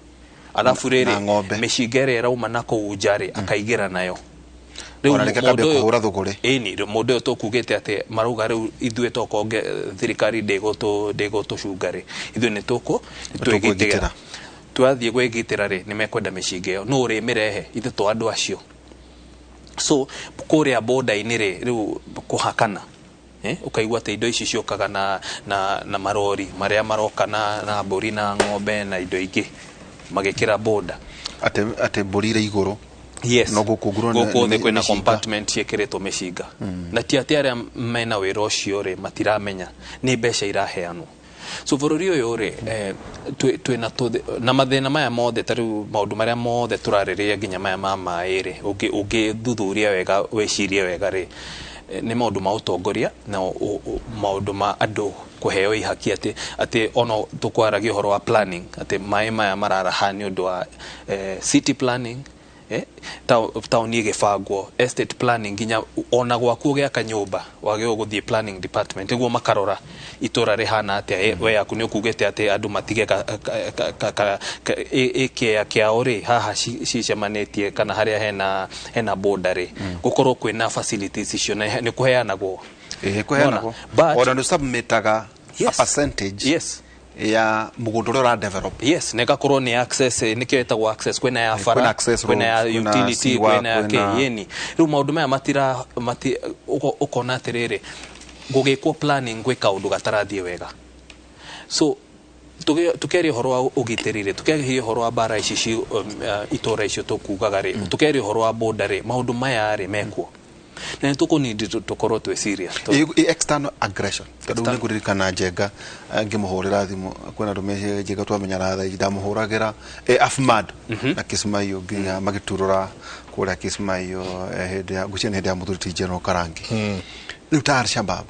arabu Na rĩrĩ, ng'ombe. Mĩcinga ĩrĩa ĩrauma na kũu nja rĩ, akaingĩra nayo. Ona rĩngĩ akambia mũndũ ũyũ- kũhũra thũgũrĩ. Ĩni, rĩu mũndũ ũyũ tũkugĩte atĩ marauga rĩu ithuĩ tokonge thirikari ndĩgũtũcunga rĩ, ithuĩ nĩ tũkũ Tũkwĩgitĩra. Twathiĩ gwĩgitĩra rĩ, nĩ mekwenda mĩcinga ĩyo, nũ ũrĩmĩrehe? Ithuĩ to andũ acio. So kũrĩa border-inĩ rĩ, rĩu kũhakana, ũkaigua atĩ indo ici ciũkaga na marori marĩa maroka na mbũri na ng'ombe na indo ingĩ magĩkĩra border. Atĩ mbũri irĩ igũrũ. Yes. No gũkũ ngũrũ gũkũ thĩ nĩ kwĩna mĩcinga. Compartment ciĩkĩrĩtwo mĩcinga, na ti atĩ arĩa mena wĩra ũcio rĩ matiramenya nĩ mbeca iraheanwo. So bũrũri ũyũ rĩ, twĩna na mathĩna maya mothe, ta rĩu maũndũ marĩa mothe tũrarĩrĩria, nginya maya ma maĩ rĩ, ũngĩthuthuria wega, wĩcirie wega rĩ, nĩ maũndũ ma ũtongoria na maũndũ ma andũ kũheo ihaki, atĩ ona tũkwaragia ũhoro wa planning, atĩ maĩ maya mararaha nĩ ũndũ wa city planning, taũni ĩgĩbangwo, estate planning, nginya ona gwaku ũgĩaka nyũmba wagĩrĩirwo gũthiĩ planning department nĩguo makarora itũra rĩhana atĩa. We yaku nĩ ũkugĩte atĩ andũ matige kĩea kĩao rĩ haha cicemanĩtie kana harĩa hena border rĩ, gũkorwo kwĩna facilities icio na nĩ kũheanagwo. Ĩĩ, kũheanagwo. But ona nĩ submitaga a percentage ya mũgũnda ũrĩa ũra develop. Yes, na ĩgakorwo nĩ access, nĩkĩo ĩtagwo access, kwĩna ya bara, kwĩna access kwĩna ya roads, kwĩna utility, sewer, kwĩna ya kĩ. Yĩni rĩu maũndũ maya matira ũkona atĩrĩrĩ, gũgĩkwo planning gwĩ kaũndũ gatarathiĩ wega. So tukeria ũhoro wa ũgitĩri rĩ, tukeria ũhoro wa mbara ici ci itũra icio tũkugaga rĩ, tukeria ũhoro wa border rĩ, maũndũ maya rĩ mekuo na nĩ tũkũnindi tũkorwo twĩ serious. External aggression, tondũ nĩ ngũririkana Njenga, ngĩmũhũrĩra thimũ, kwĩna andũ me Njenga twamenyana thaa ici, ndamũhũragĩra Afmad na Kismayo nginya magĩturũra kũrĩa Kismayo, hĩndĩ ya ngwĩciria nĩ hĩndĩ ya mũthuri ti General Karangi. Rĩu ta Al-Shabaab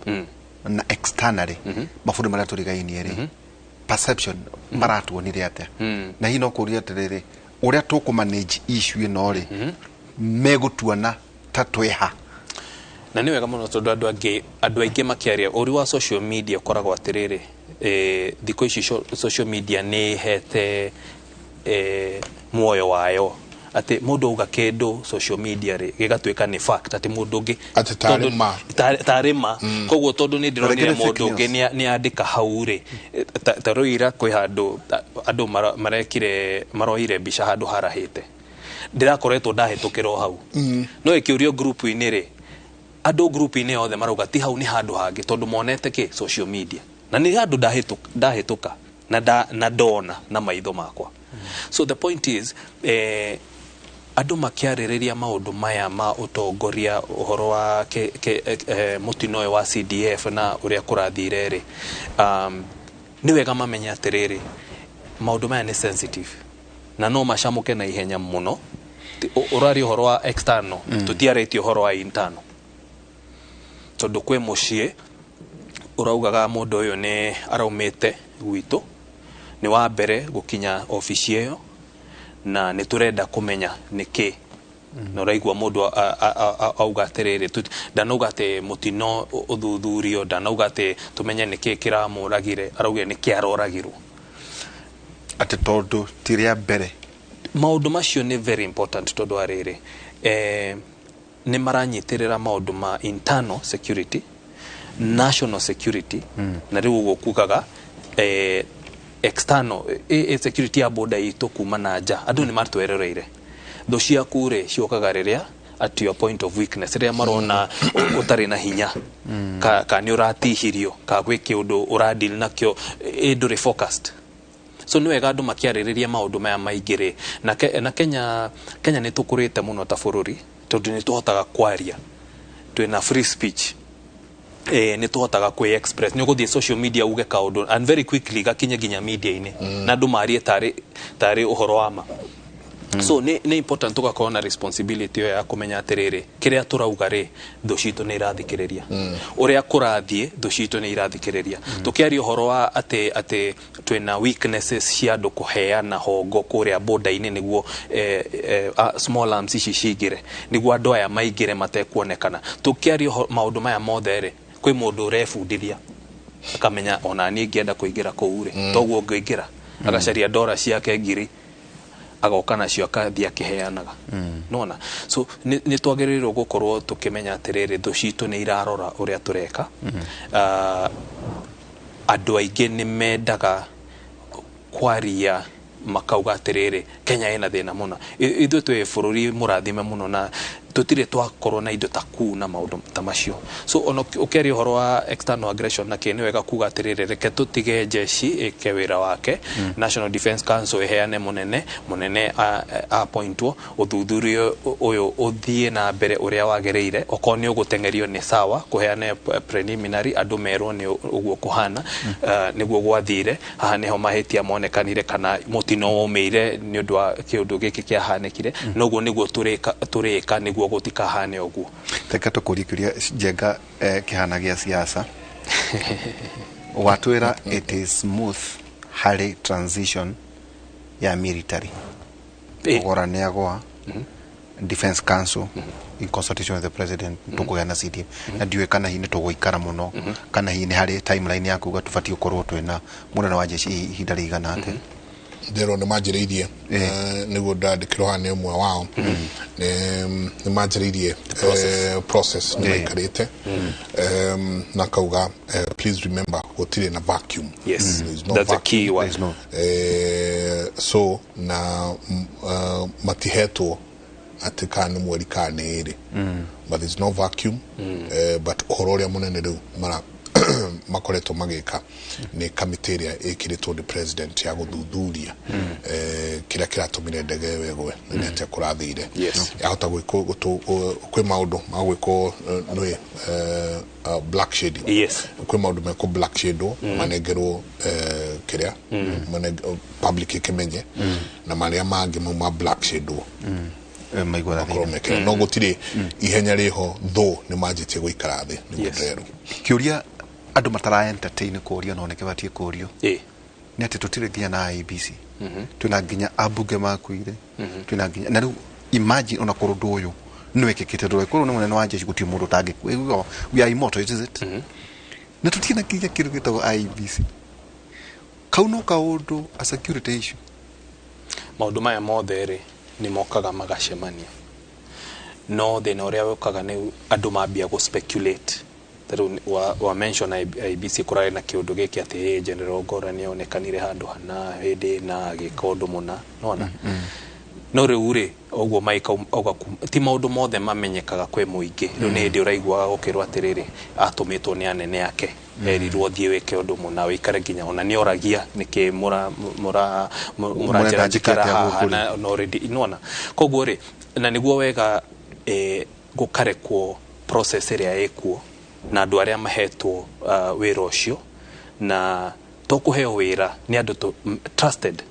na externally mabũrũri marĩa tũrigainie rĩ, perception maratuonire atĩa? Na hihi no kũria atĩrĩrĩ, ũrĩa tũkũ manage issue ĩno rĩ, megũtuona ta twĩha? Na nĩ wega mũno, tondũ andũ aingĩ makĩaria ũru wa social media ũkoragwo atĩrĩrĩ, thikũ ici social media nĩ ĩhete muoyo wayo, atĩ mũndũ auga kĩndũ social media rĩ, gĩgatuĩka nĩ fact, atĩ mũndũ ũngĩ Atĩ tarĩ ma. Tarĩ ma. Koguo tondũ nĩ ndĩronire Rĩngĩ nĩ fake mũndũ ũngĩ news. Nĩ andĩka hau rĩ, ta rĩu ira kwĩ handũ andũ marekire, maroire mbica handũ harahĩte, ndĩrakoretwo ndahĩtũkĩra o hau, no ĩkĩũrio group-inĩ rĩ, andũ group-inĩ yothe marauga ti hau, nĩ handũ hangĩ, tondũ monete kĩ social media na nĩ handũ ndahĩtũka na ndona na maitho makwa. So the point is, andũ makĩarĩrĩria maũndũ maya ma ũtongoria, ũhoro wa mũtino ũyũ wa CDF na ũrĩa kũrathire rĩ, nĩ wega mamenye atĩrĩrĩ, maũndũ maya nĩ sensitive na no macamũke na ihenya mũno. Ũraria ũhoro wa external, tũtiarĩtie ũhoro wa internal, tondũ kwĩ mũciĩ ũraugaga mũndũ ũyũ nĩ araumĩte gwitũ, nĩ wa mbere gũkinya obici ĩyo, na nĩ tũrenda kũmenya nĩ kĩ. Na ũraigua mũndũ auga atĩrĩrĩ, ndanauga atĩ mũtino ũthuthurio, ndanauga atĩ tũmenye nĩkĩ kĩramũragire, araugire nĩkĩ aroragirwo. Atĩ tondũ ti rĩa mbere. Maũndũ macio nĩ very important, tondũ wa rĩrĩ, nĩ maranyitĩrĩra maũndũ ma internal security, national security, na rĩu ũguo kugaga external security ya border itũ kuma na nja, andũ nĩ matwerereire. Thũ ciaku rĩ, ciũkaga rĩrĩa at your point of weakness, rĩrĩa marona ũtarĩ na hinya. Ka nĩ ũratihirio, ka gwĩ kĩũndũ ũradeal nakĩo, ĩ ndũrĩ focused. So nĩ wega andũ makĩarĩrĩria maũndũ maya maingĩ rĩ. Na Kenya nĩ tũkũrĩte mũno ta bũrũri, tondũ nĩ tũhotaga kwaria, twĩna free speech, nĩ tũhotaga kwĩ express. Nĩ ũgũthiĩ social media uge kaũndũ and very quickly gakinye nginya media-inĩ na andũ marie tarĩ ũhoro wa ma. So nĩ important tũgakorwo na responsibility ĩyo ya kũmenya atĩrĩrĩ, kĩrĩa tũrauga rĩ, thũ citũ nĩ irathikĩrĩria. Ũrĩa kũrathiĩ, thũ citũ nĩ irathikĩrĩria. Tũkĩaria ũhoro wa atĩ twĩna weaknesses cia andũ kũheana hongo kũrĩa border-inĩ nĩguo small arms ici cingĩre, nĩguo andũ aya maingĩre matekuonekana. Tũkĩaria maũndũ maya mothe rĩ, kwĩ mũndũ ũrebundithia akamenya ona niĩ ingĩenda kũingĩra kũu rĩ, toguo ngũingĩra, agacaria ndora ciake ngiri, agoka nacio akathiĩ akĩheanaga. Nona so nĩ twagĩrĩirwo gũkorwo tũkĩmenya atĩrĩrĩ, thũ citũ nĩ irarora ũrĩa tũreka. Andũ aingĩ nĩ mendaga kwaria makauga atĩrĩrĩ, Kenya ĩna thĩna mũno. Ithuĩ twĩ bũrũri mũrathime mũno na tũtirĩ twakorwo na indo ta kuu na maũndũ ta macio. So ona ũkĩaria ũhoro wa external aggression na kĩ, nĩ wega kuga atĩrĩrĩ, reke tũtige jeshi ĩke wĩra wake, National Defence Council ĩheane mũnene, mũnene appointwo, ũthuthuria ũyũ ũthiĩ na mbere ũrĩa wagĩrĩire. Okorwo nĩ ũgũteng'erio nĩ sawa, kũheane preliminary, andũ merwo nĩ ũguo kũhana, nĩguo gwathire, haha nĩho mahĩtia monekanire kana mũtino waumĩire nĩ ũndũ wa kĩũndũ gĩkĩ kĩahanĩkire, noguo nĩguo tũrĩka nĩguo gũtikahane ũguo. Reke tũkũrie kĩũria Njenga, kĩhana gĩa siasa. Watwĩra it is smooth harĩ transition ya military. Ũgora nĩ agwa Defense Council in consultation with the president, tũkũgĩa na CDF, na ndiũĩ kana hihi nĩ tũgũikara mũno, kana hihi nĩ harĩ timeline ya kuga tũbatiĩ gũkorwo twĩna mũnene wa jeshi ihinda rĩigana atĩa. Ndĩrwo nĩ manjĩrĩirie, nĩguo ndandĩkĩrwo haha nĩ ũmwe wao, nĩ manjĩrĩirie process, nĩ maikarĩte na kauga, please remember gũtirĩ na vacuum. Yes. There is no That's a vacuum. key word. There is no. So na matihetwo atĩ kana nĩ mweri kana nĩ ĩrĩ, but there is no vacuum. But ũhoro ũrĩa mũnene rĩu mara makoretwo magĩka nĩ kamĩtĩ ĩrĩa ĩkĩrĩtwo nĩ president ya gũthuthuria kĩrĩa kĩratũmire ndege ĩyo ĩgwe na nĩ atĩa kũrathire. Yahota gwĩkwo kwĩ maũndũ ma gwĩkwo nĩ black shading. Kwĩ maũndũ mekwo black shadwo, manengerwo kĩrĩa public ĩkĩmenye, na marĩa mangĩ mau ma black shadwo maiguaga makorwo thĩna. mekĩra, no gũtirĩ ihenya rĩho, thũ nĩ manjĩtie gũikara thĩ nĩguo ndĩrerwo. Kĩũria andũ matara entertain kũrio no nĩkĩbatiĩ kũrio nĩ atĩ tũtirĩ nginya na IEBC, twĩna nginya ambunge makuire, twĩna nginya na rĩu imagine ona korwo ũndũ ũyũ nĩ wĩkĩkĩte, ndũĩ korwo nĩ mũnene wa jeshi, gũtirĩ mũndũ ũtangĩkua. We are immortal, is it? Na tũtirĩ na nginya kĩndũ gĩtagwo IEBC. Kau no kaũndũ a security issue. Maũndũ maya mothe rĩ, nĩ mokaga magacemania, no thĩna ũrĩa ũkaga nĩ andũ mambia gũ speculate. Ta rĩu wa mention IEBC, kũrarĩ na kĩũndũ gĩkĩ atĩ General Ngora nĩ onekanire handũ hana hĩndĩ na agĩka ũndũ mũna, nona no rĩu rĩ, ũguo Mike auga ti maũndũ mothe mamenyekaga kwĩ mũingĩ. Rĩu nĩ hĩndĩ ũraiguaga gũkĩrwo atĩrĩrĩ, atũmĩtwo nĩ anene ake, erirwo thiĩ wĩke ũndũ mũna, wĩikare nginya ona nĩ oragia nĩkĩ mũra mũra mũranjĩra Mũrenda njikara njĩke atĩa haha gũkũ rĩ? Na already nona. Koguo rĩ, na nĩguo wega gũkarekwo process ĩrĩa ĩkuo na andũ arĩa mahetwo wĩra ũcio, na to kũheo wĩra nĩ andũ trusted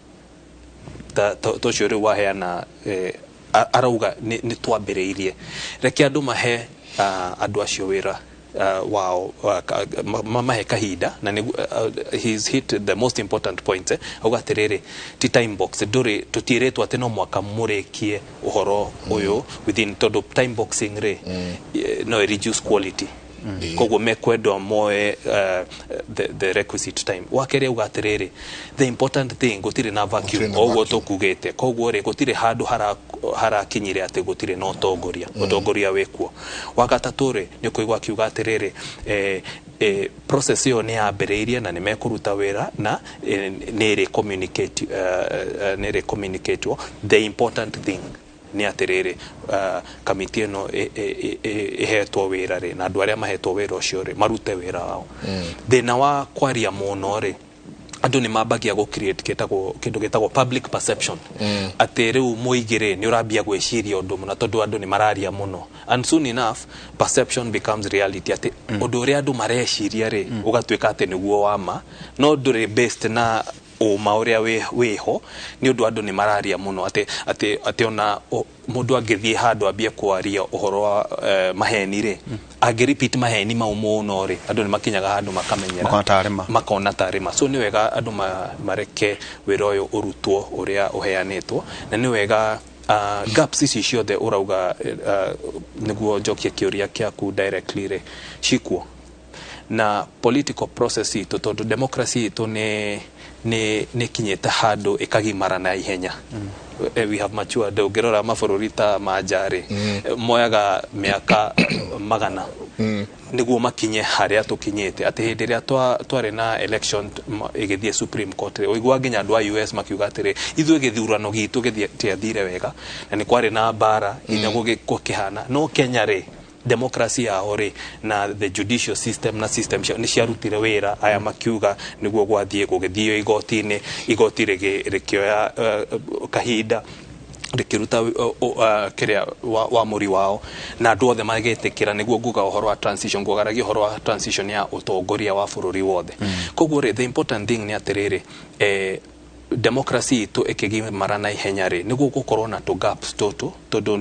ta ũcio rĩu waheana, arauga nĩ twambĩrĩirie, reke andũ mahe andũ acio wĩra wao, mahe kahinda na he's hit the most important point, auga atĩrĩrĩ, ti time box, ndũrĩ tũtiĩrĩtwo atĩ no mwaka mũrĩkie ũhoro ũyũ within, tondũ time boxing rĩ, no ĩ reduce quality. Koguo mekwendwo moe the requisite time. Wa kerĩ auga atĩrĩrĩ, the important thing, gũtirĩ na vacuum. Gũtirĩ na O ũguo vacuum. tũkugĩte, koguo rĩ, gũtirĩ handũ harakinyire atĩ gũtirĩ na ũtongoria, ũtongoria wĩkuo. Wa gatatũ rĩ, nĩ ũkũigua akiuga atĩrĩrĩ, process ĩyo nĩ yambĩrĩirie na nĩ mekũruta wĩra na nĩ ĩrĩ communicate, nĩ ĩrĩ communicate. The important thing Nĩ atĩrĩrĩ, kamiti ĩno ĩhetwo wĩra rĩ, na andũ arĩa mahetwo wĩra ũcio rĩ, marute wĩra wao. Thĩna wa kwaria mũno rĩ, andũ nĩ mambagia gũ create gĩtagwo kĩndũ gĩtagwo public perception, atĩ rĩu mũingĩ rĩ, nĩ ũrambia gwĩciria ũndũ mũna tondũ andũ nĩ mararia mũno, and soon enough perception becomes reality, atĩ ũndũ ũrĩa andũ mareciria rĩ, ũgatuĩka atĩ nĩguo wa ma, no ndũrĩ based na ũma ũrĩa wĩho, nĩ ũndũ andũ nĩ mararia mũno, atĩ ona mũndũ angĩthiĩ handũ ambie kwaria ũhoro wa maheni rĩ, angĩ repeat maheni mau mũno rĩ, andũ nĩ makinyaga handũ makamenyera. Makona tarĩ ma. Makona tarĩ ma. So nĩ wega andũ mareke wĩra ũyũ ũrutwo ũrĩa ũheanĩtwo, na nĩ wega gaps ici ciothe ũrauga, nĩguo njokie kĩũria kĩaku directly rĩ, cikuo na political process itũ, tondũ democracy itũ nĩ kinyĩte handũ ĩkagimara na ihenya. We have matured. Ũngĩrora mabũrũri ta manja rĩ, moyaga mĩaka magana nĩguo makinye harĩa tũkinyĩte, atĩ hĩndĩ ĩrĩa twarĩ na election ĩgĩthiĩ Supreme Court rĩ, ũigua nginya andũ a US makiuga atĩrĩ, ithuĩ gĩthurano gitũ gĩtiathire wega na nĩ kwarĩ na mbara nginya gũkĩhana. No Kenya rĩ, democracy yao rĩ, na the judicial system na system cia nĩ ciarutire wĩra. Aya makiuga nĩguo gwathiĩ, gũgĩthio igoti-inĩ, igoti rĩkĩoya kahinda rĩkĩruta kĩrĩa wamũri wao, na andũ othe magĩtĩkĩra. Nĩguo nguga ũhoro wa transition, ngwagaragia ũhoro wa transition ya ũtongoria wa bũrũri wothe. Koguo rĩ, the important thing nĩ atĩrĩrĩ, democracy itũ ĩkĩgimara na ihenya rĩ, nĩguo gũkorwo na tũ gaps tũtũ, tondũ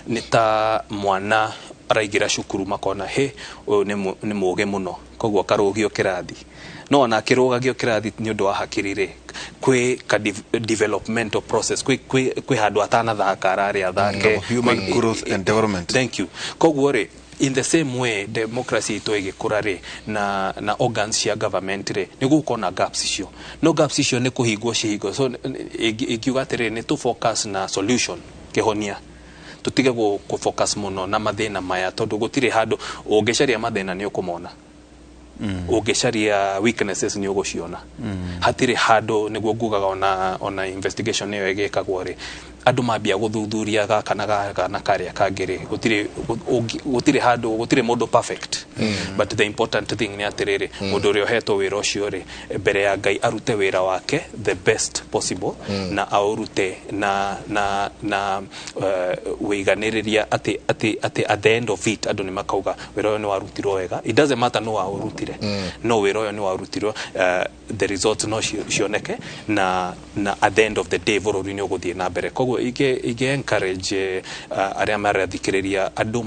nĩ ta mwana araingĩra cukuru, makona he ũyũ nĩ mũũgĩ mũno, koguo akarũgio kĩrathi. No ona akĩrũgagio kĩrathi nĩ ũndũ wa hakiri rĩ, kwĩ ka developmental process, kwĩ handũ atanathaka ararĩ athake. Human growth and development. Thank you. Koguo rĩ, in the same way democracy itũ ĩgĩkũra rĩ, na organs cia government rĩ, nĩ gũkorwo na gaps icio, no gaps icio nĩ kũhingwo cihingwo. So ingiuga atĩrĩrĩ, nĩ tũ focus na solution, kĩhonia, tũtige gũ focus mũno na mathĩna maya, tondũ gũtirĩ handũ ũngĩcaria mathĩna nĩ ũkũmona, ũngĩcaria weaknesses nĩ ũgũciona. Hatirĩ handũ, nĩguo ngugaga ona investigation ĩyo ĩgĩkagwo rĩ, andũ mambia gũthuthuria gaka na gaka na karĩa kangĩ rĩ, gũtirĩ handũ, gũtirĩ mũndũ perfect. But the important thing nĩ atĩrĩrĩ, mũndũ ũrĩa ũhetwo wĩra ũcio rĩ, mbere ya Ngai arute wĩra wake the best possible, na aũrute na wĩiganĩrĩria, atĩ at the end of it andũ nĩ makauga wĩra ũyũ nĩ warutirwo wega. It doesn't matter no waũrutire, no wĩra ũyũ nĩ warutirwo, the results no cioneke, na at the end of the day bũrũri nĩ ũgũthiĩ na mbere. Koguo ingĩ encourage arĩa marathikĩrĩria, andũ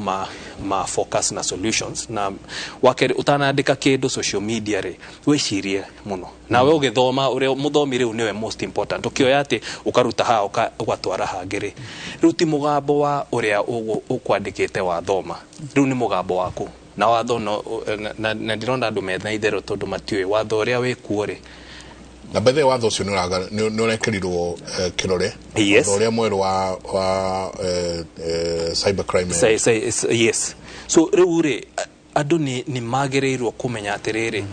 ma focus na solutions, na wakerĩ, ũtanandĩka kĩndũ social media rĩ, wĩcirie mũno. Nawe ũgĩthoma, ũrĩa mũthomi rĩu nĩwe most important. Ũkĩoya atĩ ũkaruta haha ũgatwara hangĩ rĩ, rĩu ti mũgambo wa ũrĩa ũkwandĩkĩte wathoma, rĩu nĩ mũgambo waku na watho. No na ndĩrona andũ mena itherũ tondũ matiũĩ watho ũrĩa wĩkuo rĩ. Na bethe watho ũcio nĩ ũrekerirwo kĩrore. Yes. Watho ũrĩa mwerũ wa cyber crime. Yes. So rĩu rĩ, andũ nĩ magĩrĩirwo kũmenya atĩrĩrĩ,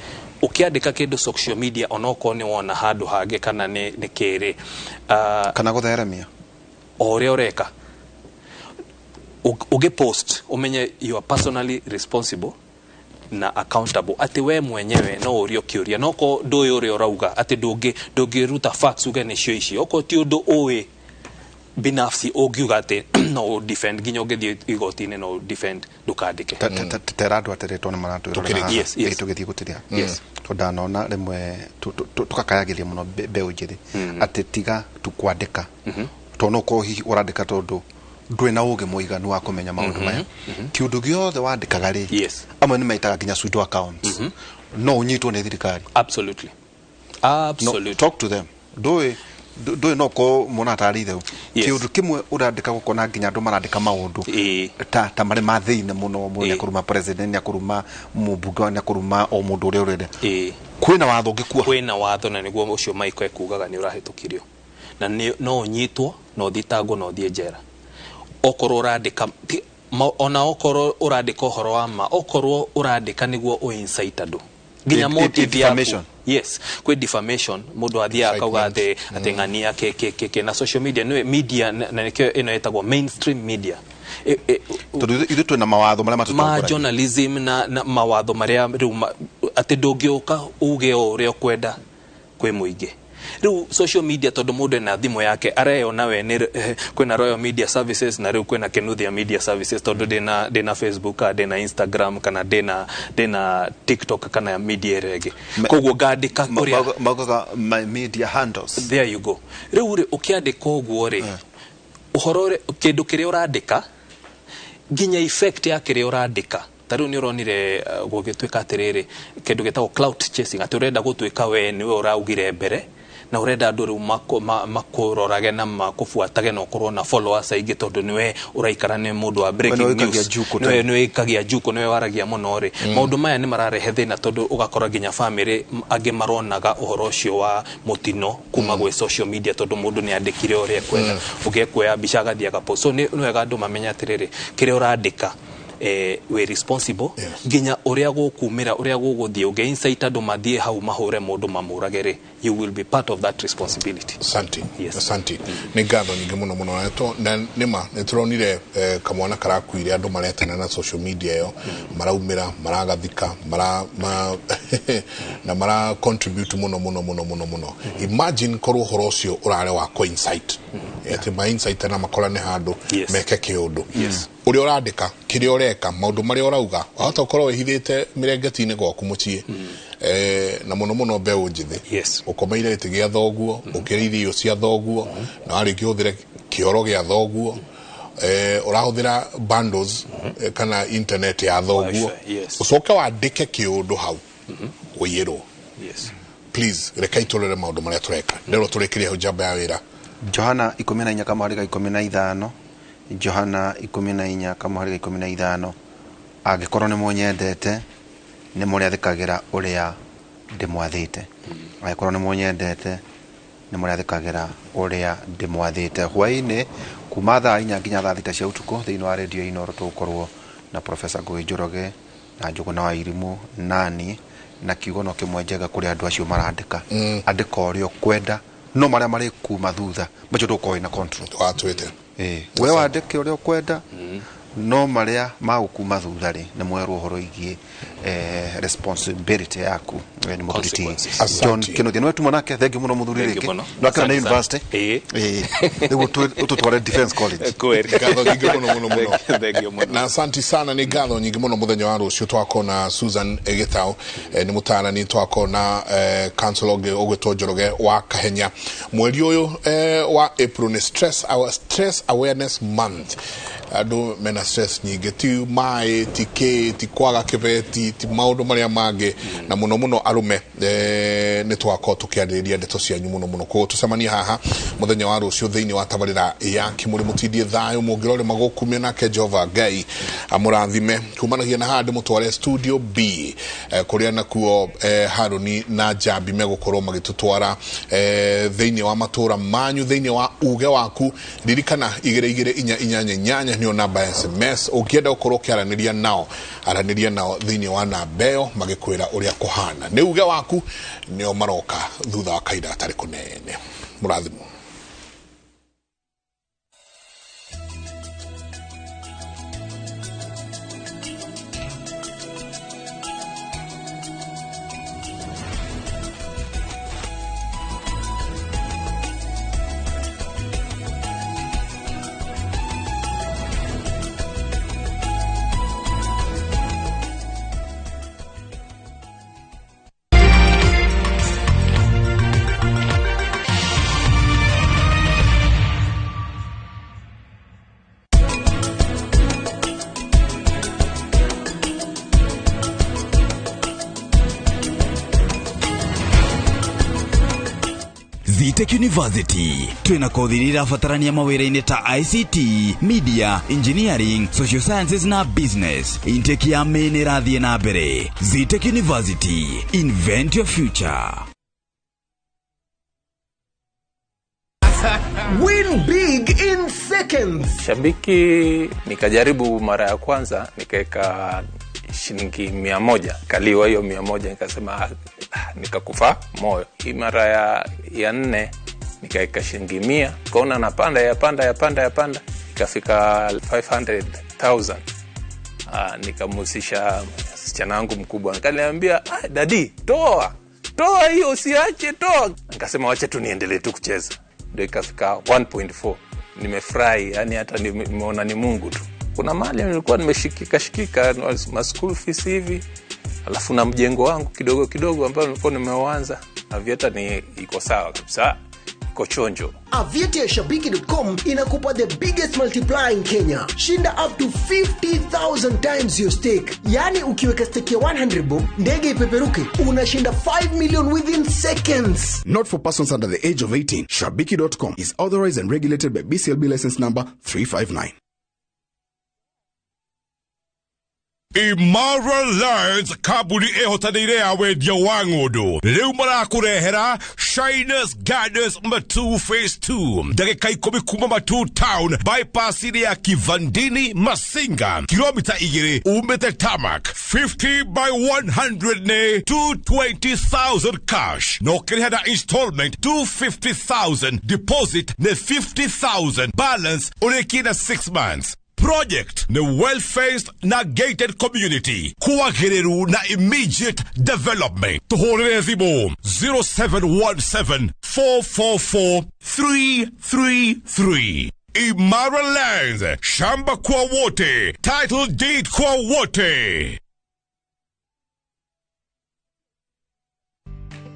ũkĩandĩka kĩndũ social media, onokorwo nĩ wona handũ hangĩ kana nĩ kĩrĩ, kana gũtheremia. O ũrĩa ũreka, ũgĩpost, ũmenye you are personally responsible na accountable, atĩ we mwenyewe no ũrio kĩũria, no ko ndũĩ ũrĩa ũrauga, atĩ ndũngĩruta facts uge nĩcio ici, okorwo ti ũndũ ũĩ binafsi ũngiuga atĩ no ũ defend, nginya ũngĩthiĩ igoti-inĩ no ũ defend, ndũkandĩke. Tera andũ atĩrĩ, tondũ nĩ maratwĩrorera haha. Yes. Ĩ, tũgĩthiĩ gũtĩrĩa, Yes. tondũ ndanona rĩmwe tũkakayagĩria mũno mbeũ njĩthĩ atĩ tiga tu kwandĩka, tondũ no ũkorwo hihi ũrandĩka tondũ ndũrĩ na ũgĩ mũiganu wa kũmenya maũndũ maya. Kĩũndũ gĩothe wandĩkaga rĩ, amwe nĩ metaga nginya pseudo accounts, no ũnyitwo nĩ thirikari. Absolutely, absolutely. No, talk to them. Ndũĩ no korwo mona tarĩ itherũ. Yes. Kĩũndũ kĩmwe ũrandĩka, gũkona nginya andũ marandĩka maũndũ ta marĩ ma thĩinĩ mũno. Mũndũ nĩakũruma president, nĩakũruma mũmbunge, nĩakũruma o mũndũ ũrĩa ũrenda. Kwĩna watho ũngĩkua. Kwĩna watho, na nĩguo ũcio Michael ekugaga nĩ ũrahĩtũkirio, na no ũnyitwo na ũthitangwo na ũthiĩ njera okorwo ũrandĩka ona okorwo ũrandĩka ũhoro wa ma, okorwo ũrandĩka nĩguo ũ incite andũ. Nginya motive yaku. Defamation. Yes, kwĩ defamation, mũndũ athiaga akauga atĩ ng'ania ke ke ke ke na social media nĩ media, na nĩkĩo ĩno ĩtagwo mainstream media. Tondũ ithuĩ twĩna mawatho marĩa ma matũtongoragia. Journalism na mawatho marĩa rĩu atĩ ndũngĩũka uge o ũrĩa ũkwenda kwĩ mũingĩ. Rĩu social media, tondũ mũndũ ena thimũ yake areyona we nĩ kwĩna Royal Media Services na rĩu kwĩna Kinuthia Media Services, tondũ ndĩna Facebook kana ndĩna Instagram kana ndĩna TikTok kana media ĩrĩa ĩngĩ, koguo ngandĩka ũrĩa maugaga my media handles. There you go. Rĩu rĩ, ũkĩandĩka ũguo rĩ, ũhoro kĩndũ kĩrĩa ũrandĩka, nginya effect ya kĩrĩa ũrandĩka. Ta rĩu nĩ ũronire gũgĩtuĩka atĩrĩrĩ, kĩndũ gĩtagwo clout chasing, atĩ ũrenda gũtuĩka we nĩwe ũraugire mbere na ũrenda andũ rĩu makũrorage na makũbuatage na ũkorwo na followers aingĩ, tondũ nĩwe ũraikara nĩ mũndũ wa breaking nĩwe ũikagia news. njuko. Nĩwe ũikagia njuko, nĩwe waragia mũno rĩ. Maũndũ maya nĩ mararehe thĩna, tondũ ũgakora nginya famĩlĩ angĩ maronaga ũhoro ũcio wa mũtino kuma gwĩ social media, tondũ mũndũ nĩ andĩkire ũrĩa ekwenda, ũngĩ ekuoya mbica agathiĩ agapost. So nĩ wega andũ mamenye atĩrĩrĩ, kĩrĩa ũrandĩka wĩ responsible, nginya ũrĩa gũkumĩra, ũrĩa gũgũthiĩ. Ũngĩ incite andũ mathiĩ hau mahũre mũndũ mamũrage rĩ, you will be part of that responsibility. Asante. Yes. Asante, nĩ ngatho nyingĩ mũno mũno. Na nĩma nĩ tũronire kamwana karakuire, andũ maretana na social media ĩyo, maraumĩra, maragathika, mara ma, na mara contribute mũno mũno mũno mũno mũno. Imagine korwo ũhoro ũcio ũrarĩ wa coincide, atĩ ma insight na makorane handũ meke kĩũndũ. Ũrĩa ũrandĩka, kĩrĩa ũreka, maũndũ marĩa ũrauga, wahota gũkorwo wĩhithĩte mĩrengeti-inĩ gwaku mũciĩ, na mũno mũno mbeũ njĩthĩ, ũkomeire gĩtĩ gĩa thoguo, ũkĩrĩa irio cia thoguo, na warĩkia ũhũthĩre kĩoro gĩa thoguo, ũrahũthĩra bundles kana internet ya thoguo. Wi-Fi, yes. Ũcoke wandĩke kĩũndũ hau ũiyĩrwo. Please, rekei tũrore maũndũ marĩa tũreka. Nderwo tũrĩkĩrie hau njamba ya wĩra. Johana 14 kamũhari ga 15, Johana 14 kamũhari ga 15: angĩkorwo nĩ mũnyendete, nĩ mũrĩathĩkagĩra ũrĩa ndĩmwathĩte. Angĩkorwo nĩ mũnyendete, nĩ mũrĩathĩkagĩra ũrĩa ndĩmwathĩte. Hwaĩ-inĩ kuma thaa 4 nginya thaa 6 cia ũtukũ, thĩinĩ wa redio Inooro, tũgũkorwo na Professor Ngũgĩ Njoroge na Njũgũna wa Irimũ nani na kiugo no kĩmwe njega kũrĩ andũ acio marandĩka: andĩka ũrĩa ũkwenda, no marĩa marĩ kuma thutha macio ndũgũkorwo wĩna control. Watwĩte. We wandĩke ũrĩa ũkwenda, no marĩa magũkuma thutha rĩ, nĩ mwerwo ũhoro igiĩ responsibility yaku. Nĩ mũthuri ti Consequences. John Kĩnuthia nĩwe tuma nake. Thengiũ mũno mũthuri. Thengiũ Rĩngĩ mũno. nwakĩra nĩ Asante sana. university. Nĩguo ũtũtware Defence College. Kweli. Ngatho nyingĩ mũno mũno mũno. Thengiũ mũno. Na asanti sana, nĩ ngatho nyingĩ mũno. Mũthenya wa rũciũ twakona Susan Gĩtaũ, nĩ mũtaarani, twakona council ũngĩ ũgwĩtwo Njoroge wa Kahenya. Mweri ũyũ wa April nĩ our stress awareness month. Andũ mena stress nyingĩ, ti maĩ, ti kĩ, ti kwaga kĩbeti, ti maũndũ marĩa mangĩ, na mũno mũno arũme. Nĩ twakorwo tũkĩarĩrĩria ndeto cianyu mũno mũno. Koguo tũcemanie haha mũthenya wa rũciũ thĩinĩ wa tabarĩra ya Kĩmũrĩ. Mũtindie thayũ, mũngĩrore magũkumia, nake Jehova Ngai amũrathime. Kumanagia na haha ndĩmũtware studio B, kũrĩa nakuo Harũni na Njambi megũkorwo magĩtũtwara thĩinĩ wa matũra manyu, thĩinĩ wa uge waku. Ririkana 22488 nĩyo namba ya SMS. Ũngĩenda gũkorwo ũkĩaranĩria nao, aranĩria nao thĩinĩ wa namba ĩyo magĩkwĩra ũrĩa kũhana. Nĩ uge waku, nĩo maroka thutha wa kahinda gatarĩ kũnene. Mũrathimwo. Zetech University twina kothi iria irabatarania mawĩra-inĩ ta ICT, media, engineering, social sciences na business. Intake ya May nĩ ĩrathiĩ na mbere. Zetech University, invent your future. Win big in seconds. Shabiki nikajaribu mara ya kwanza, nikaweka shilingi 100. Kaliwa hiyo 100, nikasema nikakufa moyo. Hii mara ya 4 nikaweka shilingi 100, kaona napanda yapanda ikafika 500,000. Nikamhusisha msichana wangu mkubwa, akaniambia daddy toa hiyo, usiache, toa. Nikasema wacha tu niendelee tu kucheza, ndio ikafika 1.4. Nimefurahi, yani hata nimeona ni Mungu tu. Kuna mali nilikuwa nimeshikika ma school fees hivi, alafu na mjengo wangu kidogo kidogo ambao nilikuwa nimeuanza. Aviator ni iko sawa kabisa, iko chonjo. Aviator Shabiki.com inakupa the biggest multiplier in Kenya. Shinda up to 50,000 times your stake. Yani ukiweka stake ya 100 bob, ndege ipeperuke, unashinda 5 million within seconds. Not for persons under the age of 18. Shabiki.com is authorized and regulated by BCLB license number 359. Imara Lands kambuni ĩhotanĩire ya wendia wa ng'ũndũ rĩu marakũrehera Shiners Gardens Matuu Phase 2, ndagĩka 10 kuma Matuu Town bypass-inĩ ya Kivandini Masinga, kilomita 2 umĩte Tamak, 50 by 100 nĩ 220,000 cash, na ũkĩrĩha na installment 250,000, deposit nĩ 50,000, balance ũrĩkie na 6 months. Project ni well-faced na gated community, kwagĩrĩru na immediate development. Tuhũrĩre thimũ 0717 444 333. Imara Lands, shamba kwa wote, title deed kwa wote.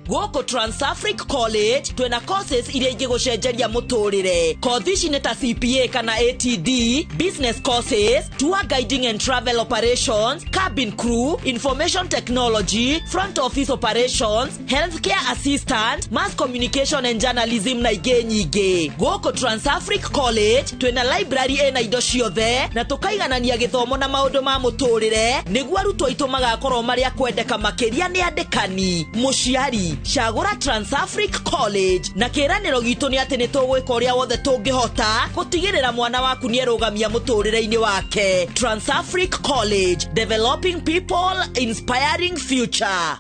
Gũkũ Transafric College twĩna courses iria ingĩgũcenjeria mũtũrĩre. Kothi ici nĩ ta CPA kana ATD, business courses, tour guiding and travel operations, cabin crew, information technology, front office operations, healthcare assistant, mass communication and journalism na ingĩ nyingĩ. Gũkũ Transafric College twĩna library ĩna indo ciothe na tũkaiganania gĩthomo na maũndũ ma mũtũrĩre nĩguo arutwo aitũ magakorwo marĩ a kwendeka makĩria nĩ andĩkani. Mũciari, cagũra Transafric College na kĩĩranĩro gitũ nĩ atĩ nĩ tũgwĩka ũrĩa wothe tũngĩhota gũtigĩrĩra mwana waku nĩ erũgamia mũtũrĩre-inĩ wake. Transafric College, developing people, inspiring future.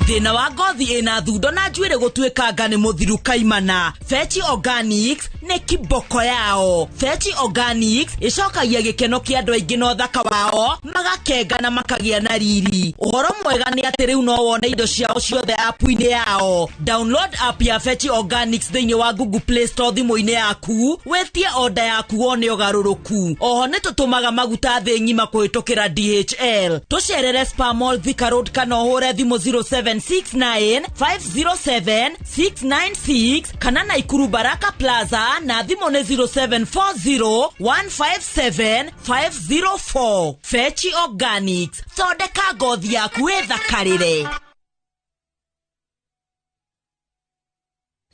Thĩna wa ngothi ĩna thundo na njuĩrĩ gũtuĩkanga nĩ mũthiru kaimana. Fechi Organics nĩ kiboko yao. Fechi Organics ĩcokagia gĩkeno kĩa andũ aingĩ na ũthaka wao, magakenga na makagĩa na riri. Ũhoro mwega nĩ atĩ rĩu no wone indo ciao ciothe app-inĩ yao. Download app ya Fechi Organics thĩinĩ wa Google Play Store thimũ-inĩ yaku, wĩtie order yaku wone ũgarũrũku. Oho nĩ tũtũmaga maguta thĩ ng'ima kũhĩtũkĩra DHL. Tũcerere Spa Mall Thika Road kana ũhũre thimũ 0769 507 696 kana Naikuru Baraka Plaza na thimũ nĩ 0740 157 504. Fechi Organics, thondeka ngothi yaku ĩthakarĩre.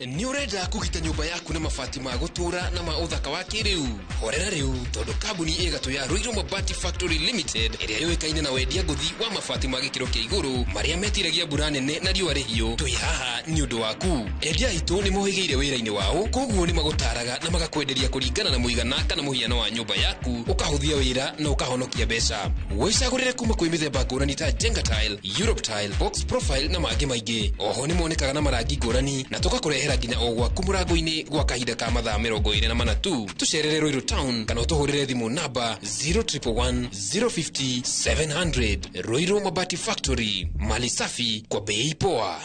Nĩ ũrenda kũgita nyũmba yaku na mabati ma gũtũra na ma ũthaka wa kĩrĩu? Horera rĩu tondũ kambuni ĩgatũ ya Ruiru Mabati Factory Limited ĩrĩa yũĩkaine na wendia ngũthi wa mabati ma gĩkĩro kĩa igũrũ marĩa metiragia mbura nene na riũa rĩhiũ, twĩ haha nĩ ũndũ waku. Endia aitũ nĩ mohĩgĩire wĩra-inĩ wao, koguo nĩ magũtaraga na magakwenderia kũringana na mũigana kana mũhiano wa nyũmba yaku, ũkahũthia wĩra na ũkahonokia mbeca. Wĩcagũrĩre kuma kwĩ mĩthemba ngũrani ta Jenga Tile, Europe Tile, Box Profile na mangĩ maingĩ. Oho nĩ monekaga na marangi ngũrani na tũgakũrehera nginya o gwaku mũrango-inĩ gwa kahinda ka mathaa 24 tu. Tũcerere Ruiru Town kana ũtũhũrĩre thimũ namba 0111 050 700. Ruiru Mabati Factory, mali safi kwa bei poa.